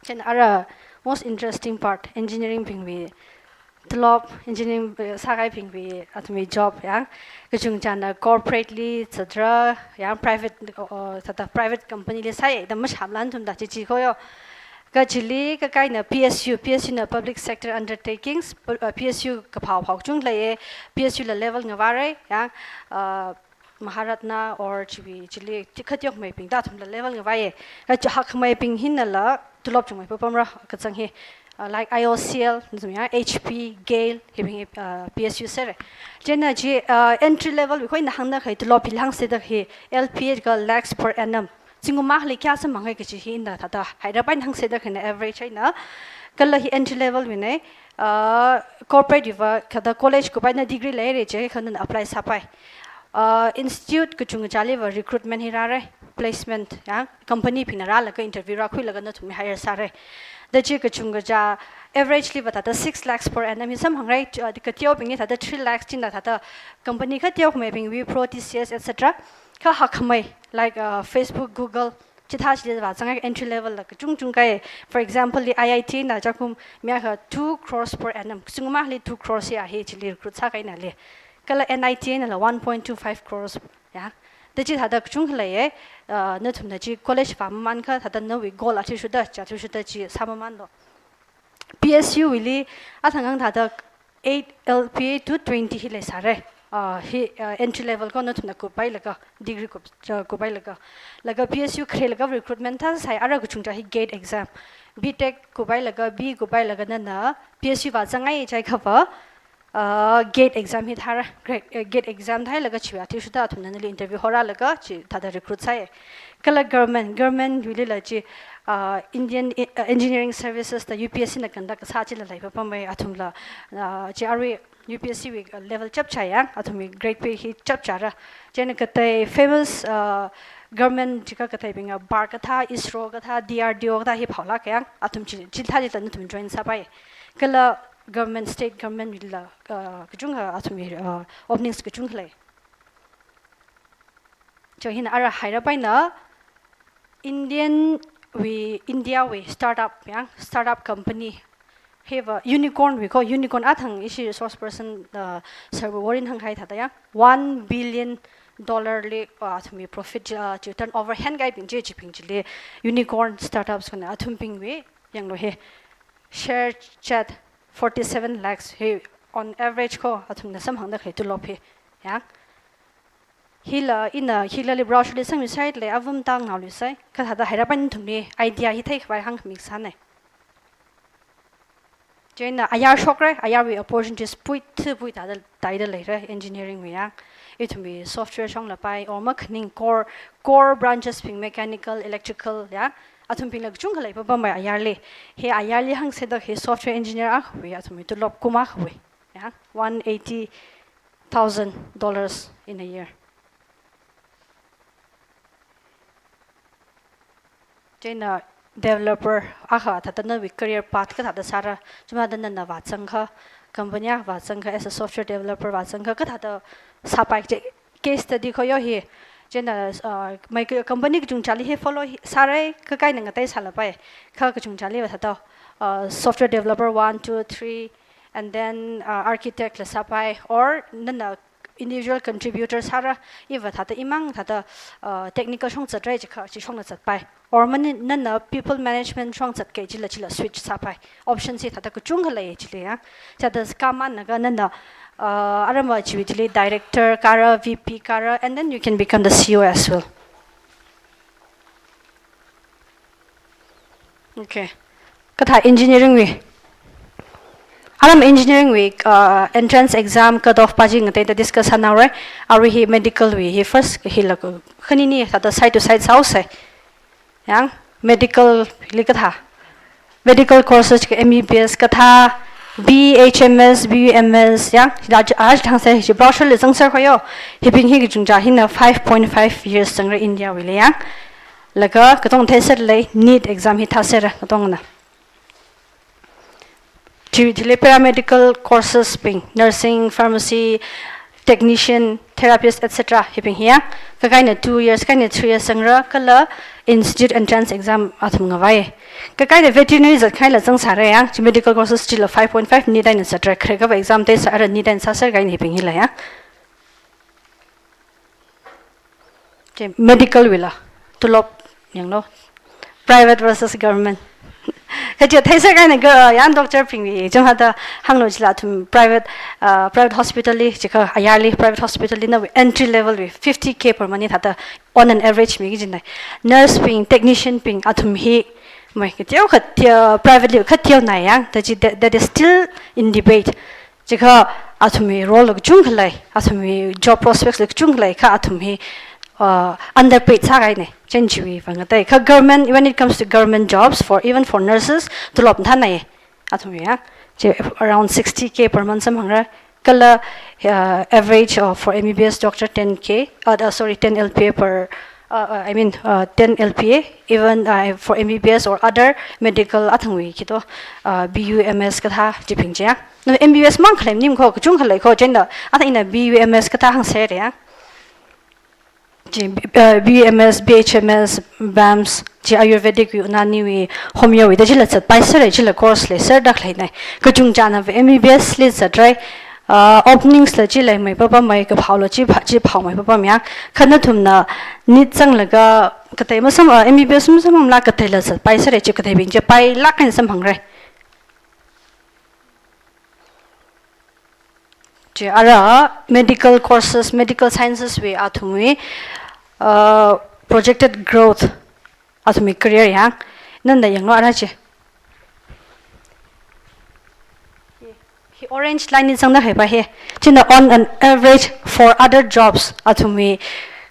Chieina ara most interesting part, engineering bingwui tolop, engineering, eh, sākahaibingwui athumwui job ya. Kachungchana corporate li, et cetera, ya, private, uh, thāda private company li sāya da mashāmala nathumda chi chi kho yo. Kha chili kakaina P S U, P S U na public sector undertakings, pu-, uh, P S U kaphao phao kachungkha lei, P S U la level ngavāra ya. Uh, Maharatna or chiwui chili, chi khateomeibing da athumla level ngavai. Kha chi hakmeibing hinala tolop chungmeipapamra kachang hi. Uh, like I O C L, nathum ya, H P, GAIL, hibing hi, uh, P S U sāra. Chieina chi, uh, entry level wui kho ina hāngda kahai tolop hi hāngsāda hi L P A kha lakhs per annum. Zingkum akhali kayā samphanghai kachi hi ina thāda haira pai hāngsāda kahaina average eina. Kala hi entry level wuina, uh, corporate wuiva kathāda college kupaina degree leira jiakha nana apply sāpai. Uh, institute kachungchaliva recruitment hi rāra, placement, ya, company bingna rālaga interview rākhuilaga nathumli hire sāra. Da chi kachungcha average liva thāda six lakhs per annum hi samphangra, uh, kateobingli thāda three lakhs china thāda company khateomeibing Wipro, T C S, et cetera. Kha hakmei, like, uh, Facebook, Google, chithā chili vāzanga entry level la kachungchung kahai. For example, li I I T na chakum miakha two crores per annum. Zingkum akhali two crores ya hi chili recruit sākahaina lei. Kala N I T nala one point two five crores ya. Da chi thāda kachungkha lei, uh, nathumna chi college vāmamānkha thāda nawui goal athishurda, chi athishurda chi sāmamānlo. P S U wuili athang hāngda thāda eight L P A to twenty hi leisāra. Ah, hi, ah, entry level kho nathumna kupailaga, degree kup, ah, kupailaga. Laga P S U kharelaga recruitment thāsai ara kachungcha hi gate exam. B Tech kupailaga, B kupailaga nana P S U vāzangngai jiakhava, ah, gate exam hi thāra. Gate, eh, gate exam thāhailaga chiwui athishurda athumna nali interview horālaga chithāda recruit sāi. Kala government, government wuilila chi, ah, Indian, ah, Engineering Services da U P S C na conduct kasā chila leipapamai athumla, ah, chi arui U P S C wui level chapchāya, athumwui grade pay hi chapchāra. Chieina katei famous, ah, government jiakha kateibing, ah, BARC kathā, ISRO kathā, D R D O kathā hi phaolāk kahai, athum chi, chithālila nathum join sāpai. Kala government, state government wuila, ah, kachungkha athumwui, ah, openings kachungkha lei. Chi hina ara haira paina Indian wui, India wui startup ya, startup company. Hiva unicorn wui kho, unicorn athang ishi resource person, uh, Sir Warren hānghai thāda ya, one billion dollar li, uh, athumwui profit, uh, chi turnover hankahai bing chi, chibing chili unicorn startups khona athumbingwui yanglu hi. ShareChat forty-seven lakhs hi on average kho athumna samphangda kahai tolop hi. Ya. Hila ina hila li brochure li sangmi site le avum tang nao li sai. Kathāda haira pai nathumli idea hi theikhavai hāngmi sāna. Chieina ayar shokra, ayarwui opportunities pui, thi pui tāda, tāda leira engineering wui ya. Ithumwui software shongla pai, or makhaning core, core branches bing mechanical, electrical ya. Athumbingla kachungkha lei papam pai ayarli. Hi ayarli hāngsa da hi software engineer akhawui, athumwui tulop kum akhawui ya, one eighty thousand dollars in a year. Chieina developer akha thāda nawui career path kathāda sāra, chuma da nana vāzangkha, company akha vāzangkha, as a software developer vāzangkha, kathāda sāpai chi case study kho yo hi. Chieina, uh, mai ka company kachungchāli hi follow hi sāra, kakaina ngatei sāla pai. Kha kachungchāli va thāda, uh, software developer one, two, three, and then, uh, architect la sāpai, or nana individual contributor sāra, iva thāda imang thāda, uh, technical shong zatra jiakha, chi shongla zatpai. Or mani nana people management shong zatkei chila, chila switch sāpai. Option hi thāda kachungkha lei chili ya. Chithāda sākhamang laga nana, uh, aram va chiwui chili director kāra, V P kāra, and then you can become the C E O as well. Okay. Kathā engineering wui. Aram engineering wui, uh, entrance exam cut off pa chi ngateida discuss sānaora. Arui hi medical wui hi first hila khanini thāda side to side sāhaosa. Yang medical li kathā. Medical courses ka M B B S kathā, B H M S, B U M S, yang, la j-, a j-, thangsa hi brochure li zangser kho yo. Hibing hi kachungchā hina five point five years zangra India wuili yang. Laga katong theiser lei NEET exam hi thāsera katongna. Chi, chili paramedical courses bing, nursing, pharmacy, technician, therapist, et cetera hibing hi ya. Kakaina two years, kakaina three years zangra, kala institute entrance exam athum ngavai. Kakaina veterinary zatkhaila zangsāra yang, chi medical courses chila five point five NEET eina zatra, khare kava exam theisāra NEET eina sāser kahaina hibing hila ya. Chi medical wuila, tulop yanglu. Private versus government. Kachi theiser kahaina ka, yan doctor bingwui, chungda hānglu chila athum private, uh, private hospital li, jiakha ayarli private hospital li nawui entry level wui fifty K per month hi thāda on an average miki jina. Nurse bing, technician bing, athum hi, mai kateo kateo, private li kateona yang, that is, that, that is still in debate. Jiakha athumwui role la kachungkha lei, athumwui job prospects la kachungkha lei, kha athum hi, uh, underpaid sākahaina, chieina chiwui vang ngatei. Kha government, when it comes to government jobs, for, even for nurses, tulop mathāna athumwui ya. Chi around sixty K per month samphangra. Kala, uh, average, uh, for M B B S doctor ten K, uh, uh, sorry, ten L P A per, uh, uh, I mean, uh, ten L P A, even, uh, for M B B S or other medical athangwui kito, uh, B U M S kathā chibing chi ya. Na M B B S mang khalei maning kho, kachungkha lei kho, chieina athang ina B U M S kathā hāngserra ya. Chi, uh, B U M S, B H M S, BAMS, chi Ayurvedic wui, Unani wui, homeo wui, da chila zatpaiserra, chila course leiserda khaleina. Kachungchāna va M B B S li zatra, uh, openings la chi leimei papam mai, kaphao la chi pha-, chi phaomei papam ya. Kha nathumna NEET zanglaga katei masam, uh, M B B S masamla kateila zatpaiserra, chi kateibing chi pailāk eina samphangra. Chi ara medical courses, medical sciences wui athumwui, uh, projected growth, athumwui career ya. Nana yanglu ara chi. Hi orange line li zangda haipa hi. China on an average for other jobs, athumwui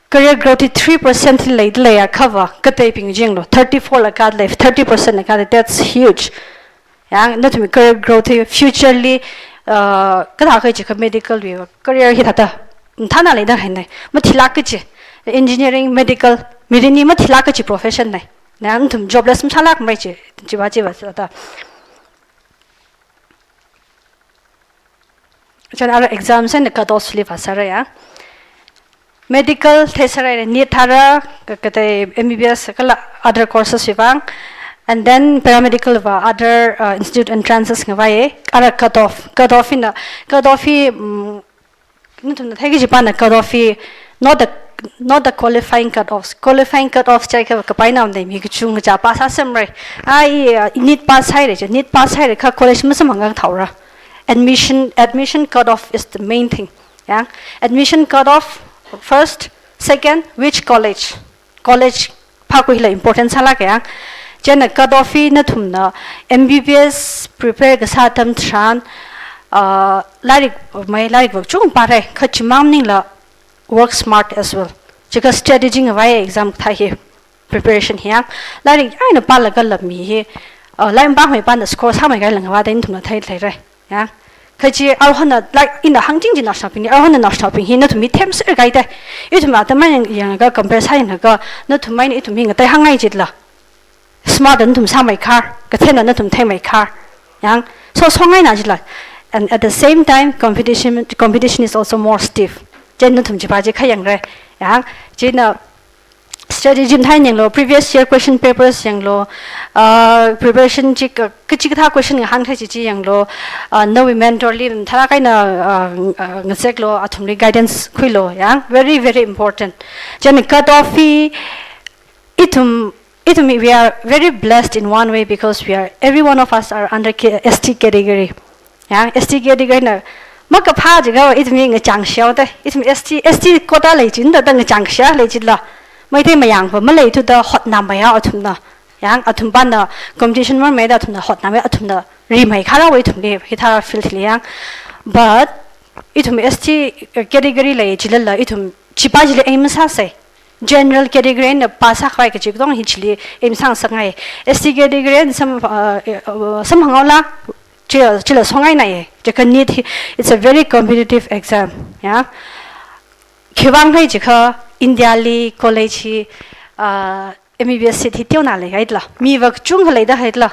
career growth hi three percent leida leiakha va, kateibing chi yanglu, thirty-four la kāda lei, thirty percent la kāda lei, that's huge. Ya, nathumwui career growth hi future li, uh, kathā kaji kha medical wui career hi thāda, thāna leida haina. Mathilāk kaji, engineering, medical, mirin hi mathilāk kaji profession na. Na, nathum jobless masālākmara chi, chiva chiva thāda. Chieina ara exams eina cut offs li vāserra ya. Medical theiserra, NEET thāra, ka-, katei M B B S kala other courses wui vang. And then paramedical va other, uh, institute entrances ngavai, ara cut off. Cut off ina, cut off hi, mm, nathumna theiki kajipana cut off hi, not the, not the qualifying cut offs. Qualifying cut offs jiakha kapainao nei mi kachungkha pass sāsemra. Ai, uh, NEET pass haira chi, NEET pass haira kha college masamphang ngathaora. Admission, admission cut off is the main thing. Ya, admission cut off first, Second, which college? College phākhui hila important sālāka yang. Chieina cut off hi nathumna M B B S prepare kasā atam tharan, uh, lairik mai, lairik vak chung pāra, kha chimang maningla work smart as well. Chikha strategy ngavai exam kathā hi preparation hi yang. Lairik yāngna pālaga lam mi hi, uh, lairik pāmei pāna score sāmei kahaila ngavāda nathumla theithei rai. Yang. Kha chi arhonna, like, ina hāngching chi naoshinaobingli, arhonna naoshinaobing hi nathum mi themser kahaida. Ithum atam yang, yanglaga compare sāyanglaga, nathum eina ithum hi ngatei hāngngai jila. Smart nathum sāmei khar, kathena nathum theimei khar. Yang, so songaina jila. And at the same time, competition, competition is also more stiff. Chieina nathum chipa chi kha yangra. Yang, chieina strategy mathā yanglu, previous year question papers yanglu, uh, preparation chi ka, kachikathā question ngahānthei chi chi yanglu, uh, nawui mentor li mathālāk eina, uh, uh, ngazeklu, athumli guidance khuilu, yang, very, very important. Chieina cut off hi, ithum, ithum, we are very blessed in one way because we are, every one of us are under K-, S T category. Yang, S T category na, makaphā jiakha ithum hi ngachang shao da, ithum S T, S T quota lei jida, da ngachang sha lei jila. Meitei mayangva maleithuda hotnameiya athumna. Yang, athum pāna competition mameida athumna hotnamei, athumna rimei kharāwui ithumli, hithā field li yang. But ithum S T category lei jilala, ithum chipa chili aim sāsa. General category na pass sākhavai kachi katonga hi chili aim sāngasakngai. S T category na sam, uh, uh, samphanghaola, chila, chila songaina ye. Chikha NEET hi, it's a very competitive exam. Yeah. Khiwuivang khala jiakha India li college hi, uh, M B B S seat hi teonao lei kahaila. Mi vak chung kha leida kahaila.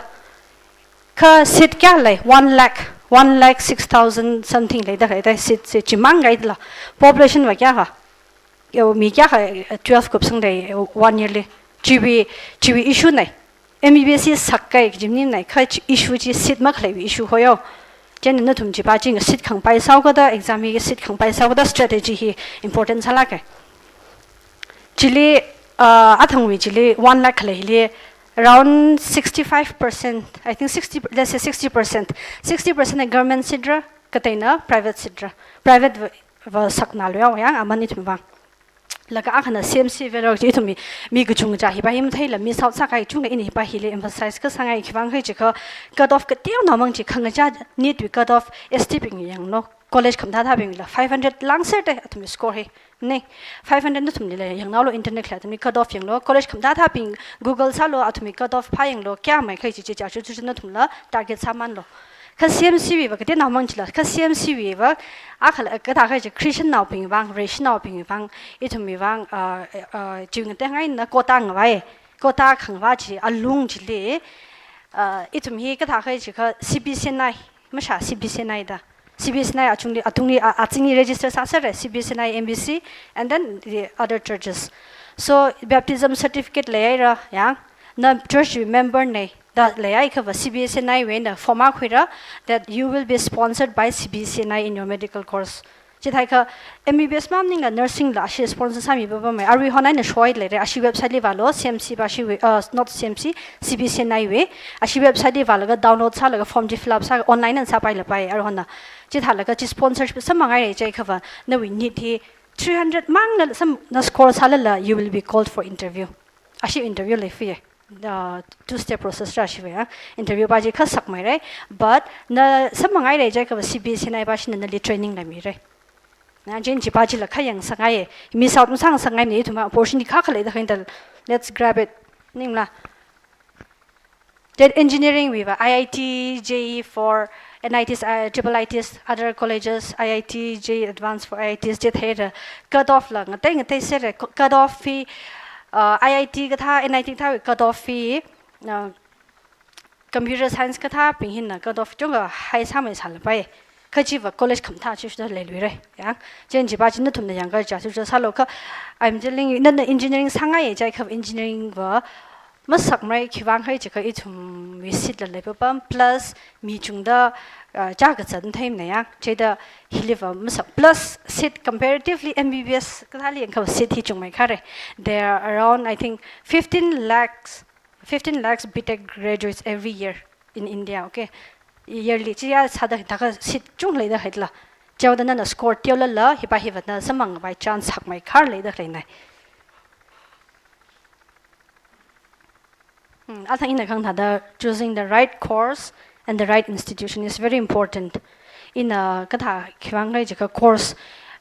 Kha seat kayā lei, one lakh, one lakh six thousand something leida kahaida seat, seat chimang kahaila. Population va kayā ha? Yo, mi kayā kha, eh, twelve kupsangda, eh, one year li. Chiwui, chiwui issue na. M B B S hi sakkai kaji maningnai, kha chi issue chi seat makhaleiwui issue hoyo. Chieina nathum chipa chi nga seat khangpai sāhaokida, exam hi seat khangpai sāhaokida strategy hi important sālāka. Chili, uh, athangwui chili one lakh khaleili, around sixty-five percent, I think sixty, let's say sixty percent. Sixty percent na government seat ra, kateina private seat ra. Private va, va saknalu yang, yang aman ithumwui vang. Laga akhana C M C velo chi ithum mi, mi kachungkha hipa hi matheila miss out sākahai chungda ina hipa hili emphasize kasāngai khiwuivang khala jiakha cut off kateonaomang chi khangachā NEET wui cut off S T bing yanglu. College khamathāthābingla five hundred langserda athumwui score hi. Ne, five hundred nathumlila yangnaolu internet la athumwui cut off yanglu. College khamathāthābing Google sālu athumwui cut off phāyanglu. Kayāmei khala chi chi chi achu chu nathumla target sāmanlu. Kha C M C wui va kateonaomang chila, kha C M C wui va, akhala kathā khala chi Christian naobing vang, Vareshi naobing vang, ithumwui vang, uh, uh, chi ngateinghaina quota ngavai, quota khangavā chi alung chili, uh, ithum hi kathā khala jiakha C B C N I, mashā C B C N I da. C B C N I achungli, atungli, a, azingli register sāsera, C B C N I, M B C, and then the other churches. So, baptism certificate leihaira, yang, na church member na, da leihaiakhava C B C N I wui eina form akha khuira, that you will be sponsored by C B C N I in your medical course. Chithākha M B B S mang maningla nursing la ashi sponsor sāmi papamei. Arui hon eina shoi leira, ashi website li vālu, C M C pa ashi wui, uh, not C M C, C B C N I wui. Ashi website li vālaga download sālaga form chi fill up sā online eina sāpailapai, arui honna. Chithālaga chi sponsorship samphanghaira jiakhava, nawui NEET hi three hundred mangna sam na score sālala, you will be called for interview. Ashi interview lei fie. Uh, two step process ra shiva ya. Interview pa chi kha sakmeira. But na samphanghaira jiakhava C B C N I pa shina nali training la mira. Na chieina chipa chila kha yangsāngai. Miss out masāngasakngai ni ithum opportunity kha khalei da khain da. Let's grab it. Ningla. Then engineering wui va I I T, J E E four, N I Ts, uh, triple I Ts, other colleges, I I T, J E E advanced for I I Ts, chi theira cut off la, ngatei ngatei sera, cu-, cut off hi, uh, I I T kathā, N I T kathā cut off hi, uh, computer science kathābing hina cut off chungkha high sāmei sālapai. Kha chiva college khamathā chi shuda leiluira. Ya. Chieina chipa chi nathumna yangkha cha shuda sālu kha, I'm telling you, na, na engineering sāngai jiakha engineering va masakmara khiwuivang khala jiakha ithumwui seat la lei papam plus mi chungda, uh, cha kazat theimana ya. Chida hili va masak plus seat comparatively M B B S kathāli yangkha seat hi chungmei khare. There are around, I think, fifteen lakhs, fifteen lakhs B Tech graduates every year in India, okay? Yearly, chi ya sāda taka seat chung leida haila. Chihaoda nana score teolala, hipa hiva na samphang khavai chance hakmei khar leida khaleina. Hmm, athang ina kahāng thāda, choosing the right course and the right institution is very important. Ina kathā khiwuivang khala jiakha course,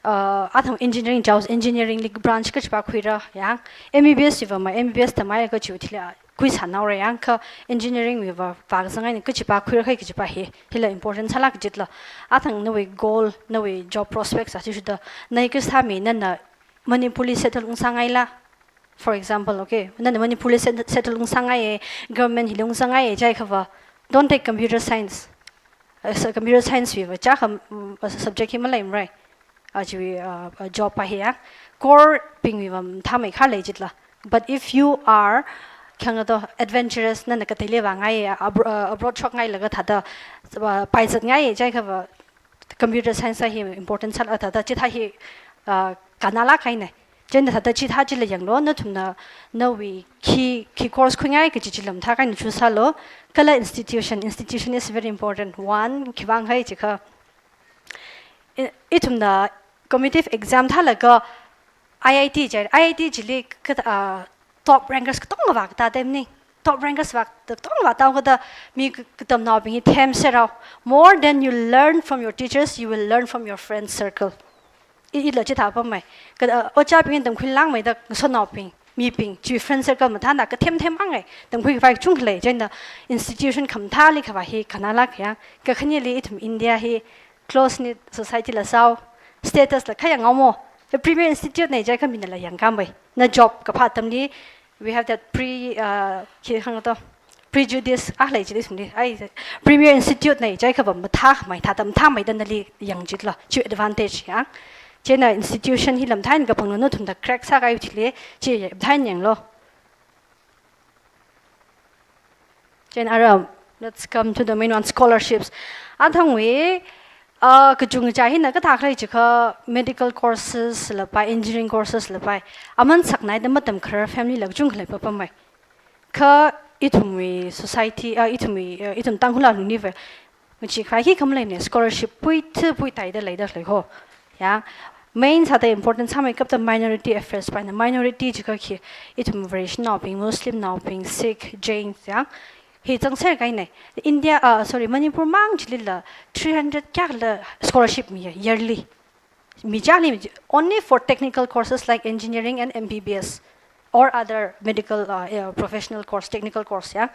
uh, athang engineering jaws, engineering li branch kachipa khuira, yang M B B S hiva ma M B B S tamhaiakha chiwui thili khuisānaora, yang kha engineering hiva vākazang eina kachipa khuira khai kachipa hi, hila important sālāk kajitla. Athang nawui goal, nawui job prospects athishurda, na hi kasā mi nana Manipur li settle ungsāngaila. For example, okay, nana Manipur li set-, settle ungsāngaiya, government hili ungsāngaiya jiakhava, don't take computer science. Uh, so computer science hiva chakha, mm, uh, subject hi maleimara. Uh, chiwui, uh, uh, job pa hi ya. Core bing hiva mathāmei khar lei jitla. But if you are, khyang to adventurous, nana kateili vāngaiya, abro-, uh, abroad shokngailaga thāda, uh, paizatngaiya jiakhava, computer science hi important sālāk thāda, chithā hi, uh, kannalāk kahaina. Chieina thāda chithā chila yanglu, nathumna nawui khi, khi course khuingai kaji chila mathā kahaina choose sālu. Kala institution, institution is very important. One, khiwuivang khala jiakha, i-, ithumna competitive exam thālaga I I T jai, I I T chili ka, uh, top rankers katonga vākatā time ni. Top rankers vā katonga vātao kada mi k-, katamnaobing hi themserao. More than you learn from your teachers, you will learn from your friend circle. I, ila chithā pammei. Ka, uh, ojābing tamkhuilāngmeida ngasotnaobing, mibing, chiwui friend circle mathāna kathem themmangai. Tamkhui khavai kachungkha lei, chieina institution khamathāli khavai hi kannalāk ya. Kakhaneli ithum India hi close knit society la sāo, status la khayang ngao mo. Premier institute na jiakha minala yangkāmei. Na job kaphā atamli, we have that pre, uh, khi kahāng to, prejudice, ah, lei jili sumli. Ai, premier institute na jiakhava mathāmei, thāda mathāmeida nali yang jitla, chi advantage ya. Chieina institution hila mathāin kapangna nathumna crack sākahai chili, chi mathāin yanglu. Chieina aram, let's come to the main one, scholarships. Athangwui, uh, kachungkha hina kathā khala jiakha medical courses lapai, engineering courses lapai, aman saknaida matamkharar family la kachungkha lei papammei. Kha ithumwui society, uh, ithumwui, uh, ithum Tangkhul alungli va, machi khavai hi kham leimana, scholarship puithu puitaida leida lei ho. Ya, main sāda important sāmeikapta minority affairs paina, minority jiakha khi, ithum Vareshinaobing, Muslimnaobing, Sikh, Jains, ya. Hi zangser kahaina. India, uh, sorry, Manipur mang chilila three hundred kayākhala scholarship miya, yearly. Mi chili, only for technical courses like engineering and M B B S or other medical, uh, uh, professional course, technical course, ya.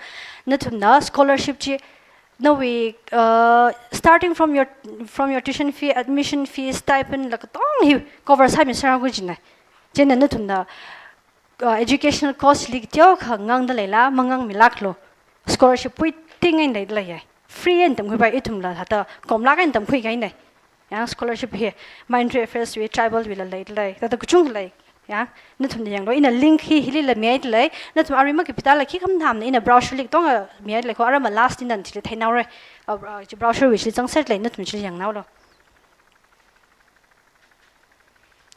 Nathumna scholarship chi, nawui, uh, starting from your, from your tuition fee, admission fee, stipend la katong hi cover sāmiserao kajina. Chieina nathumna, uh, educational cost li teokha ngangda leila, mangangmilāklu. Scholarship puiting eina leida leiya. Free eina tamkhuipai ithumla, thāda komlāk eina tamkhui kahaina. Ya, scholarship hi, minority affairs wui, tribal wuila leida lei, thāda kachungkha lei. Ya, nathumna yanglu, ina link hi, hilila mihaida lei, nathum arui makapitāla khi khamathāmana, ina brochure li katonga mihaida lei, kho aramla last li nana chili theihaora, uh, uh, chi brochure wui chili zangser lei, nathum chili yanghaolu.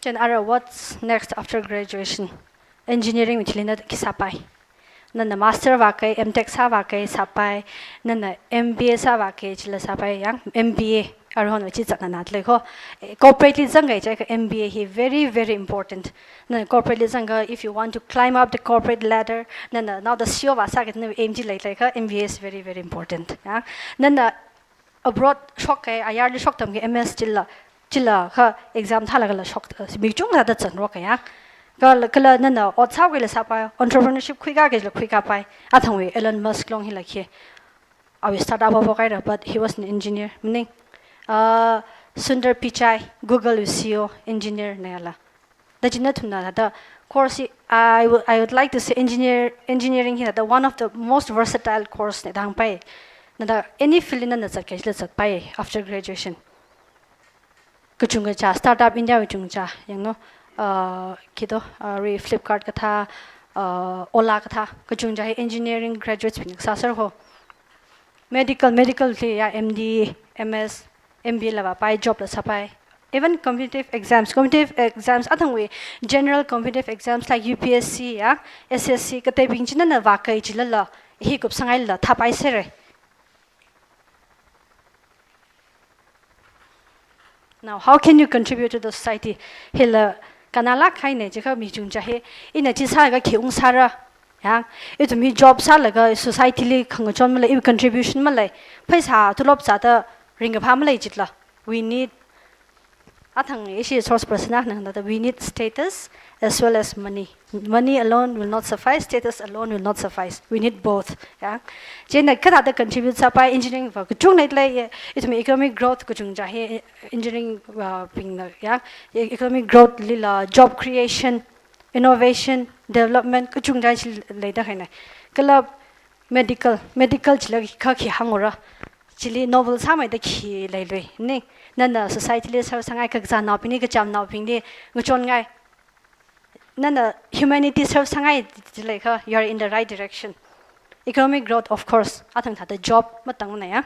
Chieina ara, what's next after graduation? Engineering wui thili na khi sāpai. Nana master vākahai, M Tech sāvākahai sāpai, nana M B A sāvākahai chila sāpai, yang M B A aruihon va chi zatnana lei kho. Eh, corporate li zangkahai jiakha M B A hi very, very important. Nana corporate li zangakha, if you want to climb up the corporate ladder, nana naoda C E O vāsākahai nana aim chi leilakha, M B A is very, very important. Yang nana abroad shokkahai, ayarli shoktamkahai M S chila, chila kha exam thālagala shok, uh, mi kachungkha thāda zanrok kahai ya. Kala, kala nana ot sākahaila sāpai, entrepreneurship khuikahai kajila khuikāpai. Athangwui Elon Musk long hila khi. Awui startup haophok haira, but he was an engineer. Maning, uh, Sundar Pichai, Google wui C E O, engineer na yala. Da chieina nathumna thāda course hi, I would, I would like to say engineer, engineering hi thāda one of the most versatile course na da hāngpai. Nada any field na na zatkahai chila zatpai after graduation. Kachungkha startup India wui kachungkha yanglu, uh, khi to, uh, arui Flipkart kathā, uh, Ola kathā, kachungkha hi engineering graduates bing sāser ho. Medical, medical li ya M D, M S, M B A la vāpai, job la sāpai. Even competitive exams, competitive exams, athangwui general competitive exams like U P S C ya, S S C, kateibing chi nana vākahai chilala, hi kupsangailala thāpaiser. Now, how can you contribute to the society? Hila kanala kahaina jiakha mi chungcha hi, ina chi sālaga khi ungsāra. Ya, ithum hi job sālaga society li khangachon malei, iwui contribution malei, pheisā tulop zāda ringkaphā malei jitla. We need, athang ishi source person na nang da, we need status as well as money. Money alone will not suffice, status alone will not suffice. We need both. Ya. Chieina kathāda contribute sāpai, engineering va kachungkha leilei, ithum economic growth kachungcha hi engineering, uh, bingna, ya, economic growth lila, job creation, innovation, development kachungcha chi leida kahaina. Kala medical, medical chila kha khi hāngra. Chili noble sāmeida khi leilui. Ni, nana society li serve sāngai, kazānaobingli, kachamnaobingli ngachonngai. Nana humanity serve sāngai jilaga, you are in the right direction. Economic growth, of course, athang thāda job matangna ya.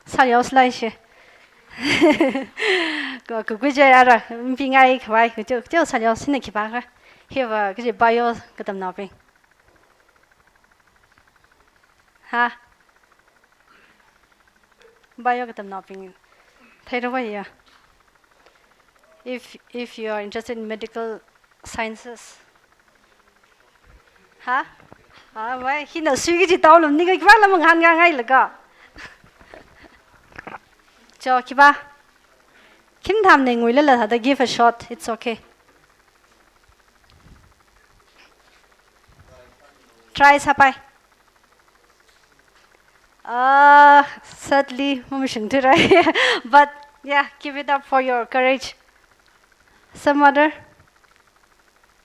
Sāyao slide shi. Ko, ko, kuja yara, mpingai khavai, kujo, kujo sāyao sina khipākha. Hiva, kuji bio katamnaobing. Ha? Bio katamnaobing. Theira va ya. If, if you are interested in medical sciences. Ha? Ah, wai, hina sui kaji taolum ni ka kibala manghan ngangai laga. Jo, kiba. Khim tham ne nguilala thāda give a shot. It's okay. Try sāpai. Uh, sadly, mamashung thurai. But yeah, give it up for your courage. Some other?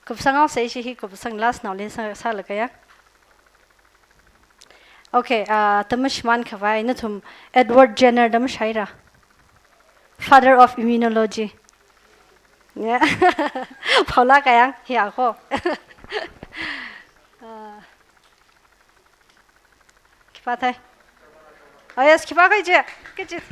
Kupsang haosei, ishi hi kupsang last naoli sā, sālaga ya. Okay, uh, tamashimān khavai, nathum Edward Jenner da mashāhaira. Father of immunology. Yeah. Paula kayang, ya ko. Uh, Khipā thai. Oh yes, khipā kai je. Kaji.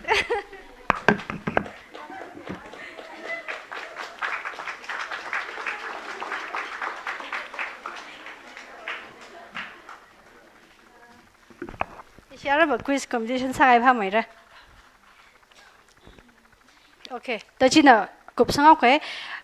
Ishi araba quiz competition sāngai phāmeira. Okay, da china kupsang haoke.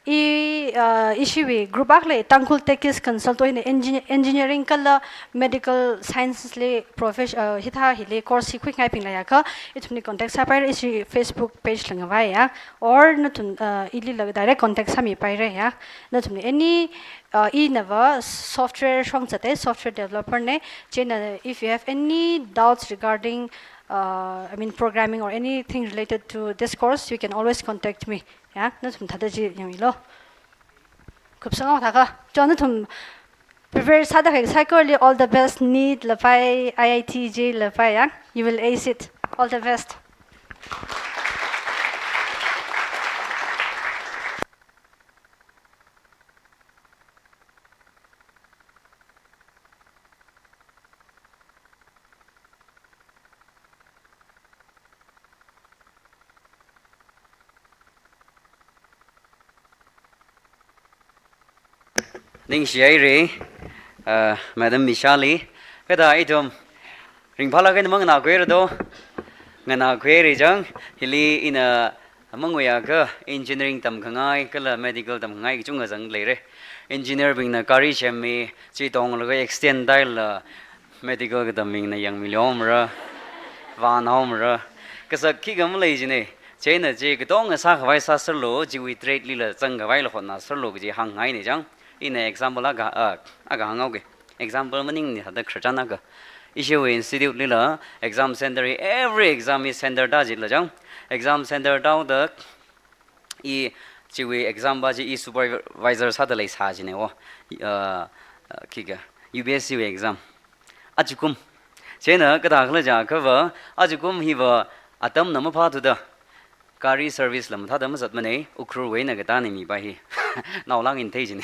I, uh, ishiwui group akha lei, Tangkhul Techies Consult, ina engi-, engineering kala medical sciences li profess-, uh, hithā hili course hi khuingaibing leiakha, ithumli contact sāpaira, ishi Facebook page la ngavai ya. Or nathum, uh, ilila direct contact sāmipaira ya. Nathumli any, uh, inava software shong zatai, software developer ne. Chieina, if you have any doubts regarding uh, I mean, programming or anything related to this course, you can always contact me. Ya, nathum thāda chi yangmilu. Kupsang hao thākha. Cho nathum prepare sāda kahai saikorali all the best, NEET lapai, I I T J lapai, ya. You will ace it. All the best. Ningshihaira, uh, Madam Mishali. Kathā ithum ringphālāk eina manganākhuira do. Nganākhuira chang, hili ina mangui akha engineering tamkhangai, kala medical tamkhangai kachungkha zangda leira. Engineer bingna gari semmi, chi tonglaga accident tāhaila, medical katammibingna yangmilu mara, vānao mara. Kasak khikha malei jina. Chieina chi katonga sākhavai sāserlu, chiwui trade lila zangkhavaila hotnāserlu kaji hāngngaina chang. Ina example akha, ah, akha hānghaoke. Example maningmana thāda khararchan akha. Ishiwui institute lila exam center hi, every exam hi center tāchila chang. Exam center tāhaoda i chiwui exam va chi i supervisor sāda leisā jina wo. Uh, uh, khikha, U P S C wui exam. Ajakum. Chieina kathākhala jiakhava, ajakum hiva atamna maphāthuda gari service la mathāda mazatmana, Ukhrulwui eina katāna mipa hi. Naolāk eina thei jina.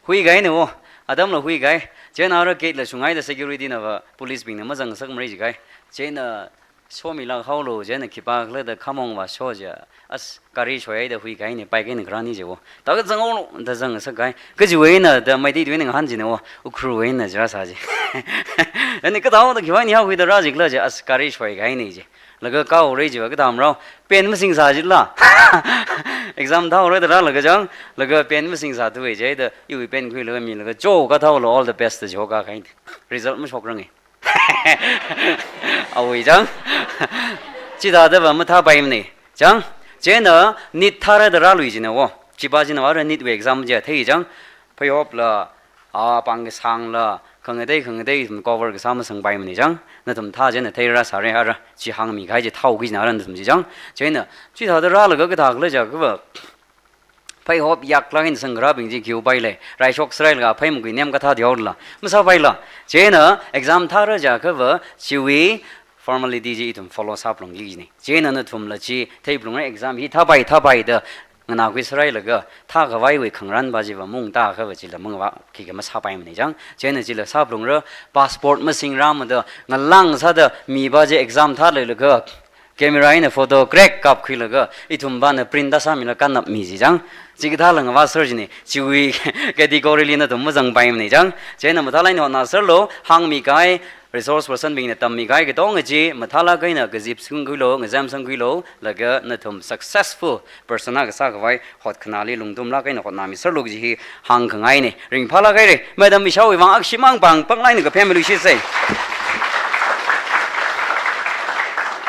Huikahaina wo, atamla huikahai. Chieina ara gate la shungaida security nava police bingna mazangngasakmara jikahai. Chieina Shomilāk haolu, chieina khipākhala da khamong vāsho chiakha, as, gari shoihaida huikahaina, paikahaina kharāna chiwo. Taka zanghaolu, da zangsakhai. Kajiwui eina da Meitei tuina ngahān china wo, Ukhrul eina chi rāsā chi. Ani kathāda khiwui eina huida rā jikhala chi, as, gari shoikahaina chi. Laga kaore chiva kathāmarao, pen masingsā chila. Exam thāhaora da rālaga chang, laga pen masingsā thuwa chida, iwui pen khuilaga milaga, "Cho, kathāhaolu, all the best," da chihokakahai. Result mashokrange. Awui chang. Chithāda va mathāpaimana. Chang. Chieina NEET thāra da rālui china wo. Chiva china vāra NEET wui exam chi thei chang. Pheihopla, a, pāng kasāngla, khangatei khangatei ithum cover kasā masangpaimana chang. Nathum thā chieina theirāsāra, ara chi hāngmikahai chi thāhaoki china ara nathum chi chang. Chieina, chithāda rālaga kathākhala chiakha va, pheihop yaklāk eina sangkharābing chi khiupailei. Raishok sārai laga phei makui nem kathā dihaola. Masāpaila. Chieina exam thāra chiakha va, chiwui formality chi ithum follow sāphalungki kajina. Chieina nathumla chi theiphalungra, exam hi thāpai, thāpai da nganākhui sārailaga, thākhavaiwui khangarān va chiva mungta kha va chila mangva khikha masāpaimana chang. Chieina chila sāphalungra, passport masingrāmada, ngalāng sāda miva chi exam thāleilaga, camera eina photo crack kapkhuilaga, ithumvana print da sāmila kannapmi chi chang. Chikathā langva sāra china, chiwui category li nathum mazangpaimana chang. Chieina mathālāk eina hotnāserlu, hāngmikahai, resource person bingna tammikahai katonga chi, mathālāk eina kazip sangkhuilu, ngazem sangkhuilu, laga nathum successful person akha sākhavai hotkhanāli lungtumlāk eina hotnāmiserlu kaji hi hāngkhangaina. Ringphālāk haira, Madam Ishawui vang akhashimang pāng pānglāk eina kaphemmi luishitsa.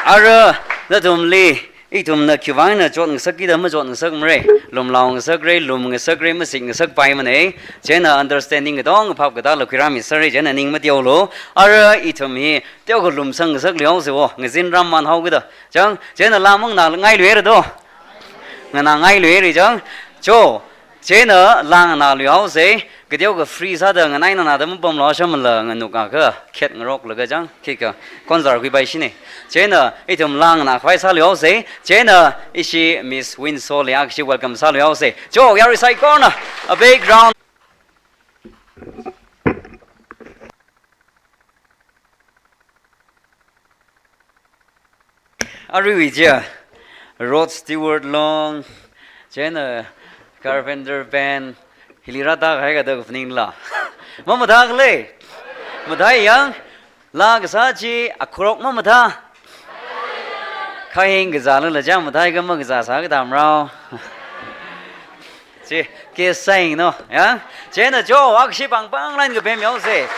Ara, nathumli, ithumna khiwui vang eina chotngasakki da machotngasakmara, lumlao ngasakra, lum ngasakra, masik ngasakpaimana. Chieina understanding katonga phap katāla khuirāmiserra, chieina ning mateolu. Ara ithum hi teokha lumsang ngasakluihaosa wo, ngazin rāmānhaoki da. Chang, chieina lā manganāngailuira do. Nganāngailuira chang. Cho, chieina lā nganāluihaosa, kateokha free sāda nganai nana da mapamlu shamla nganuk akha khet ngaroklaga chang, khikha concert khuipai shina. Chieina ithum lā nganākhavai sāluihaosa, chieina ishi Miss Winsole akhashi welcome sāluihaosa. Cho, yarui saikorana, a big round. Aruiwui chiya, Rod Stewart Long, chieina Carpenter Band, hili rātākahai kathā kaphaningla. Mamathākhala? Mathāi yang, lā kasā chi akhurok mamathā. Khaing kazālala chang mathāi kha makazā sā kathāmarao. Chi, ke saying no, ya? Chieina cho, akhashipāng pānglāk eina kaphemmihaosa.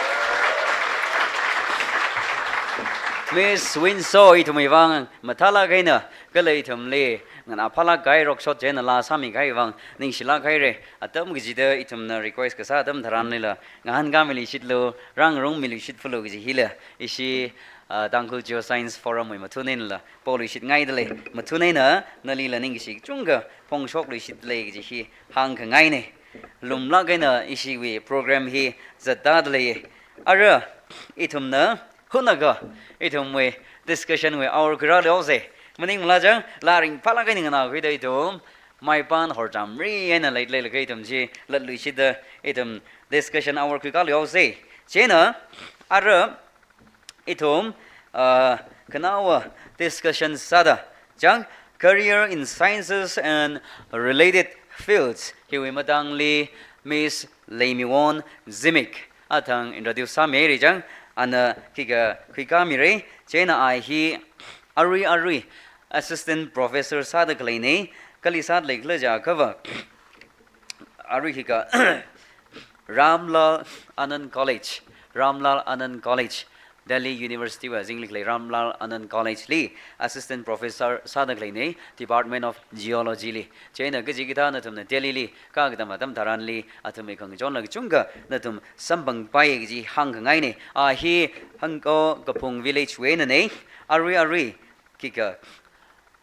Miss Winsole, ithumwui vang mathālāk eina, kala ithumli nganāphālāk kahai rokshot chieina lā sāmikahai vang ningshilāk haira. Atam kachida ithumna request kasā atam tharanlila, ngahānkāmiluishitlu, rāngarungmiluishitlu kaji hila, ishi, ah, Tangkhul Geoscience Forum wui mathun einala, poluishitngaidalei, mathun eina nalila ningkashi kachungkha phongshokluishitdalei kaji hi hāngkhangaina. Lumlāk eina ishiwui program hi zattādaleiya. Ara, ithumna hunakha, ithumwui discussion wui hour khuirāluihaosa. Maningmala chang, lā ringphālāk eina nganākhuida ithum maipān horchamri eina leilei laga ithum chi latluishitda ithum discussion hour khuikāluihaosa. Chieina, ara, ithum, ah, khanaowa discussion sāda, chang, Career in Sciences and Related Fields, hiwui matangli Miss Leimiwon Zimik athang introduce sāmihaira chang, ana khikha khuikāmira, chieina a hi arui arui Assistant Professor sāda khaleina, kali sāda leikhala jiakhava, arui khikha Ramlal Anand College, Ramlal Anand College, Delhi University wui azingli khalei Ramlal Anand College li Assistant Professor sāda khaleina, Department of Geology li. Chieina kachikathā nathumna Delhi li kā katam atam tharanli athumwui khangachonla kachungkha nathum samphangpai kaji hāngkhangaina. A hi Hangko Kaphung Village wui einana, arui arui khikha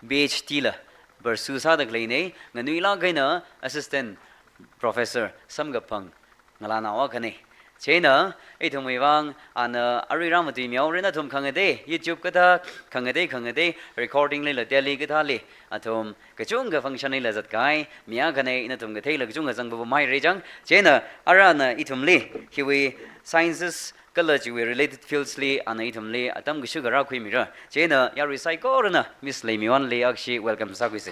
PhD la pursue sāda khaleina, nganuilāk eina Assistant Professor samkaphang ngalānao akhana. Chieina, ithumwui vang, ana arui rāmatuimihaora nathum khangatei, YouTube kathā, khangatei, khangatei, recording lila Delhi kathāli, athum kachungkha function lila zatkahai, mi akhana nathum katheila kachungkha zangpapamhaira chang. Chieina, ara ana ithumli, hiwui sciences kala chiwui related fields li, ana ithumli atam kashuk rākhuimira. Chieina, yarui saikorana, Miss Leimiwonli akshi welcome sākhuisa.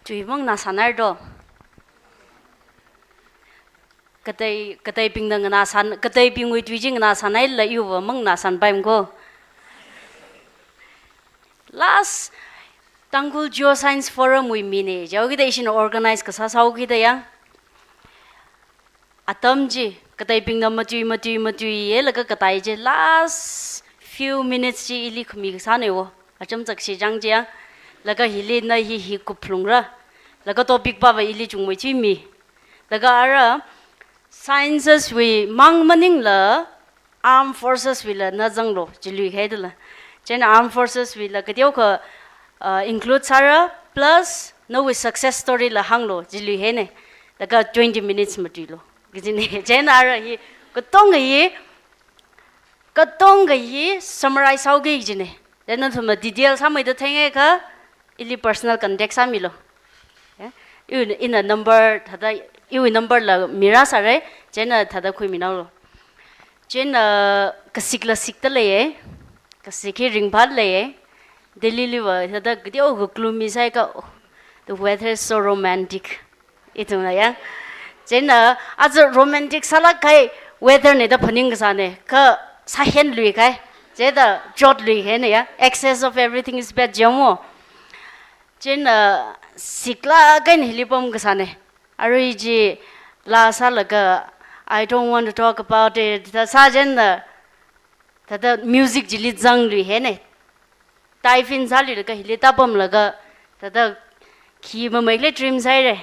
Tui mangna sānaira do. Katei, kateibingna nganāsān, kateibingwui tui chi nganāsānhaila iwui mangna sānpaimara ko. Last Tangkhul Geoscience Forum wui mina, jihaokida ishina organize kasā sāhaokida ya. Atam chi, kateibingna matui, matui, matuiya laga katei chi last few minutes chi ili khami kasāna wo. Achāmchak shijang chi ya. Laga hili na hi hi kuplungra. Laga topic pava ili chungmeithuimi. Laga ara sciences wui mang maningla armed forces wuila na zanglu, jiluihaidala. Chieina armed forces wuila kateokha, uh, include sāra, plus nawui success story la hānglu, jiluihaina. Laga twenty minutes matuilu. Kajina, chieina ara hi, katonga hi, katonga hi summarize sāhaoki kajina. Chieina nathumna detail sāmeida theingaikha, ili personal contact sāmilu. Ya? Iwui, ina number, thāda, iwui number la mirāsāra, chieina thāda khuiminaolu. Chieina kasikla sikda leiya, kasik hi ringphāda leiya, Delhi liva, thāda kateokha gloomy sāhaikha, oh, the weather is so romantic. Ithumna ya. Chieina, aja romantic sālāk kahai weather na da phaning kasāna, kha sāhenluikahai. Chieina, chotluihaina ya. Excess of everything is bad jamo. Chieina, siklāk eina hili pam kasāna. Arui chi laa sālaga, "I don't want to talk about it," da sā chieina, thāda music chili zangluihaina. Dive in sāluilaga hili tāpamlaga, thāda khi mamei khalei dream sāhaira.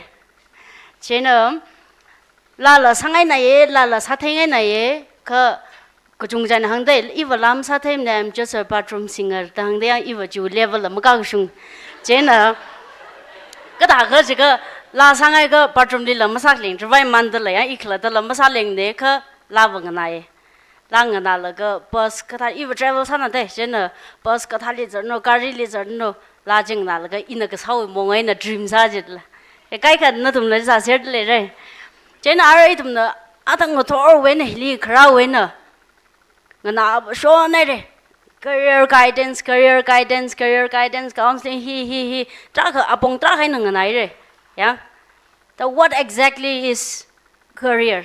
Chieina, laala sāngainaya, laala sātheingainaya, kha kachungchāna hāngda, iva laa masātheimana, "I'm just a bathroom singer," da hāngda, iva chi level la makākashung. Chieina, kathākha jiakha laa sāngaikha bathroom lila masāleng, ravai mandala ya, i khalattala masālengna kha laava nganāya. Laa nganālaga bus kathā, iva travel sānada, chieina bus kathāli zatno, garili zatno, laa chi nganālaga ina kasāwui mong eina dream sā jitla. E, kaikha nathumla sāserda leira. Chieina ara ithumna athang ngathorwui eina hili kharāwui eina nganāshonhaira. Career guidance, career guidance, career guidance, counseling, hi, hi, hi. Tarākha, apong tarākha eina nganāhaira. Ya? The what exactly is career?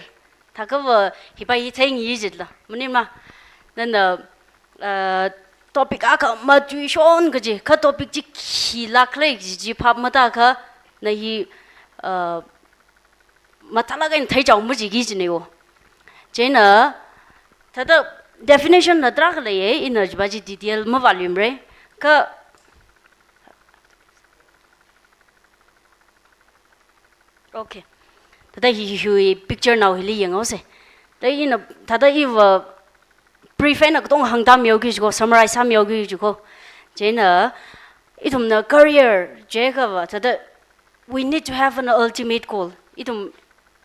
Thākhava hipa hi theingi jitla. Maningma, nana, uh, topic akha matuishon kaji, kha topic chi khilāk lei kaji chi phap matākha, na hi, uh, mathālāk eina theichao majiki jina wo. Chieina, thāda definition la tarākha leiya, ina chiva chi detail mavāluimara. Kha, okay. Thāda hi, hi, hi picture nao hili yanghaosa. Da ina, thāda iva brief eina katonga hāngda mihaoki jiko, summarize sāmihaoki jiko. Chieina, ithumna career jiakhava, thāda we need to have an ultimate goal. Ithum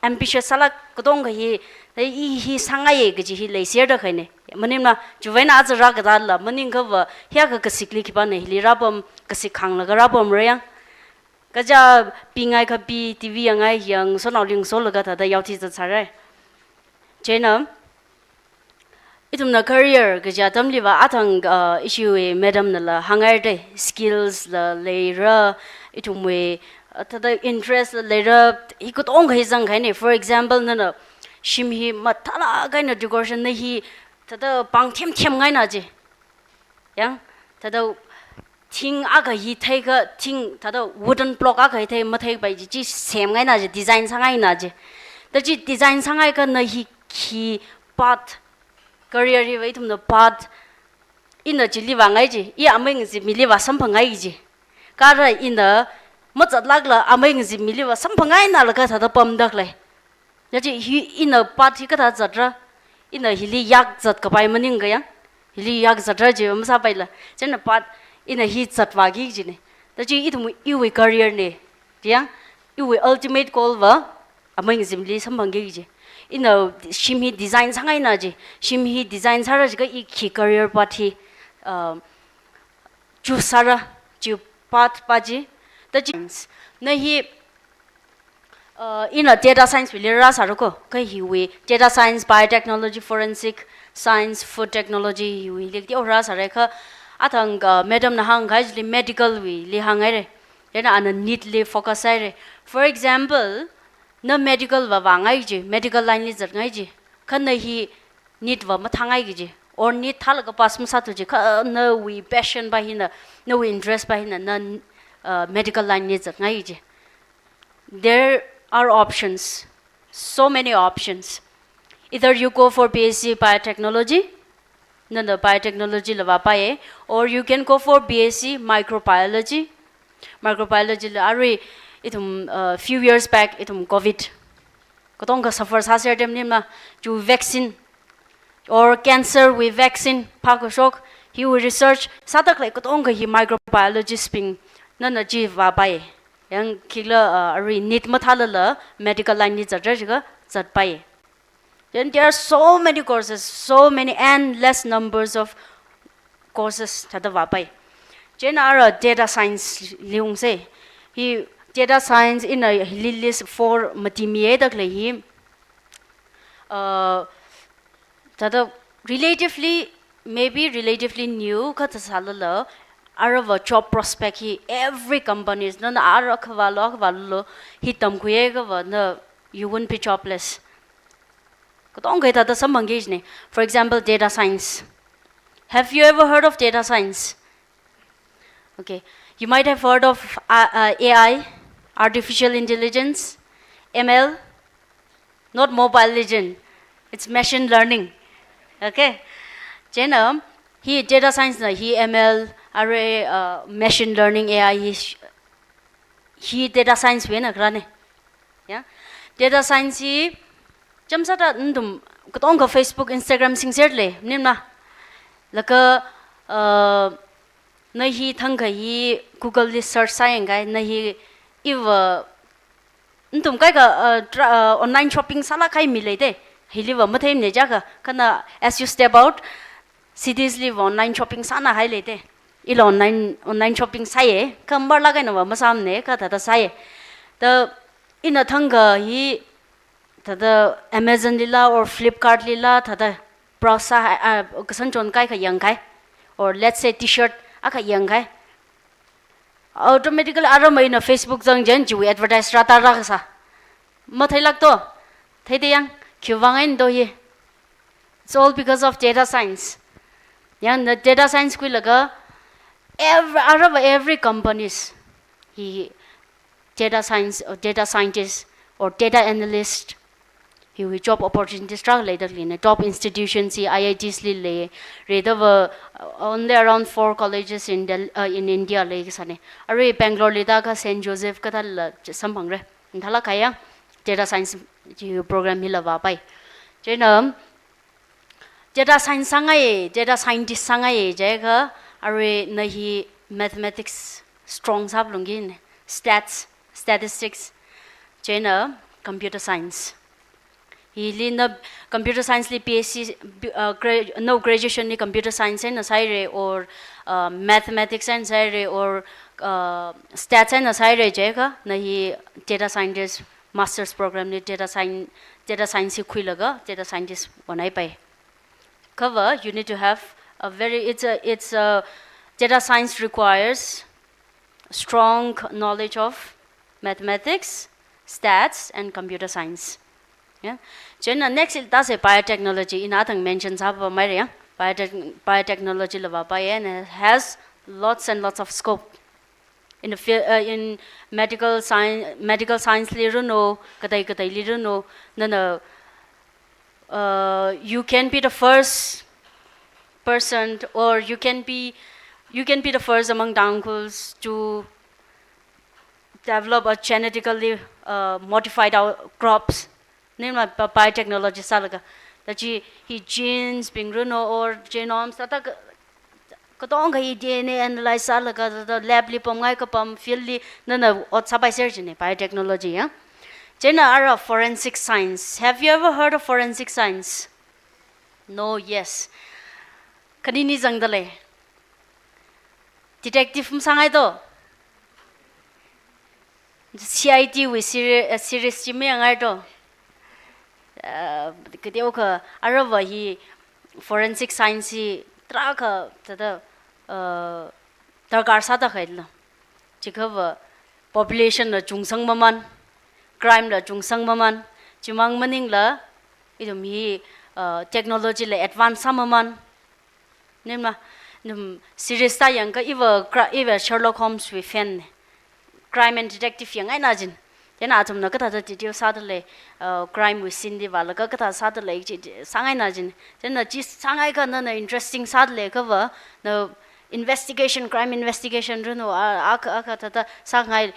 ambitious sālāk katonga hi, da i hi sāngaiya kaji hi leiserda kahaina. Maningma, chiwui eina aja rākatala, maningkhava, hiyākha kasikli khipāna hili rāpam, kasik khānglaga rāpamra ya. Kaja pingaikha pi, T V yangngai yang, sonao ling solaga thāda yaothi zatsāra. Chieina, ithumna career kaja atamliva athang, uh, ishiwui madam nala hānghaida, skills la leira, ithumwui, uh, thāda interest la leira, hi katonga hi zangkahaina. For example, nana shim hi mathālāk eina decoration na hi thāda pāng themthem ngaina ji. Yang, thāda thing akha hi theikha, thing, thāda wooden block akha hi thei matheipai chi, chi semngaina ji, design sāngaina ji. Da chi design sāngaikha na hi khi path, career hiva ithumna path, ina chili vāngai ji, i aming ji mili vāsamphangai ji. Kha ara ina mazatlākla amei ngazimmiliva samphang eina laga thāda pamda khalei. Yaji hi ina path hi kathā zatra, ina hili yak zat kapai maningkha yang, hili yak zatra ji masāpaila. Chieina path ina hi zatvāki jine. Taji ithum iwui career ne, yang, iwui ultimate goal va amei ngazimli samphangki ji. Ina shim hi design sāngaina ji, shim hi design sāra jiakha i khi career path hi, uh, choose sāra, chi path pa ji. Taji, na hi, uh, ina data science wuili rāsāra ko, kha hiwui data science, biotechnology, forensic science, food technology hiwuili teokha rāsāra kha, athang, uh, madam na hāngkahai chili medical wuili hānghaira. Chieina ana NEET li focus sāhaira. For example, na medical va vāngai ji, medical line li zatngai ji, kha na hi NEET va mathāngaiki ji, or NEET thālaga pass masāthu ji, kha nawui passion pa hina, nawui interest pa hina, na, uh, medical line li zatngai ji. There are options, so many options. Either you go for BSc biotechnology, nana biotechnology la vāpaiya, or you can go for BSc microbiology. Microbiology la arui ithum, uh, few years back ithum covid katonga suffer sāser atam maningla, chi vaccine or cancer wui vaccine phākashok, hiwui research sāda khalei katonga hi microbiologist bing, nana chi vāpai. Yang khikhala, uh, arui NEET mathālala medical line li zatra jiakha zatpai. Then there are so many courses, so many endless numbers of courses thāda vāpai. Chieina ara data science li ungsa. Hi data science ina hili list four matimiya da khalei hi, uh, thāda relatively, maybe relatively new kathā sālala, arava job prospect hi every companies, nana ara khavālu, khavālu hi tamkhuiakha va na, you won't be jobless. Katonga thāda samphangki jine. For example, data science. Have you ever heard of data science? Okay. You might have heard of, uh, uh, A I, artificial intelligence, M L, not Mobile Legend. It's machine learning. Okay. Chieina hi data science na hi M L, arui, uh, machine learning, A I hi sh-, hi data science wuina kharāne. Ya. Data science hi chāmsāda nathum katonga Facebook, Instagram singserle, maningla. Laga, uh, na hi thangkha hi Google li search sāyangai, na hi iva, nathum kaikha, uh, tra-, uh, online shopping sālākkahai mi leite. Hiliva matheimane jiakha, kha na as you step out, cities liva online shopping sānāhai leite. Ila online, online shopping sāya, kha marlāk eina va masāmane, kha thāda sāya. Da ina thangkha hi thāda Amazon lila or Flipkart lila thāda browse sā, ah, kasan chon kaikha yangkahai, or let's say T-shirt akha yangkahai, automatically arama ina Facebook zang chieina chiwui advertise rātā rākasā. Matheilāk to? Theida yang, khiwuivang eina to hi? It's all because of data science. Yang na data science khuilaga every, arava every companies hi data science, or data scientist, or data analyst, hiwui job opportunities tarākha leida khaleine. Top institutions hi I I Ts li lei, redava, uh, only around four colleges in Del-, uh, in India leikasāne. Arui Bangalore li tākha Saint Joseph kathāla samphangra. Thālākkahai yang data science chi program hila vāpai. Chieina data science sāngai, data scientist sāngai jiakha, arui na hi mathematics strong sāphalungki, stats, statistics, chieina computer science. Hili na computer science li BSc, B-, uh, gra-, na graduation li computer science eina sāhaira, or, uh, mathematics eina sāhaira, or, uh, stats eina sāhaira jiakha, na hi data scientist, master's program li data scien-, data science hi khuilaga data scientist onhaipai. Kha va, you need to have a very, it's a, it's a, data science requires strong knowledge of mathematics, stats, and computer science. Yeah. Chieina next ila tāsa biotechnology, ina athang mention sāpamhaira yang. Biotech-, biotechnology la vāpai, and it has lots and lots of scope. In the fie-, uh, in medical science, medical science li ranu, kathā kathāli ranu, nana, uh, you can be the first person, or you can be, you can be the first among Tangkhuls to develop a genetically, uh, modified our crops. Nima pa-, biotechnology sālaga. Da chi hi genes bing runo or genomes, thāda ka-, katonga hi D N A analyze sālaga, thāda lab li pamngai kapam, field li, nana ot sāpai ser jine, biotechnology, ya. Chieina ara forensic science. Have you ever heard of forensic science? No, yes. Khanini zangda lei. Detective masāngai to. C I D wui seri-, uh, series chi mayangngai to. Uh, kateokha aruiva hi forensic science hi tarākha thāda, uh, darkar sāda khaila. Chikhava population la chungsang maman, crime la chungsang maman, chimang maningla, ithum hi, uh, technology la advance sā maman. Nima, num series ta yangakha iva cra-, iva Sherlock Holmes wui fan ne. Crime and detective yangngaina jin. Chieina athumna kathāda detail sāda lei, uh, crime wui scene li vālaga kathā sāda lei chi, chi sāngaina jin. Chieina chi sāngaikha nana interesting sāda leikhava, na investigation, crime investigation runo, a, a, a, kathāda sāngai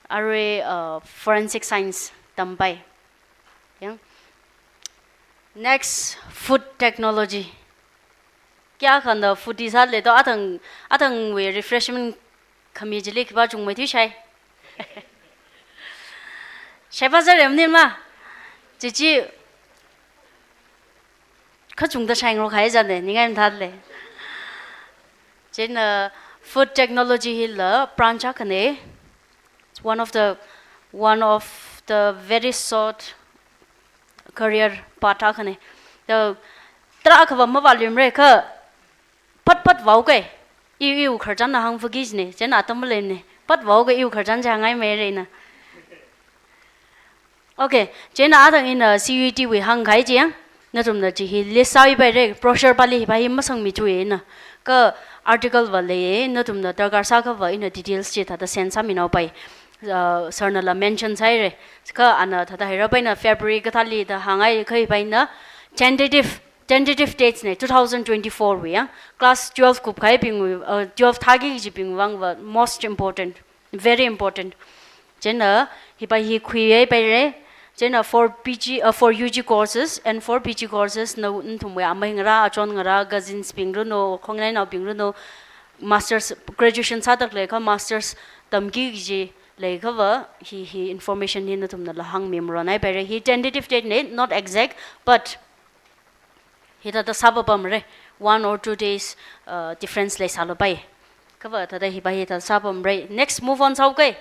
arui, uh, forensic science tampai. Yang. Next, food technology. Kayākhana foodie sālei to, athang, athangwui refreshment khami chili khipā chungmeithui shai. Shaipa sārem nima. Chichi kachungda shaingarok hai jane, ningai mathāda lei. Chieina food technology hila branch akhane. It's one of the, one of the very sought career path akhane. The tarākhava mavāluimara kha, pat pat vāuke. I, iwui khararchanna hāngphaki jine, chieina atam maleimane. Pat vāuke, iwui khararchan chi hāngngai maire na. Okay, chieina athang ina C U E T wui hāngkahai chi yang, nathumna chi hi list sāpaire, brochure pali hipa hi masangmi chuye na. Kha article va leiye, nathumna darkar sākhava ina details chi thāda send sāminaopai. Uh, sir nala mention sāhaire. Kha ana thāda haira pa ina February kathāli da hāngngai kha hipa ina tentative, tentative dates ne, two thousand twenty-four wui yang. Class twelve kupkahaibingwui, uh, twelve thāki kajibing vangva most important, very important. Chieina hipa hi khuihaipaire. Chieina for P G, uh, for U G courses and for P G courses na nathumwui amei ngarā, achon ngarā, cousins bing runo, khongnainaobing runo, masters, graduation sāda khalei kha masters tamki kaji leikhava, hi, hi information hi nathumnala hāngmi maronhaipaire. Hi tentative date ne, not exact, but hithāda sāpapamre, one or two days, uh, difference leisālapai. Khava thāda hipa hithāda sāpamre. Next, move on sāuke.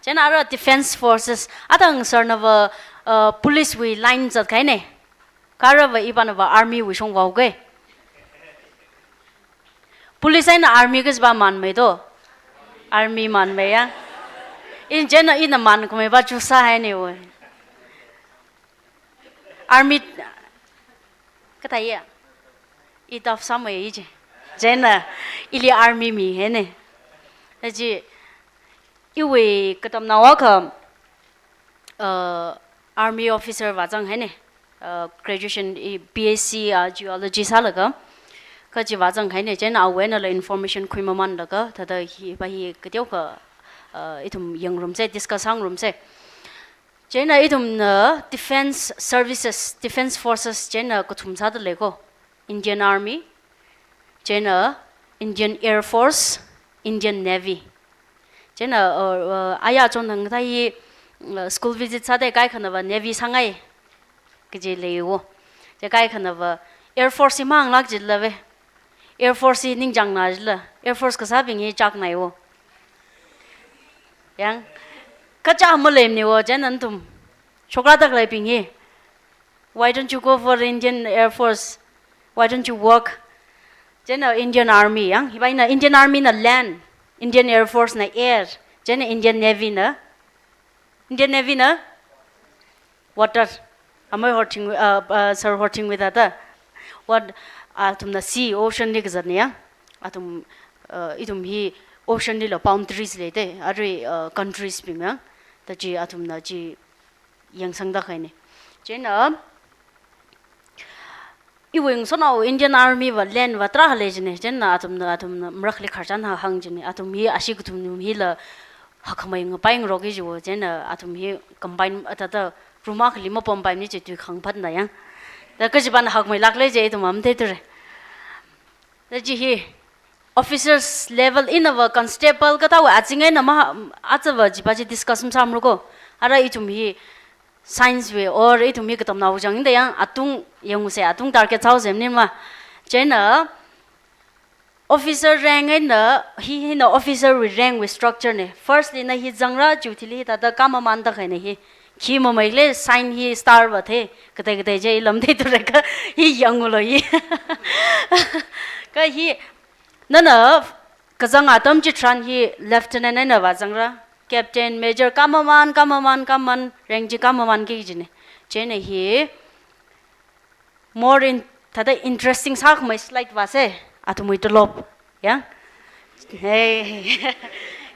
Chieina ara defense forces, athang sir nava, uh, police wui line zatkahaine. Kha arava ipanava army wui shong vāuke. Police eina army kajipa manmei to? Army manmei ya. In chieina ina mankhameipa choose sāhaine wo. Army, kathāya? I tough sāmei i chi. Chieina ili army mihaine. Achi, iwui katamnao akha, uh, army officer vāzanghaine. Uh, graduation i B S c, uh, geology sālaga. Kha chi vāzanghaine, chieina awui einala information khuimamanlaga, thāda hipa hi kateokha, uh, ithum yangrumse, discuss sāngarumse. Chieina ithumna defense services, defense forces chieina kathum sāda lei ko. Indian Army, chieina Indian Air Force, Indian Navy. Chieina, uh, uh, aya chon hāngda hi, uh, school visit sāda kaikhanava Navy sāngai kaji leiwo. Chi kaikhanava Air Force hi mahānglāk jilave. Air Force hi ningchāngna jila. Air Force kasābing hi chāknaiwo. Yang, kachā maleimane wo, chieina nathum shokrāda khaleibing hi. Why don't you go for the Indian Air Force? Why don't you work? Chieina Indian Army, yang, hipa ina Indian Army na land, Indian Air Force na air, chieina Indian Navy na, Indian Navy na water. Amei Horthing, uh, uh, Sir Horthingwui thāda. What, athumna sea, ocean li kazatne ya. Athum, uh, ithum hi ocean lila boundaries leite, arui, uh, countries bing ya. Da chi athumna chi yangsangda kahaine. Chieina, Iwui ngasotnao Indian Army va land va tarākha lei jine, chieina athumna, athumna marakli khararchan hāng jine, athum hi ashi kathum hila hakkhamei ngapai ngaroki jiwo, chieina athum hi combine, a, thāda room akhali mapampaimane chi tui khangphatna yang. Da kachipana hakmeilāk lei je ithum matheithura. Da chi hi officers level eina va constable kathāwui azing eina ma, aja va chipa chi discuss masāmara ko. Ara ithum hi science wui or ithum hi katamnao chang da yang atung yangse atung target sāhaosa maningma. Chieina officer rank eina hi, hina officer wui rank wui structure ne. Firstly na hi zangra, chiwui thili thāda kamaman da khaina hi. Khi mamei le sign hi star va the, katei katei je i lam theithura kha hi yanglu hi. Kha hi nana kazang atam chitharan hi lieutenant eina vāzangra, captain, major, kamaman, kamaman, kamaman, rank chi kamamanki jine. Chieina hi more in, thāda interesting sākhamei slide vāsa, athumwui tolop. Yang? Hey.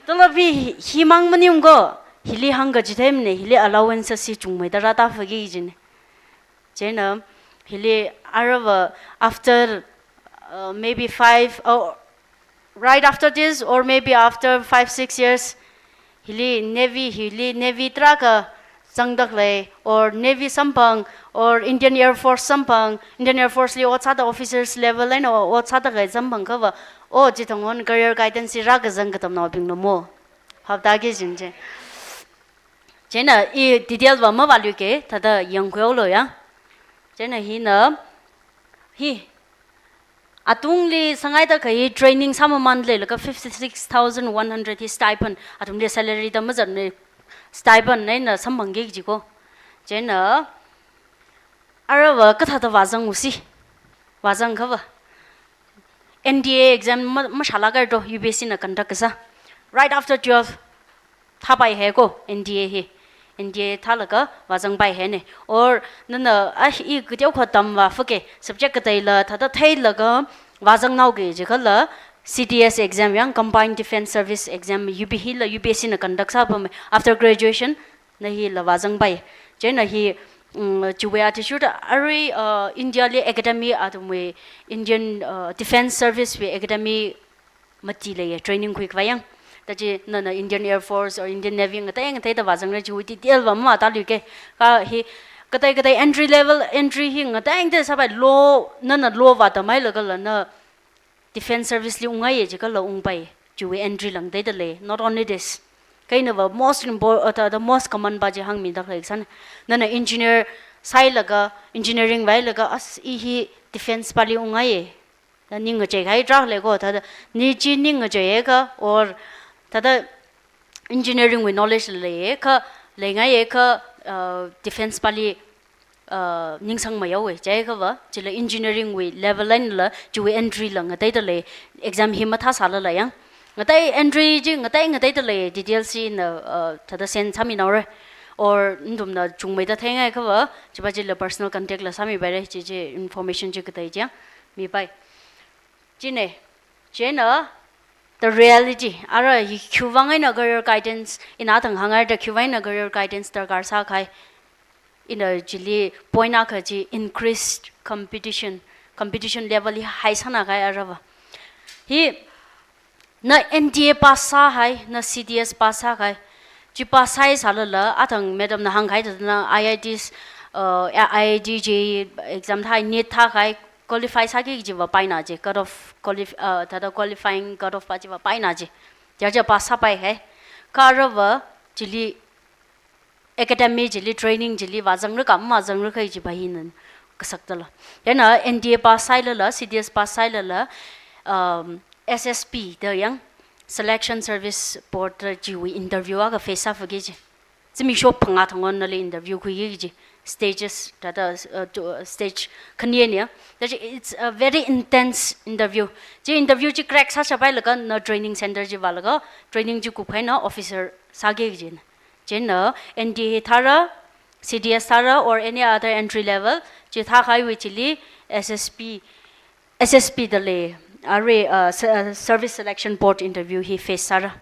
Tolop hi, himang maning ko, hili hāngkaji themne, hili allowances hi chungmeida rātāfaki jine. Chieina, hili ara va after, uh, maybe five, oh, right after this, or maybe after five, six years, hili Navy, hili Navy tarākha zangda khalei, or Navy samphang, or Indian Air Force samphang, Indian Air Force li ot sāda officers level eina ot sāda khalei samphang kha va, o chithang on career guidance hi rākazang katamnaobingna mo. Phaptāki jine je. Chieina i detail va mavāluike, thāda yangkhuilu ya. Chieina hina, hi, atungli sāngaida khalei training sāmaman leilaga fifty-six thousand one hundred hi stipend, athumli salary da mazatmane, stipend eina samphangki kaji ko. Chieina, ara va kathāda vāzangusi, vāzang kha va N D A exam ma, mashālāk haira to, U P S C na conduct kasā. Right after twelve, thāpai hai ko, N D A hi. N D A thālaga vāzangpai haine. Or, nana, ah, i kateokha tamvāfake, subject kateila, thāda theilaga vāzangnaoki jikhala, C D S exam yang, Combined Defence Service Exam, U P hila, U P S C na conduct sāpamei. After graduation, na hila vāzangpai. Chieina hi, mm, chiwui athishurda arui, uh, India li academy athumwui Indian, uh, Defence Service wui academy mati leiye, training khuikhavai yang. Da chi nana Indian Air Force or Indian Navy ngatei ngateida vāzangra, chiwui detail va mavātāluike. Kha hi, katei katei entry level, entry hi ngatei ngateida sāpai, law, nana law vātamhailaga la na Defence Service li ungngaiye jikhala ungpai, chiwui entry la ngateida lei. Not only this, kha ina va most impor-, uh, the, the most common pa chi hāngmida khalei sāna. Nana engineer sāhailaga, engineering vāhailaga, as i hi defence pali ungngaiye. Da ning ngacheikahai tarākha lei ko, thāda, ni chi ning ngacheiakha, or thāda engineering wui knowledge leiakha, leingaiakha, uh, defence pali, uh, ningsang mayaowe, chiakha va, chila engineering wui level einala, chiwui entry la ngateida lei, exam hi mathāsālala yang. Ngatei entry chi, ngatei ngateida lei, details chi na, uh, thāda send sāminaora. Or, nathumna chungmeida theingaikha va, chipa chila personal contact la sāmipaira, chi chi information chi katei chi yang, mipai. Chine, chieina, the reality, ara hi khiwui vang eina career guidance, ina thang hāngngaida khiwui vang eina career guidance darkar sākahai, ina chili point akha chi increased competition, competition level hi high sānakahai ara va. Hi, na N D A pass sāhai, na C D S pass sākahai, chi pass sāhai sālala, athang madam na hāngkahai thāda na I I Ts, uh, I I T J E exam thāhai, NEET thākahai, qualify sāki kaji va paina je, cut off qualif-, uh, thāda qualifying cut off pa chi va paina je. Chiya chiya pass sāpai hai. Kha ara va chili academy chili, training chili vāzangra kha mavāzangra kaji pa hi nan kasakdala. Chieina N D A pass sāhailala, C D S pass sāhailala, um, S S B da yang, Selection Service Board da chiwui interview akha face sāfaki je. Zimiksho phangā thang on nali interview khuiki kaji. Stages, thāda, uh, to, uh, stage khani ne. That is, it's a very intense interview. Chi interview chi crack sāshapailaga na training center chi vālaga, training chi kuphaina officer sāki kajina. Chieina N D A hi thāra, C D S thāra, or any other entry level, chi thākahaiwui chili S S B, S S B da lei, arui, uh, se-, uh, Service Selection Board interview hi face sāra.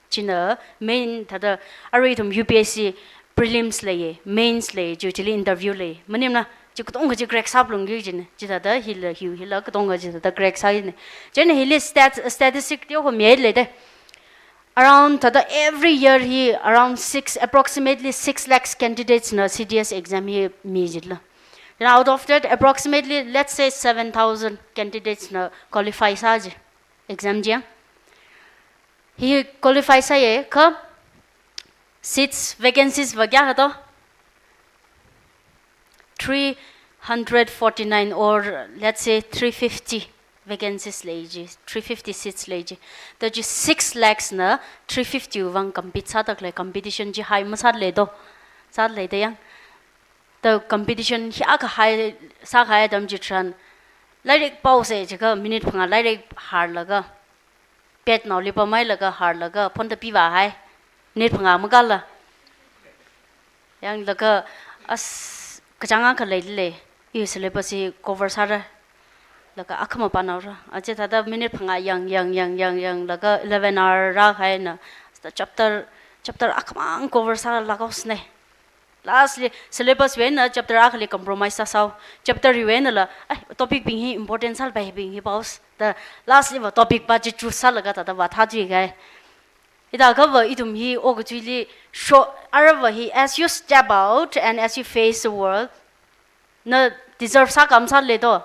China main thāda, arui ithum U P S C prelims leiye, mains lei, chiwui chili interview lei. Maningmana, Chi katonga chi crack sāphalungki jina. Chithāda hila hiu hila katonga chithāda crack sāyina. Chieina hili stat, statistic teokha mihailei da. Around thāda every year hi around six, approximately six lakhs candidates na C D S exam hi mi jila. Then out of that, approximately, let's say, seven thousand candidates na qualify sāji exam chi. Hi qualify sāya kha seats, vacancies va kayākha to? Three hundred forty-nine, or let's say three fifty vacancies leiji, three fifty seats leiji. Da chi six lakhs na three fifty vang compete sādalei, competition chi high masālei to? Sālei da yang. Da competition hiyākha high sākahai atam chitharan, lairik paosa jiakha minute phangā lairik hārlaga, bed naoli pamhailaga hārlaga phonda pivāhai. Minute phangā makāla. Yanglaga as kachangkha leilei. Iwui syllabus hi cover sāra. Laga akhama pānaora. Chithāda minute phangā yang, yang, yang, yang, yanglaga eleven hour rākahaina. Chapter, chapter akhamang cover sālaga haosana. Lastly, syllabus wui eina chapter akhali compromise sāsao. Chapter wui einala, ai, topic bing hi important sālapai bing hi paos. Da lastly va topic pa chi choose sālaga thāda vāthāthuikahai. Hithākhava ithum hi okathuili sho, aruiva hi, as you step out and as you face the world, na deserve sākha masālei to?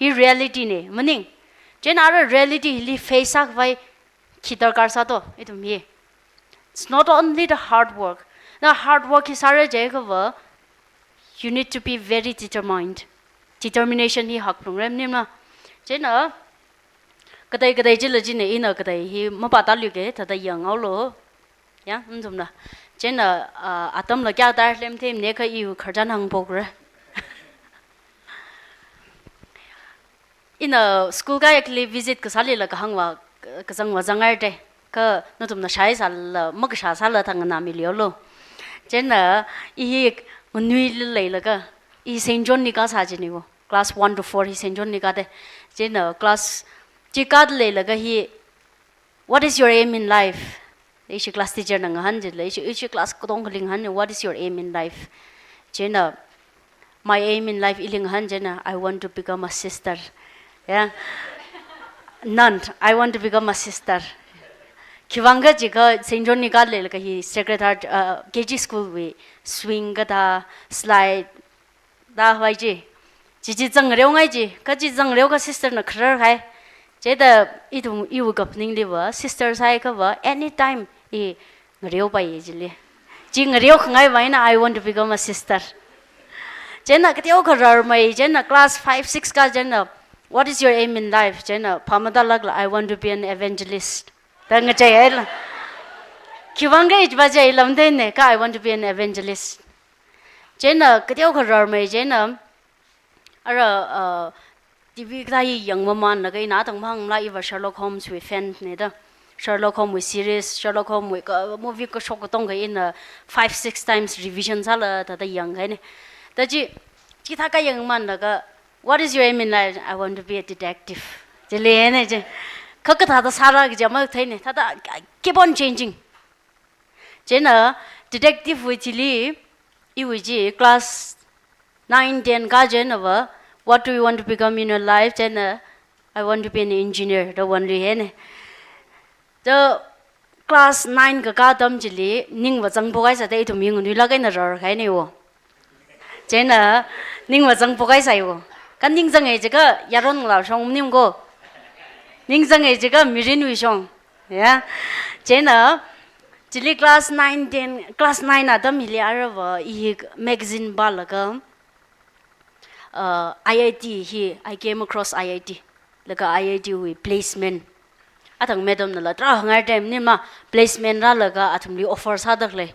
Hi reality na, maning? Chieina arui reality hili face sākhavai khi darkar sā to, ithum hi? It's not only the hard work. Na hard work hi sāra jiakhava, you need to be very determined. Determination hi haklungra maningma. Chieina, katei katei chila china ina katei hi mapātāluika, thāda yanghaolu. Ya, nathumna. Chieina, ah, atamla kayākha tārem themne kha iwui khararchan hāngphokra. Ina school kāya akhali visit kasālila kahāngva, kazangva zangngaida. Kha nathumna shāsāla, makashā sāla thang nganāmiluilu. Chieina, i hi nganuili leilaga, i Saint John li kasā jina wo. Class one to four hi Saint John li kāda. Chieina class chi kāda leilaga hi, "What is your aim in life?" Ishi class teacher na ngahān jila, ishi, ishi class katongali ngahān, "What is your aim in life?" Chieina, "My aim in life," ili ngahān chieina, "I want to become a sister." Ya. "Nun, I want to become a sister." Khiwuivang khala jiakha Saint John li kāda leilaga hi Sacred Heart, uh, K G school wui swing kathā, slide, da vai chi. Chi chi zangreo ngai chi, kha chi zangreo kha sister na kharar hai. Chithāda ithum iwui kaphaningliva, sister sāhaiakhava, anytime i ngareopai chili. Chi ngareo khangai vai na, "I want to become a sister." Chieina kateokha rarmei, chieina class five, six kā chieina, "What is your aim in life?" Chieina phāmatālākla, "I want to be an evangelist." Da ngacheihaila. Khiwuivang khala jiva jiakha lamdene, kha "I want to be an evangelist." Chieina kateokha rarmei chieina, ara, uh, T V kathā hi yangmamānlaga ina athang mahāngla, iva Sherlock Holmes wui fan na da. Sherlock Holmes wui series, Sherlock Holmes wui kha movie kashok katonga ina five, six times revision sāla thāda yangkahaina. Da chi, chithā kayangmānlaga, "What is your aim in life?" "I want to be a detective." Chili na chi. Kha kathāda sāra kaji makatheina. Thāda keep on changing. Chieina detective wui chili, iwui chi class nine, ten kā chieinava, "What do you want to become in your life?" Chieina, "I want to be an engineer," da vānluihaina. Da class nine kakā atam chili, ningva zangphok haisāda ithum hi nganuilāk eina rarkahaina wo. Chieina, ningva zangphok haisai wo. Kha ning zanga jiakha yaron ngalāshong maning ko. Ning zanga jiakha mirinwui shong. Ya. Chieina, chili class nine, ten, class nine atam hili aruiva i hi magazine pālaga, uh, I I T hi, I came across I I T. Laga I I T wui placement. Athang madam nala tarākha ngartem nima placement rālaga athumli offer sādalei.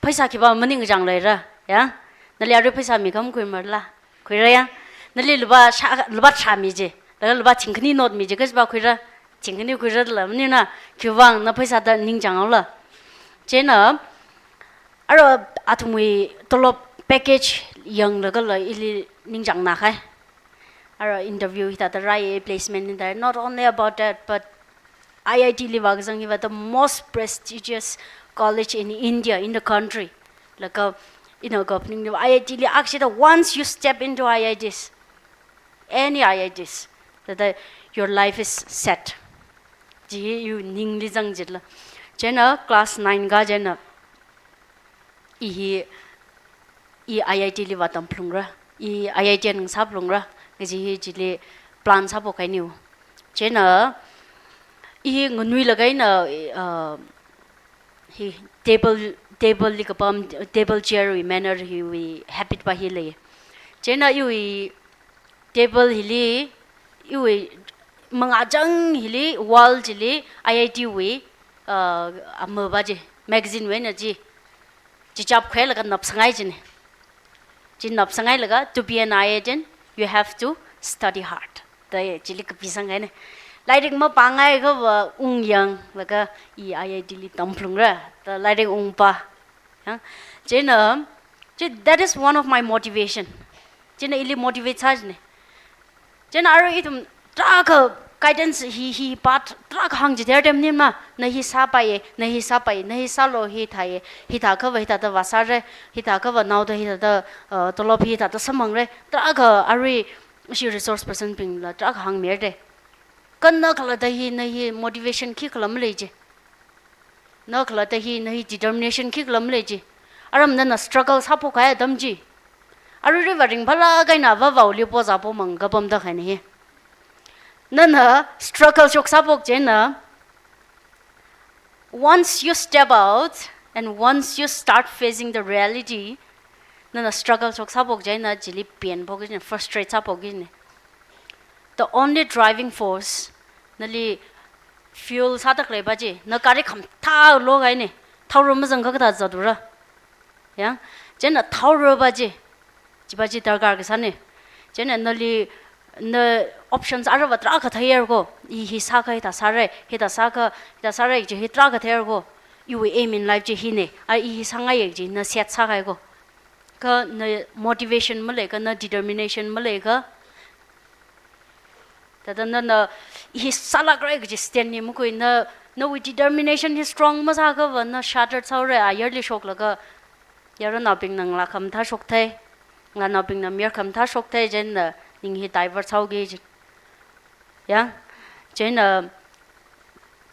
Pheisā khipā maningchang leira, ya? Nali arui pheisā mikha makhuimarala? Khuira ya? Nali lupā shā, lupā tharā miji, laga lupā thingkhani note miji, kachiva khuira, thingkhani khuirala, maningna, khiwuivang na pheisāda ningchang haola. Chieina, ara athumwui tolop package yanglagala ili ningchang nākahai. Ara interview hithāda rāi, placement hithāda. Not only about that, but I I T li vākazang hiva the most prestigious college in India, in the country. Laga Ina kaphaning ni I I T li akshida, once you step into I I Ts, any I I Ts, thāda your life is set. Chi iwui ningli zang jitla. Chieina class nine kā chieina i hi, i I I T li vātam phalungra, i I I T eina ngasā phalungra, kaji hi chili plan sāphok kahainiu. Chieina i hi nganuilaga eina, uh, hi table, table li kapam, table chair wui manner hiwui habit pa hi lei. Chieina iwui table hili, iwui mangāchang hili, wall chili, I I T wui, uh, amava chi, magazine wui eina chi, chi chapkhuilaga napsangai chine. Chi napsangailaga, "To be an I I T ian, you have to study hard." Da ye, chili kapisang kahaine. Lairik mapāngai akhava ungyanglaga i I I T li tam phalungra, da lairik ungpā. Ya. Chieina, chi, that is one of my motivation. Chieina ili motivate sā chine. Chieina arui ithum tarākha guidance hi, hi part tarākha hāngchithei tharan maningmana, na hi sāpaiye, na hi sāpaiye, na hi sālu, hithāye, hithākhava hithāda vāsāre, hithākhava naoda hithāda, uh, tolop hithāda samphangre, tarākha arui ishi resource person bingla tarākha hāngmire. Kha na khalatta hi, na hi motivation khikhala malei chi. Na khalatta hi, na hi determination khikhala malei chi. Aram nana struggle sāphok kahai atam chi. Aruiruiva ringphālaga eina avāvaoli po zāpo mang kapamda kahaine hi. Nana struggle shok sāphok chieina, once you step out and once you start facing the reality, nana struggle shok sāphok chieina chili penphok kajine, frustrate sāphok kajine. The only driving force, nali fuel sāda khalei pa chi, na gari khamathā lo kahaine, thaora mazangakha kathā zatura. Ya, chieina thaora pa chi, chi pa chi darkar kasāne. Chieina nali, na options aruiva tarākha theihaira ko, i hi sākha hithā sāre, hithā sākha hithā sāre chi hi tarākha theihaira ko, iwui aim in life chi hine, a i hi sāngaiye chi na set sākahai ko. Kha na motivation maleikha, na determination maleikha, thāda nana hi sālākra kaji stand hi makhui, na, nawui determination hi strong masāakhava na shattered sāhaore, ayarli shoklaga, yaronnaobingna ngalā khamathā shokthei, ngalānaobingna mayar khamathā shokthei, chieina ning hi divert sāhaoki chi. Ya, chieina,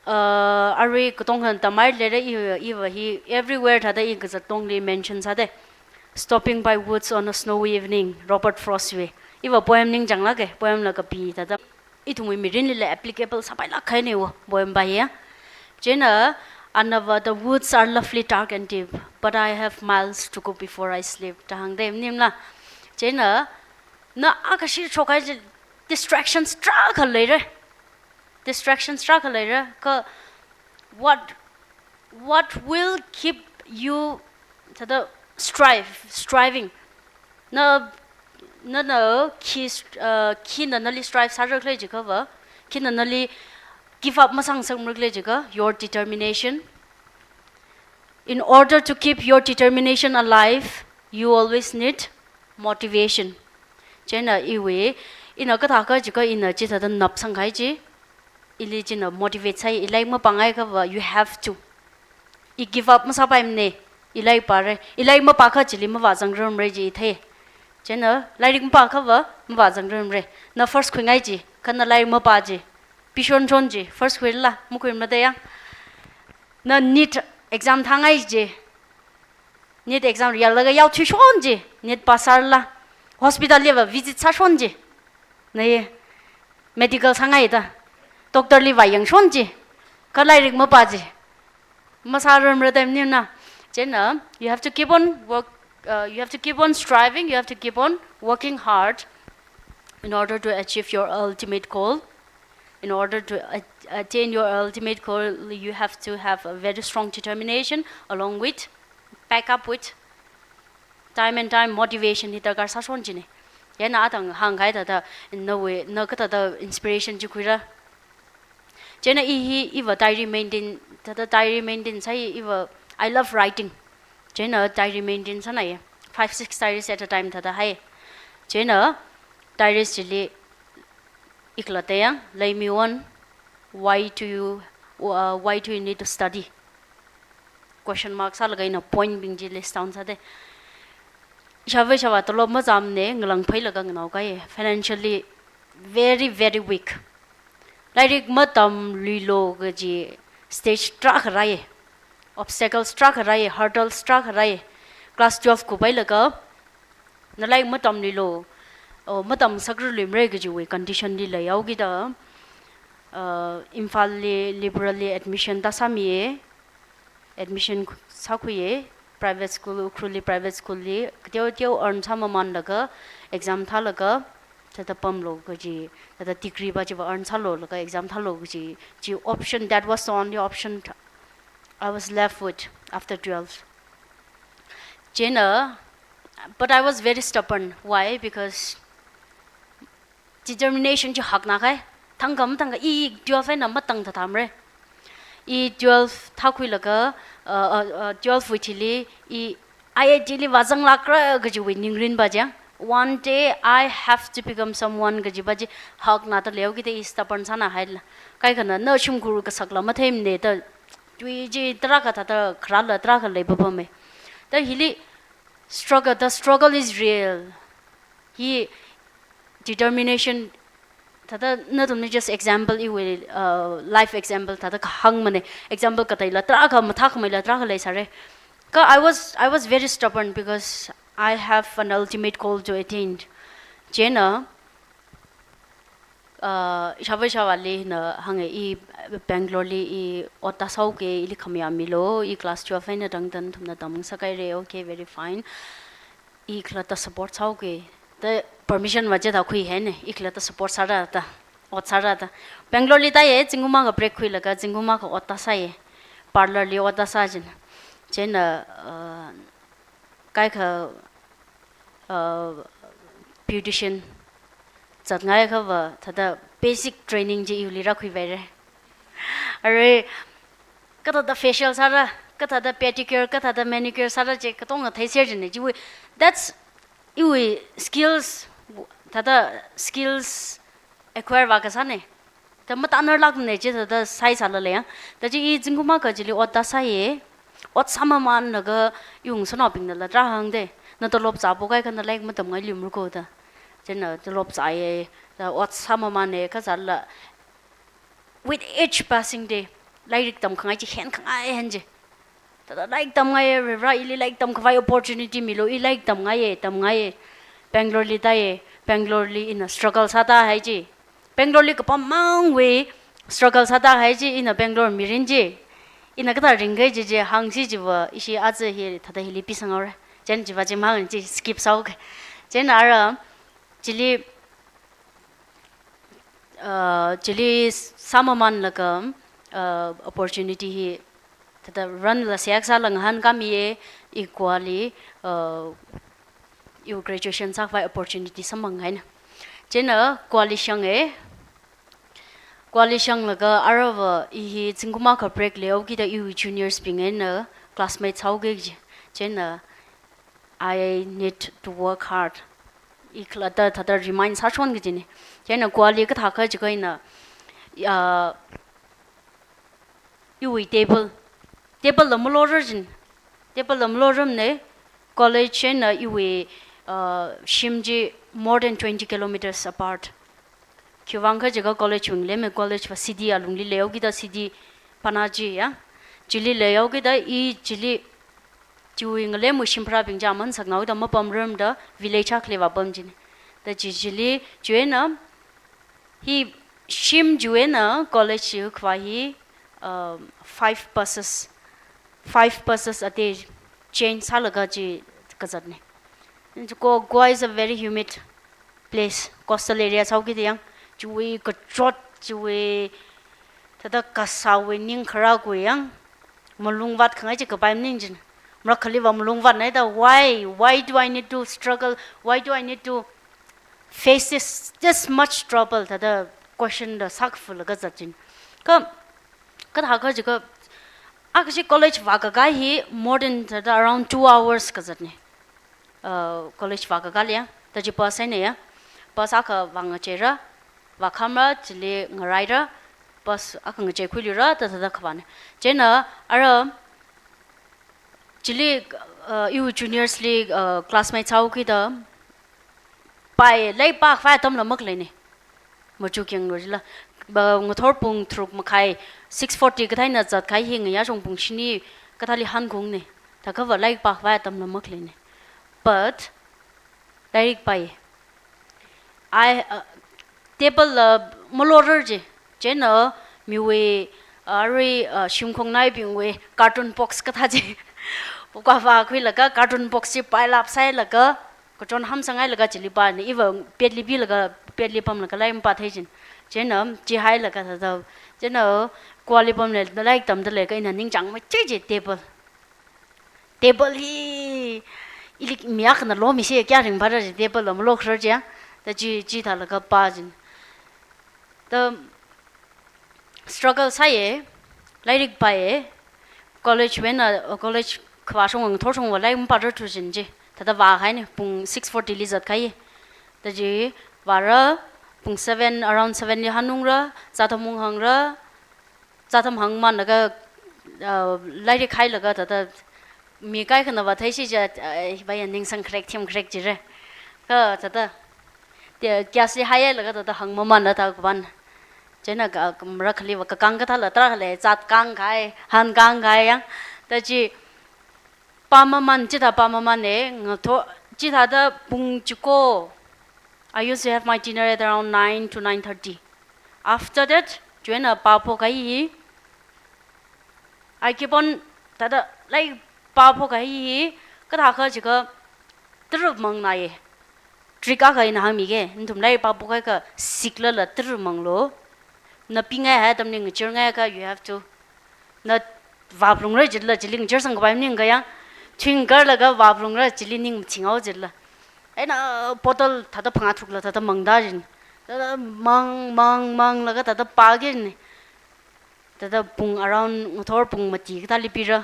uh, arui katonga tamhaira, i, iva hi everywhere thāda i kazat tongli mention sāda. Stopping by Woods on a Snowy Evening, Robert Frost wui. Iva poem ningchānglāke, poem la kapi thāda. Ithumwui mirinlila applicable sāpailāk kahaine wo, poem pa hi ya. Chieina, anava, "The woods are lovely, dark and deep, but I have miles to go before I sleep," da hāngda maningmala. Chieina, na akhashi shokkahai chi distractions tarākha leire. Distractions tarākha leire. Kha what, what will keep you thāda strive, striving? Na, nana khi, uh, khina nali strive sāra khala jiakhava, khina nali give up masāngasakmara khala jiakha, your determination. In order to keep your determination alive, you always need motivation. Chieina iwui, ina kathākha jiakha ina chithāda napsangkahai chi, ili china motivate sāi, i lairik mapāngaiakhava, you have to. I give up masāpaimane, i lairik pāre, i lairik mapākha chili mavāzangrarmara chi i thei. Chieina lairik mapāakhava mavāzangrarmara. Na first khuingai chi, kha na lairik mapā chi, pishon shon chi, first khuila, makhuimara da ya. Na NEET exam thāngai chi, NEET exam yāllaga yaothui shon chi, NEET pass sārala, hospital liva visit sāshon chi, na hi medical sāngaida, doctor li vāyangshon chi, kha lairik mapā chi, masārarmara da maningmana. Chieina, you have to keep on work, uh, you have to keep on striving, you have to keep on working hard in order to achieve your ultimate goal. In order to a-, attain your ultimate goal, you have to have a very strong determination along with, back up with, time and time motivation hi darkar sāshon chine. Chieina athang hāngkahai thāda, nawui, na kathāda inspiration chi khuira. Chieina i hi, iva diary maintain, thāda diary maintain sāi, iva, I love writing. Chieina diary maintain sānaiye. Five, six diaries at a time thāda hai. Chieina diaries chili i khalatta ya, "Leimi Won, why do you, uh, why do you need to study?" Question mark sālaga ina point bing chi list down sāda. Ishāvā ishāvā tolop mazāmane, ngalāng phailaga nganaokai, financially very, very weak. Lairik matamluilu kaji stage tarākha rāi, obstacles tarākha rāi, hurdles tarākha rāi. Class twelve kuphailaga, na lairik matamluilu, oh, matamngasakluimara kajiwui condition li leihaokida, uh, Imphalli liberally admission tāsāmiya, admission sākhuiya, private school, Ukhrulli private school li, kateo teo earn sāmamanlaga, exam thālaga, thāda pamlu kaji, thāda degree va chiva earn sālu laga exam thālu kaji, chi option, that was the only option. I was left with after twelve. Chieina, but I was very stubborn. Why? Because determination chi haknakai. Thangkha mathangkha, i twelve eina matang thathamre. I twelve thākhuilaga, uh, uh, uh, twelve wui thili, i I I T li vāzanglākra kajiwui ningrin va chi. One day I have to become someone kaji va chi hakna da leihaokida i stubborn sāna haila. Kaikhana na shimkhur kasakla matheimane da, tui chi tarākha thāda kharāla tarākha leipapame. Da hili struggle, the struggle is real. Hi determination, thāda nathumli just example iwui, uh, life example thāda kahāngmane. Example kateila tarākha, mathākhameila tarākha leisāre. Kha I was, I was very stubborn because I have an ultimate goal to attain. Chieina, uh, ishāvā ishāvāli ina hānga, i Bangalore li i ot tāsāuke, ili khamayā milu, i class twelve eina tangda nathumna tamngasakhaire, okay, very fine. I khalatta support sāuke. Da permission va chithākhuihaine, i khalatta support sāra da, ot sāra da. Bangalore li tāya, zingkum akha break khuilaga, zingkum akha ot tāsāya. Parlour li ot tāsā china. Chieina, uh, kaikha, uh, beautician zatngaiakhava, thāda basic training chi iwuili rākhuipaire. Arui, kathāda facial sāra, kathāda pedicure, kathāda manicure sāra chi katonga theiser chine chiwui. That's iwui skills, thāda skills acquire vākasāne. Da matānarlākne chi thāda sāi sālale ya. Da chi i zingkum akha chili ot tāsāya. Ot sāmamanlaga iwui ngasotnaobingnala tarākha hāngde, na tolop zāpo kaikhana lairik matamngailuimara ko da. Chieina tolop zāya, da ot sāmamane, kha sālala with each passing day, lairik tamkhangai chi henkhangai hen chi. Thāda lairik tamngaiya, Varivara ili lairik tamkhavai opportunity milu, i lairik tamngaiya, tamngaiya. Bangalore li tāya, Bangalore li ina struggle sātāhai chi. Bangalore li kapam mangwui struggle sātāhai chi, ina Bangalore mirin chi. Ina kathā ringkahai chi chi hāngsi chiva, ishi aja hi thāda hili pisanghaora. Chieina chiva chi mang chi skip sāuke. Chieina ara, chili, uh, chili sāmamanlaga, uh, opportunity hi thāda run la seihā sāla ngahānkāmiya, i Goa li, uh, iwui graduation sākhavai opportunity samphanghaina. Chieina Goa li shanga, Goa li shanglaga aruiva i hi zingkum akha break leihaokida iwui juniors bing eina classmate sāuke kaji. Chieina I need to work hard. I khalatta thāda remind sāshon kajine. Chieina Goa li kathākha jiakha ina, ah, iwui table, table la malorarjin, table la malorarmane, college eina iwui, uh, shim chi more than twenty kilometers apart. Khiwuivang kha jiakha college wui ngalemma, college va city alungli leihaokida, city pana chi ya. Chili leihaokida i chili, chiwui ngalemwui shimpharābing chi aman saknaoda mapamrarmada village akhali vāpam chine. Da chi chili, chiwui eina, hi shim chiwui eina college chi khavā hi, um, five buses, five buses a day change sālaga chi kazatne. Ko Goa is a very humid place, coastal area sāhaokida yang, chiwui kachot, chiwui thāda kasāwui ningkharā khui yang, malung vātkhangai chi kapai maning china. Marakhali va malung vātnaida, why, why do I need to struggle? Why do I need to face this, this much trouble? Thāda question da sākafulaga zat china. Kha, kathākha jiakha, akha chi college vākakā hi more than thāda around two hours kazatne. Uh, college vākakā leiya, da chi bus eina ya. Bus akha vāngacheira, vākhamra, chili ngaraira, bus akha ngacheikhuiluira, da thāda khavāne. Chieina ara, chili, uh, iwui juniors li, uh, classmates haokida, pai, lairik pākhavai atamla makhalei ne. Machukyang lo jila. Ba, ngathor pung tharuk makhai, six forty kathā eina zatkahai hi ngayā shong pung shini kathāli hangung ne. Thākha va lairik pākhavai atamla makhalei ne. But, lairik pai. I, uh, table la malorar je. Chieina miwui, uh, arui, uh, shimkhongnaibingwui carton box kathā je. Puka vākhuilaga carton box chi pile up sāhailaga, kachon hamsanghailaga chili pā ne. Iva petli pilaga, petli pamlaga lairik mapāthei jin. Chieina, chi hailaga thāda. Chieina, kuali pamle, lairik tamda leilaga ina ningchāng machei je table. Table hi, ili mi akhana lomi se kya ringphāra je, table la malokharar je, da chi, chi thālaga pā jin. Da struggle sāye, lairik pāye, college wui eina, college khavā shong ngathor shong va lairik mapārar thu jin je. Thāda vākahai ne, pung six forty li zatkahai. Da chi vāra, pung seven, around seven li hanungra, zātham unghangra, zātham hangmanlaga, uh, lairik hailaga thāda mi kaikhana va theishi ja, uh, va ya ningsang kharek thim kharek jire. Kha thāda, te, gas li hailaga thāda hangmamanla thākha van. Chieina ka, ka marakhali va kakang kathāla tarākha lei, zat kangkahai, han kangkahai yang. Da chi, pāmaman, chithā pāmaman ne, ngathor, chithāda pung chiko. I used to have my dinner at around nine to nine thirty. After that, chieina pāphok kahai hi, I keep on, thāda, lairik pāphok kahai hi, kathākha jiakha, tara mang nai ye. Trick akha ina hāngmige, nathum lairik pāphok kahai akha, siklala tara manglu. Na pingaihai atamli ngachirngaiakha, you have to. Na vāphalungra jila, chili ngachirsang kapai maningakha yang, twinkle laga vāphalungra chili ning mathingao jila. Eina bottle thāda phangā tharukla thāda mangda jin. Thāda mang, mang, manglaga thāda pāki ne. Thāda pung around ngathor pung mati kathāli pira.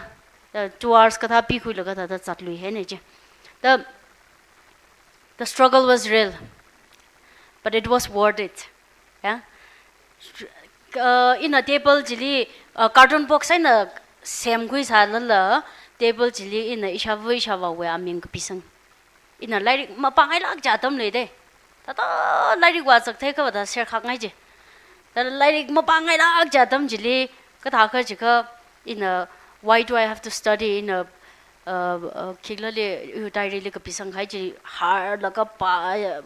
Thāda two hours kathā pikhuilaga thāda zatlui hai ne je. The, the struggle was real, but it was worth it. Yeah? Uh, ina table chili, uh, carton box eina semkhui sālala, table chili ina ishāva ishāvāwui aming kapisang. Ina lairik mapāngailāk kaji atam lei de. Thāda lairik vāzak theiakha va thāda serkhak ngai je. Thāda lairik mapāngailāk kaji atam chili, kathākha jiakha, ina, why do I have to study? Ina, uh, uh, khiklali, uh, diary li kapisang kahai chi, harlaga pā, uh,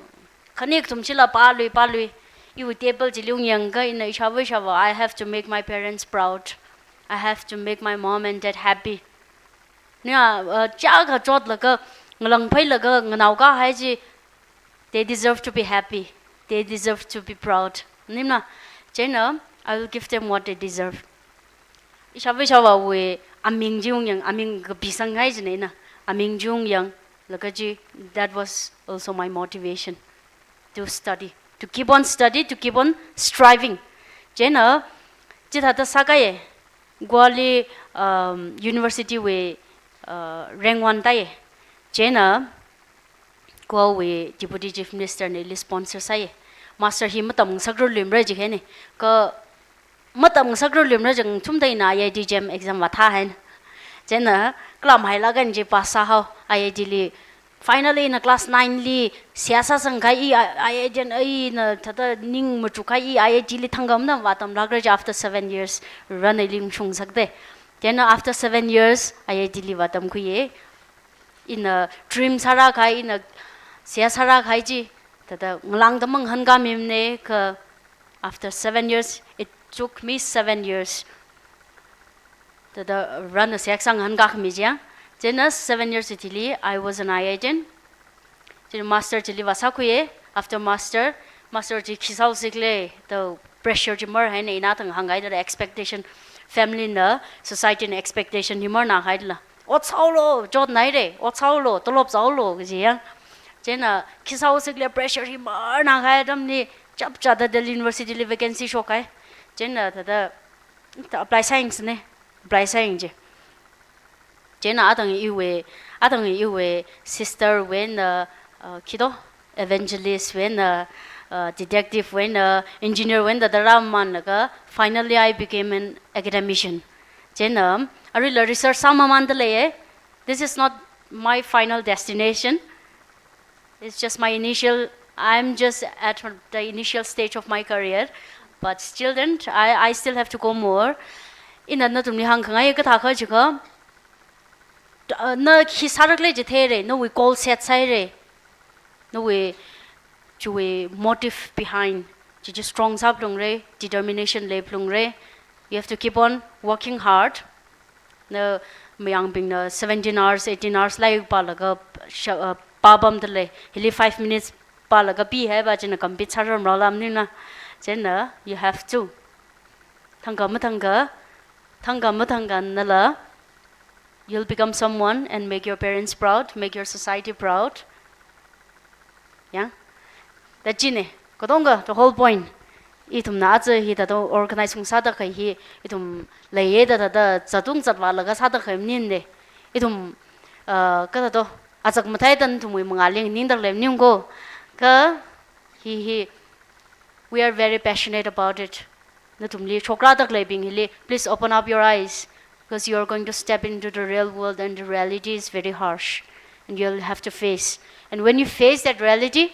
khani kathum chila pālui, pālui. Iwui table chili ungyangakha ina ishāva ishāvā, I have to make my parents proud. I have to make my mom and dad happy. Nia, uh, chiyākha chotlaga, ngalāngphailaga, nganaokahai chi, they deserve to be happy. They deserve to be proud. Nimna, chieina, I will give them what they deserve. Ishāva ishāvāwui aming chi ungyang, aming kapisang kahai chi ne ina, aming chi ungyanglaga chi, that was also my motivation to study, to keep on study, to keep on striving. Chieina, chithāda sākahai, Goa li, um, university wui, uh, rank one tāye. Chieina, Goa wui Deputy Chief Minister na ili sponsor sāye. Master hi matamngasakrarluimara jihai ne. Kha matamngasakrarluimara jang thumda ina I I T JAM exam vāthāhai ne. Chieina, klam hailaga chi pass sāhao, I I T li. Finally, ina class nine li, seihā sāsang kahai, I I T, ina thāda ning machuk kahai, I I T li thangkhamda vātamlākra ji after seven years, rāna ili ngashungsakde. Then after seven years, I I T li vātamkhuiye. Ina dream sārākahai, ina seihā sārākahai chi, thāda ngalāngda mangahānkāmimane kha, after seven years, it took me seven years. Thāda rāna seihā sāngahānkākhami jiya. Chieina seven years chili, I was an I I T. Chieina master chili vāsākhuiye. After master, master chi khi sāhaosi khala, the pressure chi marhai ne, ina thang hāngkahai thāda expectation, family na, society na expectation hi marnākahai thāla. Ot sāhaolu, chotnaire, ot sāhaolu, tolop sāhaolu, kaji yang. Chieina khi sāhaosi khala pressure hi marnākahai atamli, chapchāda Delhi University li vacancy shokkahai. Chieina thāda, thāda apply sāyangsi ne, apply sāyang ji. Chieina athang iwui, athang iwui sister wui eina, uh, khi to, evangelist wui eina, uh, detective wui eina, engineer wui eina thāda rāmamanlaga, finally I became an academician. Chieina, aruila research sāmamanda leiye. This is not My final destination. It's just my initial, I'm just at the initial stage of my career, but still then, I, I still have to go more. Ina nathumli hāngkhangai kathā kha jiakha, uh, na khi sārakhala jitheira, nawui goal set sāhaira, nawui chiwui motive behind, chi chi strong sāphalungra, determination leiphalungra. You have to keep on working hard. Na mayangbingna seventeen hours, eighteen hours lairik pālaga sha-, uh, pāpamdalei. Hili five minutes pālaga pihaiva china compete sārarmara lamnina. Chieina you have to. Thangkha mathangkha, thangkha mathangkha nala, you'll become someone and make your parents proud, make your society proud. Ya? Da chine, katonga, the whole point. Ithumna aja hithāda organize ungsāda khalei hi, ithum leiya da da da zatung zatvālaga sāda khalei maningmana. Ithum, uh, kathāda, azak mathāi dan ithumwui mangāli nganingda khalei maningmana ko. Kha, hi hi, we are very passionate about it. Nathumli shokra da khaleibing hili, please open up your eyes, because you are going to step into the real world and the reality is very harsh. And you'll have to face. And when you face that reality,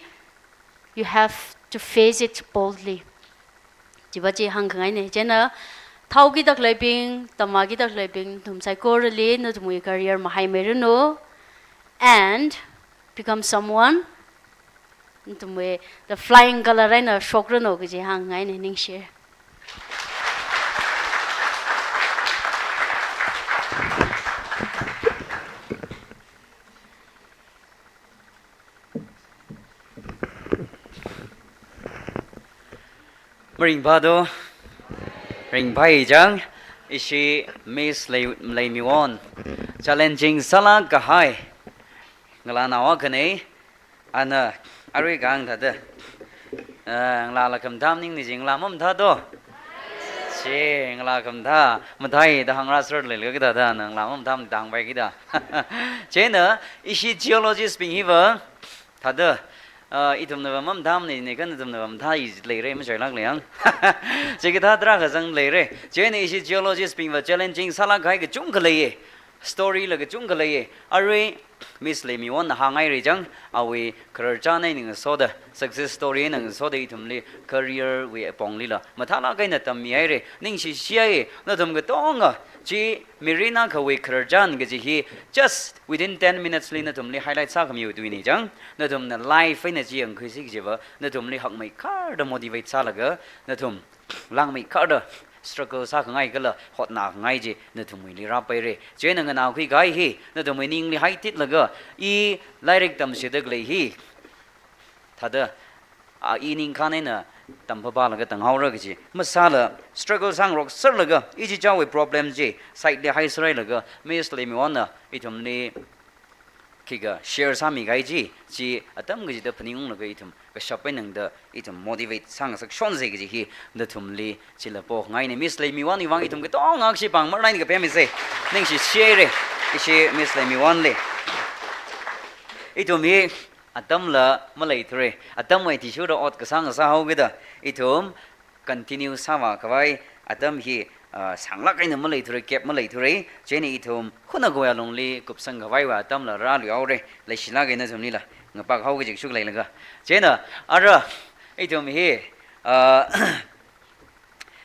you have to face it boldly. Chiva chi hāngkhangaina. Chieina, thaokida khaleibing, tamvākida khaleibing, nathum saikorali, nathumwui career mahaimeiranu, and become someone, nathumwui, the flying colour eina shokranu kaji hāngngaina, ningshi. Maringphādo, ringphāi chang, ishi Miss Lei-, Leimiwon, challenging sālāk kahai ngalānao akhana, ana, arui kahāng thāda, eh, ngalāla khamathā maningmana ji, ngalā mamathādo? Chi, ngalā khamathā, mathāi da hāngrāserda leilaga kathāda, ngalā mamathā da hāngpai kida. Chieina, ishi geologist bing hiva, thāda, eh, ithumnava mamathāmana jina, kha nathumnava mathāi leira, machailākla yang. Chikathā tarākha zang leira. Chieina ishi geologist bingva challenging sālāk kahai kachungkha leiya. Story la kachungkha leiya. Arui Miss Leimiwonna hānghaira chang, awui khararchan eina ngasoda, success story eina ngasoda ithumli career wui aponglila mathālāk eina tammihaira. Ningshishai, nathum katonga, chi mirin akhawui khararchan kaji hi just within ten minutes li nathumli highlight sākhamiwui tuina chang, nathumna live eina chi yangkhuisi kajiva, nathumli hakmeikharda motivate sālaga, nathum langmeikharda struggle sākhangai kala hotnakhangai chi nathumwuili rāpaira. Chieina nganākhui kahai hi, nathumwui ningli haititlaga, i lairik tamshida khalei hi, thāda, a, i ningkhān eina tamphapālaga tānghaora kaji masāla, struggle sāngarokserlaga, ichichāwui problem chi side li haiserhailaga, Miss Leimiwonna ithumli khikha share sāmi kahai chi, chi atam kachida phaningunglaga ithum kashap einangda ithum motivate sāngasak shonsa kaji hi nathumli chila pongaina. Miss Leimiwonwui vang ithum katonga akshi pāng marlaina kapemisa. Ningshishihaira, ishi Miss Leimiwonli. Ithum hi atamla maleithura, atamwui athishurda ot kasā ngasāhao kida, ithum continue sāvākhavai atam hi, ah, sānglāk eina maleithura, gap maleithura. Chieina ithum hunakhawui alungli kupsangkhavaiwui atamla rāluihaora, leishilāk eina nathumlila ngapākhao kaji kashuk leilaga. Chieina ara ithum hi, ah,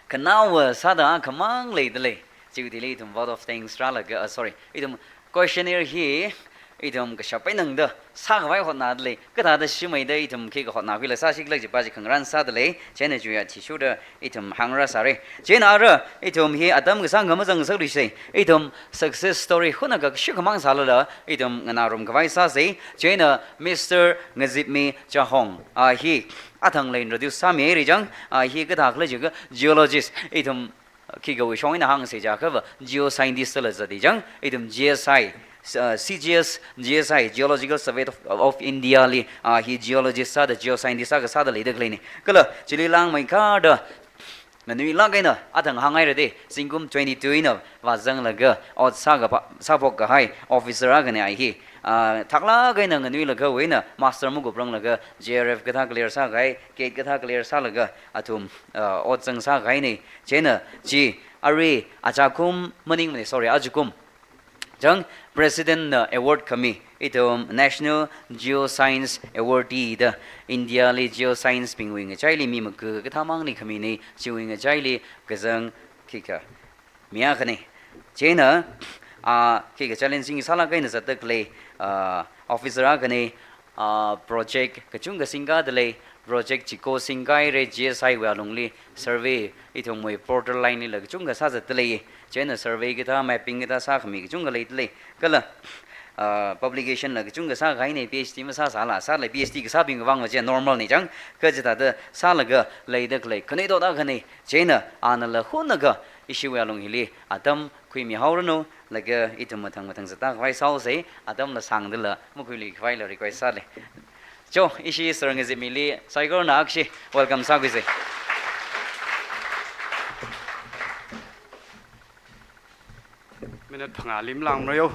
khanaowa sāda khamang leidalei. Chiwuili ithum vote of thanks rālaga, ah, sorry, ithum questionnaire hi ithum kashap einangda sākhavai hotnadalei. Kathāda shimeida ithum khikha hotnakhuila sāshikhala kajipa chi khangarān sādalei. Chieina chiwui athishurda ithum hāngrāsāra. Chieina ara ithum hi atam kasāngkha mazangngasakluisa. Ithum success story hunakha kashuk khamang sālala ithum nganārumkhavai sāsa. Chieina Mister Ngazipmi Chahong, a hi athangla introduce sāmihaira chang, a hi kathākhala jiakha geologist, ithum khikawui shong eina hāngsa jiakhava geoscientist la zatda chang, ithum G S I, uh, C G S, G S I, Geological Survey of, of India li, ah, hi geologist sāda, geoscientist sākha sāda leida khaleina. Kala chili langmeikharda nganuilāk eina athang hānghairada, zingkum twenty-two eina vāzanglaga ot sākapa-, sāphokkahai officer akhana a hi. Ah, thaklāk eina nganuilakhawui eina master makupranglaga J R F kathā clear sākahai, gate kathā clear sālaga athum, ah, ot zangsākahaina. Chieina chi arui achakum maningmana, sorry, ajakum Chang President na award khami, ithum National Geoscience Awardee da India li geoscience bingwui ngachaili mi maga kathāmangli khamina, chiwui ngachaili kazang khikha mi akhana. Chieina, ah, khikha challenging sālāk eina zatda khalei, ah, officer akhana, ah, project kachungkha singkada lei, project chiko singkahaira, G S I wui alungli survey, ithumwui border line lila kachungkha sāzatda lei. Chieina survey kathā, mapping kathā sākhami kachungkha leida lei. Kala, ah, publication la kachungkha sākahaina, P H D masāsāla, sālala P H D kasābingwui vang va chi normal na chang, kha chithāda sālaga leida khalei khanuithot akhana. Chieina anala hunaga ishiwui alung hili atam khuimihaoranu, laga ithum mathang mathang zatda khavai sāhaosa, atamla sāngdala makhuiluikhavai la request sāli. Cho, ishi sir ngazimili saikorana akhashi welcome sākhuisa. Minute phangā lim langmara yo.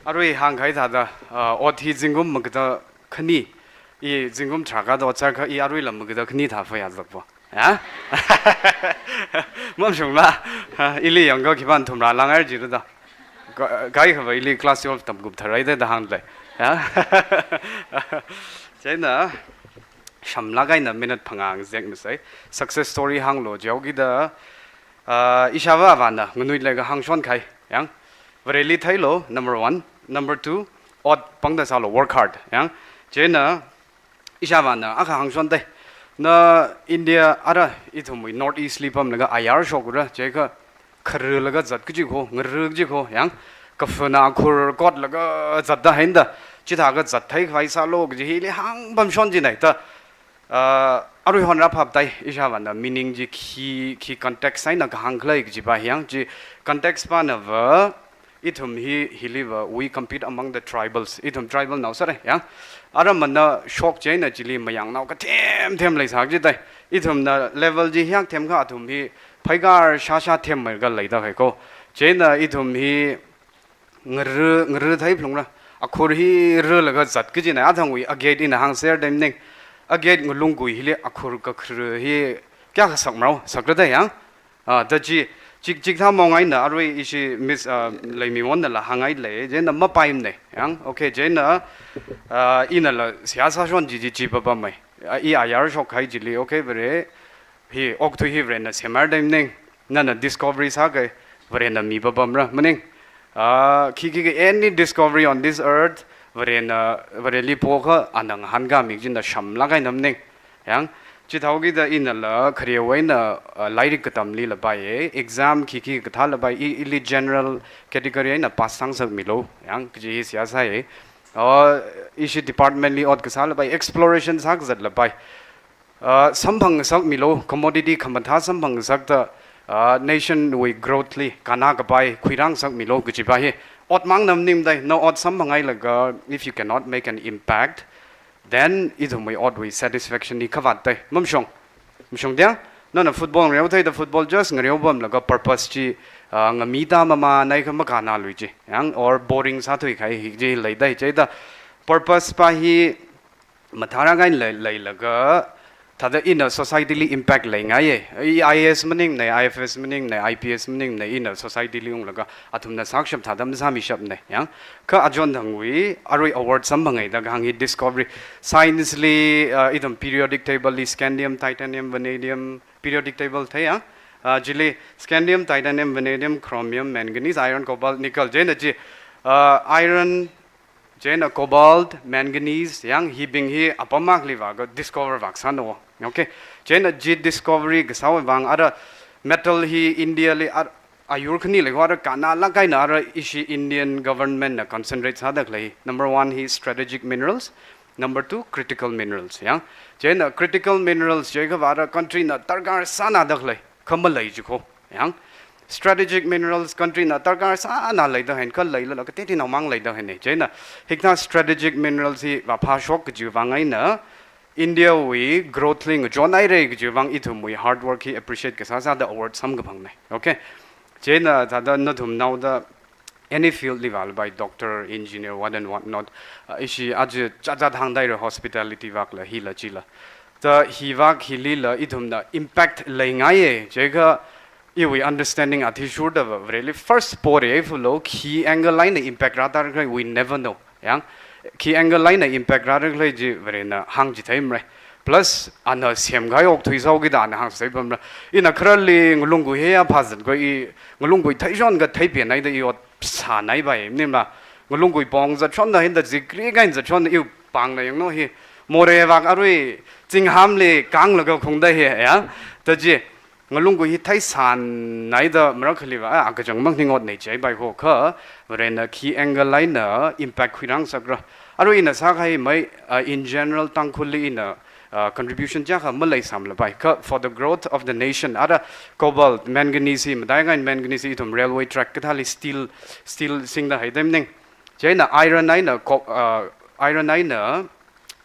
Arui hāngkahai thāda, ah, ot hi zingkum magada khani, i zingkum tharākha ot sākha i aruila magada khani thā faya zakpo. Ya? Mamashungla. Ha, ili yangkha khipāna thumrā langhaira jida. Ka-, kaikhava ili class twelve tamkup tharai da da hāngda lei. Ya? Chieina, shamlāk eina minute phangā ngazek masai. Success story hānglu jihaokida, ah, ishāvā avāna nganuilakha hāngshon kahai. Yang, Vareli theilu, number one. Number two, ot pangda sālu, work hard. Yang, chieina, ishāvāna akha hāngshon dei. Na India ara ithumwui North East li pamlaga ayar shokra, chiakha kharalaga zat kaji kho, ngara kaji kho, yang, kafana akhur kotlaga zatda haida, chithākha zat theikhavai sālu kaji hili hāngpamshon jinai da. Ah, arui hon rāphap tai, ishāvāna meaning chi khi, khi context eina kahāng khalei kajipa hi yang, chi context pana va, ithum hi, hiliva, we compete among the tribals. Ithum tribal nao sāra, yang. Aramana shok chieina chili mayangnao kathem them leisā kaji dei. Ithumna level chi hiyākha themkha athum hi phaikar shāshā themmeilaga leida kahai kho. Chieina ithum hi ngara, ngara theiphalungra. Akhur hi ralaga zat kajina, athangwui agate ina hāngser da maning. Agate ngalunggui hili akhur kakhara hi kayākha sakmarao, sakra da yang. Ah, da chi, chik, chikathā maong eina arui ishi Miss, ah, Leimingwonnala hānghai lei, chieina mapaimana, yang, okay, chieina, ah, inala seihā sāshon chi chi chi papamei. Ah, i ayar shokkahai chili, okay, Vare, hi okathui hi Varena semhaira da maning, nana discovery sākahai, Varena mi papamra, maning. Ah, khi, khi, khi, any discovery on this earth, Varena, Vareli pokha, ana ngahānkāmi kajina shamlāk eina maning. Yang, chithāhaokida inala khare eina, ah, lairik katamli lapai, exam khikhi kathā lapai, i, ili general category eina pass sāngasakmilu. Yang, kaji hi seihā sāi. Oh, ishi department li ot kasā lapai, exploration sākazat lapai. Ah, samphangngasakmilu, commodity khamathā samphangngasakta, ah, nation wui growth li kannā kapai khuirāngasakmilu kajipa hi. Ot mangna maning dei, na ot samphanghailaga, if you cannot make an impact, then ithumwui otwui satisfaction hi khavāt dei. Mamashung. Mashung dia? Nana football ngareo theida football just ngareo pamlaga purpose chi, ah, ngamida mamānai kha makannālui chi. Yang or boring sāthuikahai hi chi leidai chida. Purpose pa hi mathāra ngai lei, leilaga, thāda ina society li impact leingaiya. I I A S maningmana, I F S maningmana, I P S maningmana, ina society li unglaga, athumna sākashap thāda masāmishapmana, yang. Kha achon thangwui, arui award samphanghaida kahāng hi discovery. Science li, ah, ithum periodic table li scandium, titanium, vanadium, periodic table thei, ya. Ah, chili scandium, titanium, vanadium, chromium, manganese, iron, cobalt, nickel. Chieina chi, ah, iron, chieina cobalt, manganese, yang hibing hi apam akhali vākha discover vākasāna. Okay. Chieina chi discovery kasāwui vang ara metal hi India li ar-, ayur khani lei kho ara kannālāk eina ara ishi Indian government na concentrate sāda khalei. Number one hi strategic minerals, number two critical minerals, yang. Chieina critical minerals chiakha va ara country na darkar sānada khalei, kha malei chi kho, yang. Strategic minerals country na darkar sāna leida haina kha leilala kateoteonao mang leida haina. Chieina hikathā strategic minerals hi vāphāshok kajiwui vang eina India wui growth li ngachonhaira kajiwui vang ithumwui hard work hi appreciate kasā sāda award samkaphangna. Okay. Chieina thāda nathumnaoda any field li vālapai, doctor, engineer, what and what not. Ah, ishi aja chāchā thangdaira hospitality vākla hila chila. Da hi vāk hilila ithumna impact leingaiya, chiakha iwui understanding athishurda va, Vareli first pore ai fulo, khi angle eina impact rāda khalei, we never know. Yang, khi angle eina impact rāda khalei chi Varena hāngchithei mara. Plus, ana semkahai okthui sāhaokida ana hāngchithei pamra. Ina khararli ngalunggui hiya phazat ko i, ngalunggui theishon kathei pen eina i ot sānai bai, nimla. Ngalunggui pong zatshonda hinda zikri kain zatshon i pangna yangno hi. Morei vak arui, zinghāmli kanglaga khungda hi, ya. Da chi, ngalunggui hi theisānai da marakhali va, a, akachang mang ningot nei chai bai ho kha, Varena khi angle eina impact khuirang sakra. Arui ina sākahai mai, uh, in general Tangkhulli ina, uh, contribution chiyākha maleisāmla bai. Kha for the growth of the nation, ara cobalt, manganese hi, madai ngan manganese hi ithum railway track kathāli steel, steel singda haidam ning. Chieina iron eina co-, uh, iron eina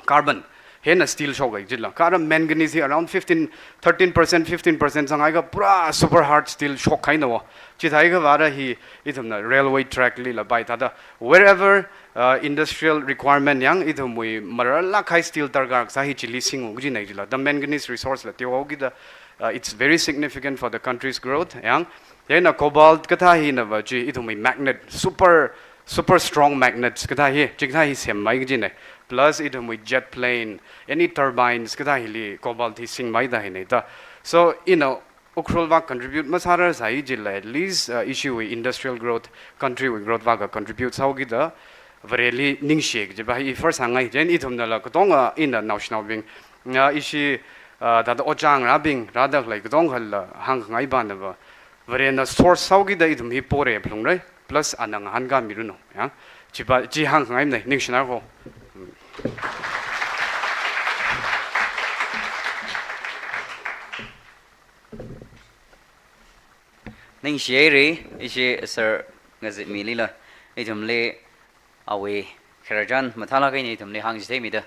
carbon hina steel shokhai jila. Kha ara manganese hi around fifteen, thirteen percent, fifteen percent sāngaiakha pura super hard steel shokhaina wo. Chithākha vara hi ithumna railway track lila bai thāda. Wherever, uh, industrial requirement yang ithumwui mararlak kahai steel darkar kasā hi chili singu kajina jila. The manganese resource la teohaokida, uh, it's very significant for the country's growth. Yang, chieina cobalt kathā hina va chi ithumwui magnet, super super strong magnets kathā hi, chikathā hi semmai kajina. Plus ithumwui jet plane, any turbines kathā hili cobalt hi singmai da hina da. So, ina Ukhrul vak contribute masārar sai jila, at least, uh, ishiwui industrial growth, country wui growth vak contribute sāhaokida, Vareli ningshi kajiva hi first hāngngai. Chieina ithumnala katonga ina naoshinaobing, nga ishi, uh, thāda ojang rābing, rāda khalei katongala hāngkhangai bana va. Varena source sāhaokida ithum hi pore phalungra, plus ana ngahānkāmiranu, ya. Chiva, chi hāngkhangai mana, ningshina ko. Ningshi haira, ishi sir ngazimilila, ithumli awui khararchan mathālak eina ithumli hāngchitheimida,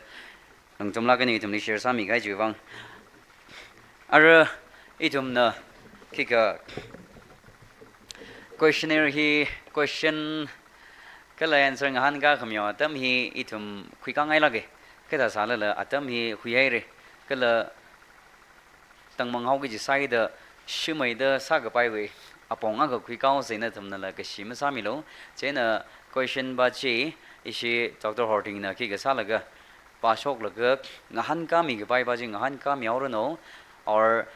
lungchumlak eina ithumli share sāmikahai chiwui vang. Ara ithumna khikha questionnaire hi question kala answer ngahānkā khamiya atam hi ithum khuikāngailaka. Kathā sālala atam hi huihaira. Kala tangmang haoki kaji sāida shimeida sākapaiwui apong akha khuikao sāna, nathumnala kashi masāmilu. Chieina question va chi ishi Doctor Hortingna khikha sālaga, pāshoklaga ngahānkāmikapai va chi ngahānkāmihaoranu, or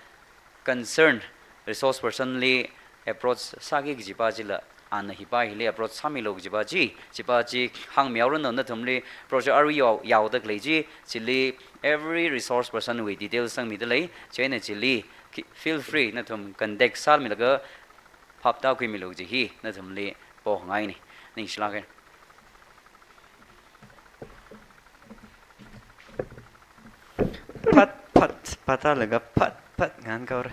concerned resource person li approach sāki kajiva chila, ana hiva hili approach sāmilu kajiva chi, chiva chi hāngmihaoranu, nathumli project arui yao, yaoda khalei chi, chili every resource person wui details sangmida lei, chieina chili ki-, feel free nathum contact sāmilaga phaptākhuimilu kaji hi nathumli pongaina. Ningshilaka. Phat, phat, phatālaga phat, phat ngahānkaora.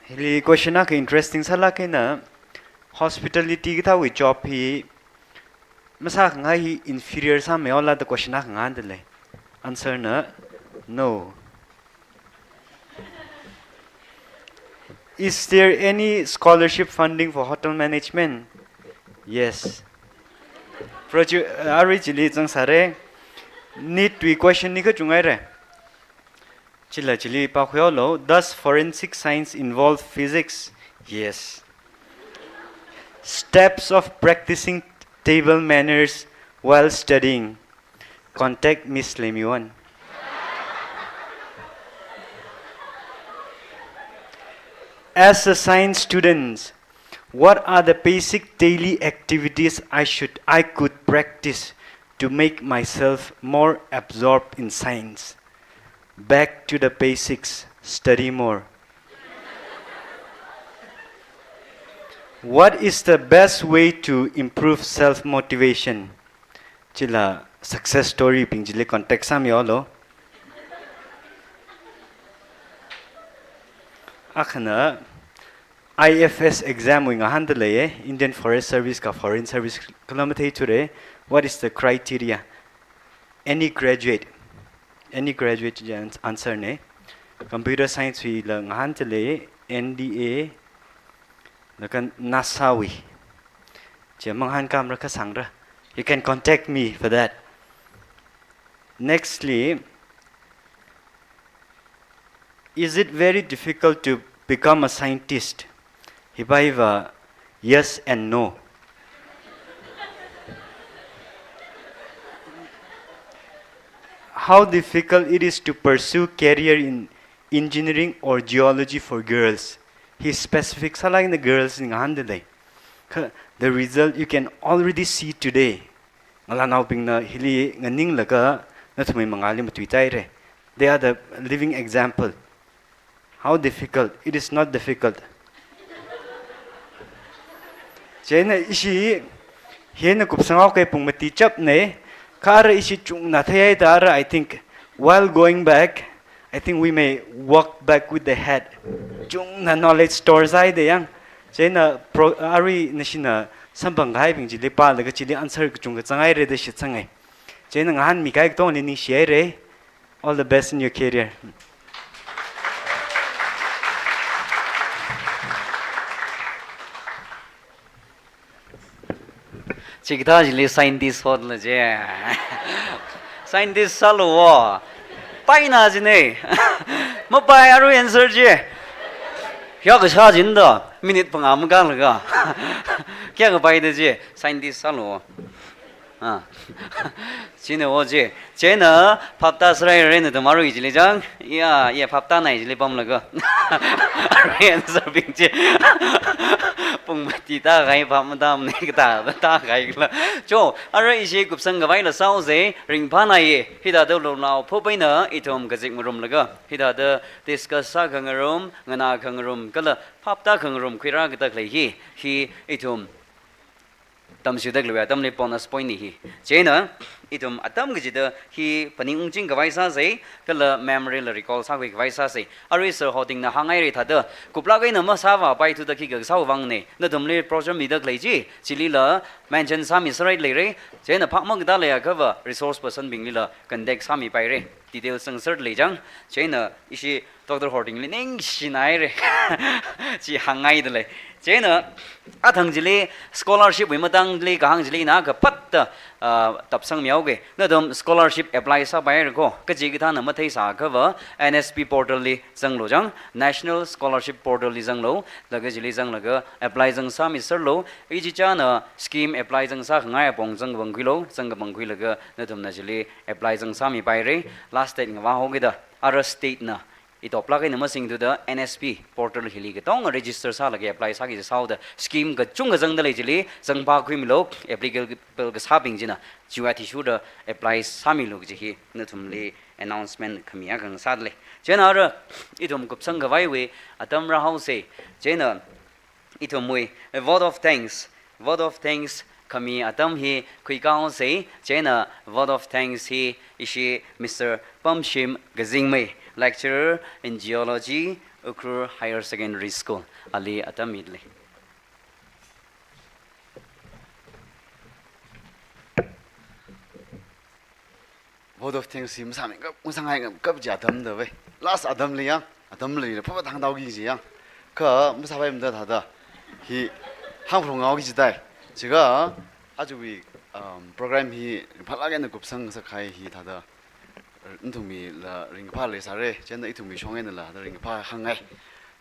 Hili question akha interesting sālak eina, hospitality kathāwui job hi masākhangai hi inferior sāmihaola da question akha ngahānda lei. Answer na, no. Is there any scholarship funding for hotel management? Yes. Proju-, uh, arui chili zangsāra. NEET wui question ni kachunghaira. Chila chili pākhuihaolu. Does forensic science involve physics? Yes. Steps of practicing table manners while studying. Contact Miss Lemiwon. As a science student, what are the basic daily activities I should, I could practice to make myself more absorbed in science? Back to the basics, study more. What is the best way to improve self-motivation? Chila success story bing chili contact sāmihaolu. Akhana I F S exam wui ngahānda leiya, Indian Forest Service ka Foreign Service kala matheithura. What is the criteria? Any graduate, any graduate chi ans-, answer na. Computer science wuila ngahānda lei, N D A, laga NASA wui. Chi mangahānkāmara kha sāngra. You can contact me for that. Nextly, Is it very difficult to become a scientist? Hi pā hiva, yes and no. How difficult it is to pursue career in engineering or geology for girls. Hi specific sālāk eina girls li ngahānda lei. Kha, the result you can already see today. Ngalānaobingna hili nganinglaga nathumwui mangāli matuitāhaira. They are the living example. How difficult? It is not difficult. Chieina ishi hi eina kupsanghaokahai pung mati chapna, kha ara ishi chungna theihaida ara, I think, while going back, I think we may walk back with the head. Chungna knowledge store sāhaida yang. Chieina pro-, arui nashina samphangkahaibing chili pālaga chili answer kachungkha zanghaira da shitsangai. Chieina ngahānmikahai katongli ningshihaira. All the best in your career. Chikathā chili scientist hotla je. Scientist sālu wo. Paina jine. Mapai, arui answer je. Hiya kasā jinda. Minute phangā makānlaga. Kayākha paida je. Scientist sālu wo. Ah. Chieina wo je. Chieina phaptā sārai rai nathum arui chili chang. Ya, ya phaptā nai chili pamlaga. Arui answer bing je. Pung mati tākahai phap matamna kathāda tākahaila. Cho, arui ishi kupsangkhavai la sāhaosa, ringphānāya, hithāda lonao phopaina ithum kazip ngarumlaga. Hithāda discuss sākhangarum, nganākhangarum, kala phaptākhangarum khuirā katak lei hi, hi ithum tamchithei khalei atamli bonus point na hi. Chieina, ithum atam kachida hi phaning ungchingkhavai sāsa, kala memory la recall sākhuikhavai sāsa. Arui Sir Hotingna hānghaira thāda, kuplāk eina masāvāpaithuda khikha sāvāvāngna, nathumli brochure mida khalei chi, chilila mention sāmi sārai leira, chieina phap makatālei akhava resource person binglila contact sāmipaira. Details sangser lei chang, chieina ishi Doctor Hotingli ningshinaira. Chi hānghaida lei. Chieina, athang chili scholarship wui matangli kahāng chili ina kaphatta, ah, tapsangmihaoga. Nathum scholarship apply sāpaira ko, kachikathāna matheisā akhava N S P portal li zanglu chang, National Scholarship Portal li zanglu, laga chili zanglaga apply zangsāmiserlu, ichichāna scheme apply zangsākhangai apong zangkapangkhuilu, zangkapangkhuilaga nathumna chili apply zangsāmipaira, last date ngavā haokida, ara state na, itoplāk eina masingthuda N S P portal hili katonga register sālaga apply sāki sāhaoda scheme kachungkha zangda lei chili, zangphākhuimilu, applicable kasābing china, chiwui athishurda apply sāmilu kaji hi, nathumli announcement khami akha ngasāda lei. Chieina ara, ithum kupsangkhavaiwui atam rāhaosa, chieina, ithumwui, a vote of thanks. Vote of thanks khami atam hi khuikāhaosa, chieina vote of thanks hi ishi Mister Pamshim Kazingmei, lecturer in geology, Ukhrul Higher Secondary School, ali atam mida lei. Vote of thanks hi masāmi kap, masāngai kap, kap kaji atamda vai. Last atamli yang, atamli phapat hāngthaoki kaji yang. Kha masāpaimada thāda. Hi hāngphalunghaoki kaji tai. Chikha, ajawui, um, program hi phalāk eina kupsang ngasakkahai hi thāda, nathumwuila ringkaphā leisāra, chieina ithumwui shong einala thāda ringkaphā hāngngai.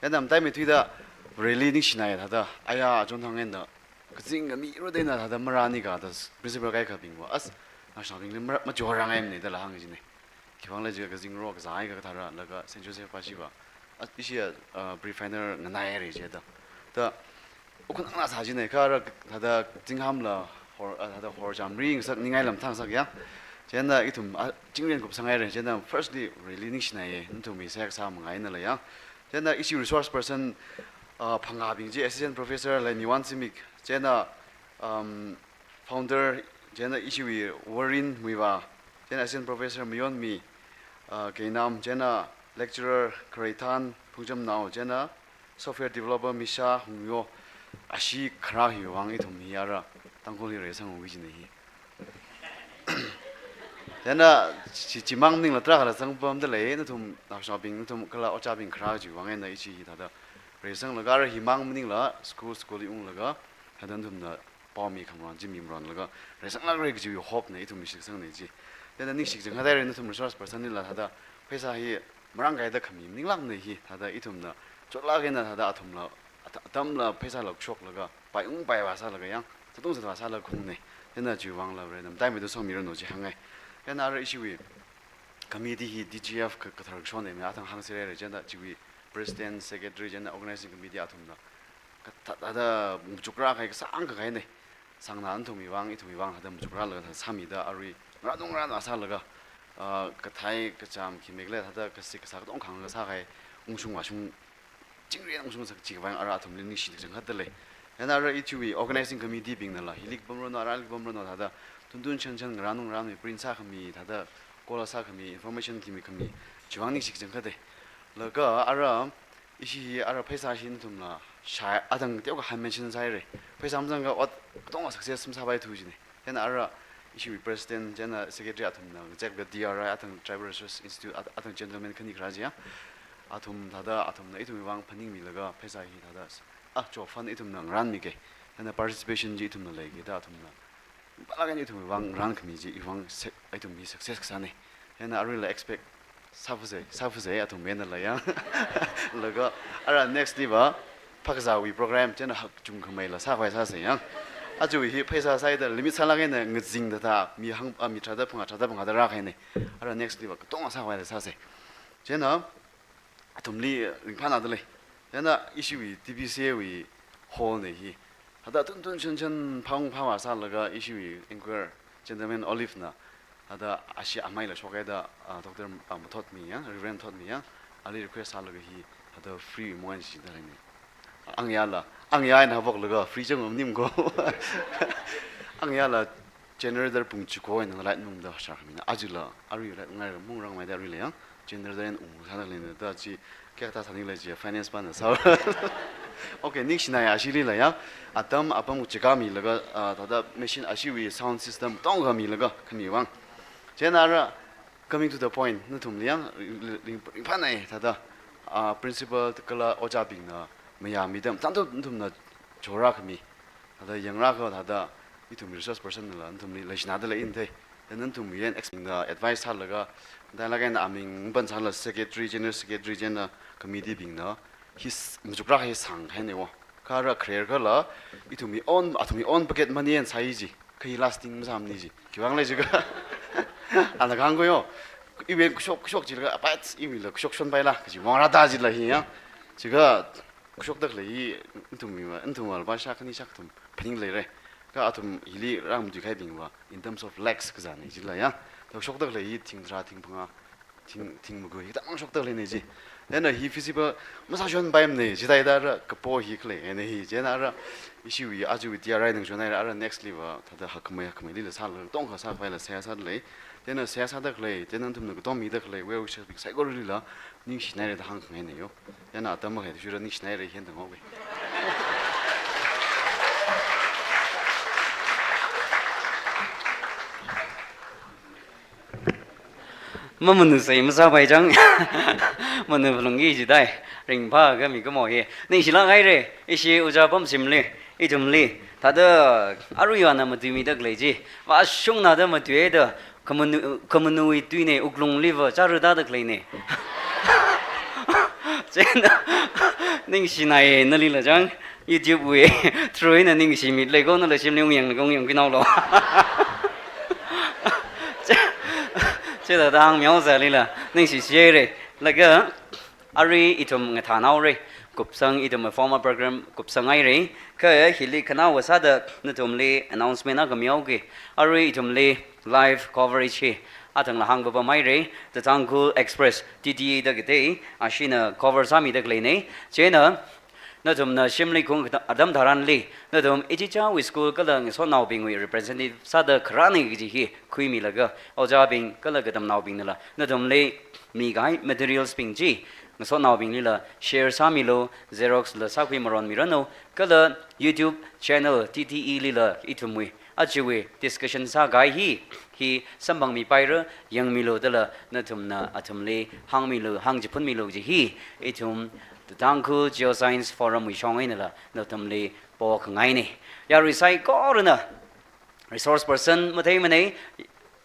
Chieina mataimeithuida Vareli ningshinai thāda, aya achonthang eina kazing kami ro dena thāda marāni kathā principal kaikhabingva, as, naoshinaobingli mara, machorāngaimana dala hāng kajina. Khiwuivang khala jiakha kazing ro kazāi kathāra, laga Saint Joseph pa chiva, as, ishi, uh, pre-final nganaihaira jida. Da, ukun angla sā jina, kha ara thāda zingham la hor, uh, thāda horcham ringasak ningai lam thangsak ya. Chieina ithum, uh, chingrin kupsanghaira, chieina firstly Vareli ningshinaiya, nathumwui seihā kasā manga einala ya. Chieina ishi resource person, uh, phangābing chi, assistant professor Laimiwan Simik, chieina, um, founder, chieina ishiwui Warren Muivah, chieina assistant professor Mayonmi, uh, Keinam, chieina lecturer Khareithan Phungchamnao, chieina software developer Misha Hungyo, ashi kharā hiwuivang ithum hi ara Tangkhul hi reisang ungki kajina hi. Chieina chi, chimang maningla tarākhala zangpamda lei, nathum naoshinaobing, nathum kala ojābing kharā chiwuivang eina ishi hi thāda reisanglaga ara himang maningla school, school li unglaga, thāda nathumna paomi khamarān chi mimarānlaga reisanglākra kajiwui hope na ithum mishitsangna chi. Chieina ningshi chang khathāra nathum resource person lila thāda pheisā hi marāngkaida khami maninglākna hi, thāda ithumna chotlāk eina thāda athumla, at-, atamla pheisāla shoklaga, pai ung pai vāsālaga yang, zatong zatvāsālaga khaungne. Chieina chiwui vangla Varena mataimeida somiranu chi hāngngai. Chieina ara ishiwui committee hi D G F ka, kathar kashonne, mi athang hāngserhaira, chieina chiwui president, secretary, chieina organizing committee athumna kathā-, thāda machukrā kahai kasāngkha kahaine. Sangna nathumwui vang, ithumwui vang, thāda machukrālaga thāda sāmida arui ngarānung ngarān vāsālaga, ah, kathei kachām khimei khalei thāda kasik kasā katonga khanglaga sākahai ungshung vāshung, chingri ungshung sā kachivang ara athumli ningshi kachangkhatda lei. Chieina ara ithumwui organizing committee bingnala, hili kapamranu, arali kapamranu thāda tuntun shanshan ngarānung ngarānwui print sākhami, thāda kola sākhami, information khimi khami, chiwui vang ningshi kachangkhatte. Laga ara ishi hi ara pheisā hi nathumla shai athang teokha hān mention sāhaire. Pheisā mazangakha ot katonga success masāpaithu jine. Chieina ara ishiwui president, chieina secretary athumna, ngazek ka D R I athang Tribal Research Institute at-, athang gentleman khani kharā chi ya. Athum thāda, athumna ithumwui vang phaningmilaga pheisā hi thāda, ah, cho fund ithumna ngarānmike. Chieina participation chi ithumna leike da athumna. Pālāk eina ithumwui vang ngarānkhami chi, iwui vang se-, ithum hi success kasāne. Chieina aruila expect sāfuse, sāfuse athum einala ya. Laga ara next liva phakazāwui program, chieina hakchungkhameila sākhavai sāse ya. Aja hi pheisā sāida limit sālāk eina ngazingda thā, mi hang, ah, mi tharāda phangā, tharāda phangāda rākahaine. Ara next liva katonga sākhavaila sāse. Chieina athumli ringphānāda lei. Chieina ishiwui T B C A wui hall ne hi. Thāda tuntun shanshan phāung phāvā sālaga ishiwui anchor gentleman Olive na, thāda ashi amaila shokhaida, ah, Doctor, ah, Mathotmi ya, Reverend Thotmi ya, ali request sālaga hi, thāda free moan shida leine. Angyāla, angyā eina haphoklaga free chang maning ko. Angyāla generator pung chiko eina light mungda shākhamina. Ajala, arui light ngai mung rāngmeida arui lei ya. Generator eina ung sāda leine da chi, kayākha thāda sānile chi, finance pana sā. Okay, ningshinai ashilila ya. Atam apam chikha milaga, ah, thāda machine ashiwui sound system katonga milaga khamiwui vang. Chieina ara, coming to the point, nathumli ya, ring, ring, ringphānai thāda, ah, principal kala ojābingna mayāmida, tangda nathumna chorākhami. Thāda yangrākha thāda ithum resource person nala nathumli leishināda lei ina thei. Then nathumwui eina ex-, na advice sālaga, thāda lāk eina aming pan sāla secretary, general secretary, chieina committee bingna, hi s-, machukrā hi sāngkahaine wo. Kha ara career kala, ithumwui own, athumwui own pocket money eina sāi chi, kha hi lasting masāmane chi. Khiwui vang lei jiakha. Ana kahāng ko yo. Iwui eina kashok, kashok chilaga, apat, iwuila kashok shonpaila, kaji vang rāda jila hi ya. Jiakha, kashokda khalei hi, nathumwui ma, nathumwui alba shākhani shākathum phaning leire. Kha athum hili rāmatuikahaibingva, in terms of lakhs kazāne jila ya. Thāda kashokda khalei hi thing tharā, thing phangā, thing, thing magui, hitang shokda khaleine chi. Chieina hi feasible masāshonpaimane, chithāda ara kapo hi khaleine hi. Chieina ara ishiwui, ajawui T R I nang shonhaira, ara next liva, thāda hakmei, hakmeilila sāla, tongkha sākhavaila seihā sāda lei. Chieina seihā sāda khalei, chieina nathumna katom mida khalei, well wishersbing saikoralila, ningshinaire da hāngkhangaine yo. Chieina atam makhai shura ningshinaire hi eina tanghaowe. Mamanusei masāpai chang. Manu phalungki jidai. Ringphākha mikumo hi. Ningshilāk haire. Ishi ojā pamshimli, ithumli, thāda aruiva na matuimida khalei chi, vāshungna da matuida, khamanu, khamanuwui tuine, wuklungliva chara tāda khaleine. Chieina, ningshinaiye nalila chang, YouTube wui through eina ningshimit lei ko, nala shimli ungyang, ungyangki naolo. Che, chithāda hāngmihaosālila, ningshishihaire. Laga, arui ithum ngathānhaore, kupsang ithum formal program kupsanghaire, kha hili khanaowa sāda nathumli announcement akha mihaoki, arui ithumli live coverage hi athangla hāngpapamhaire, The Tangkhul Express, T T E da katei, ashina cover sāmida khaleine, chieina nathumna shimli khaung atam tharanli, nathum ichichāwui school kala ngasotnaobingwui representative sāda kharāne kaji hi khuimilaga, ojābing kala katamnaobingnala, nathumli mikahai materials bing chi, ngasotnaobinglila share sāmilu, xerox la sākhui maronmiranu, kala YouTube channel T T E lila ithumwui, ajawui discussion sākahai hi, hi samphangmipaira, yangmilu dala, nathumna athumli hāngmilu, hāngchiphunmilu kaji hi, ithum The Tangkhul Geoscience Forum wui shong einala, nathumli pokhangaine. Yarui saikorana, resource person matheimane,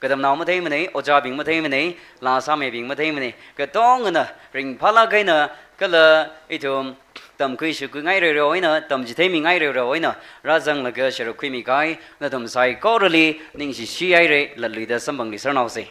Katamnao matheimana, ojābing matheimana, laa sāmeibing matheimana. Katongana ringphālāk eina kala ithum tamkhui shukhui ngairarao eina, tamchitheimi ngairarao eina rāzanglaga sharuk khuimi kahai nathum saikorali ningshishi haira, latluida samphangli sārnaosa.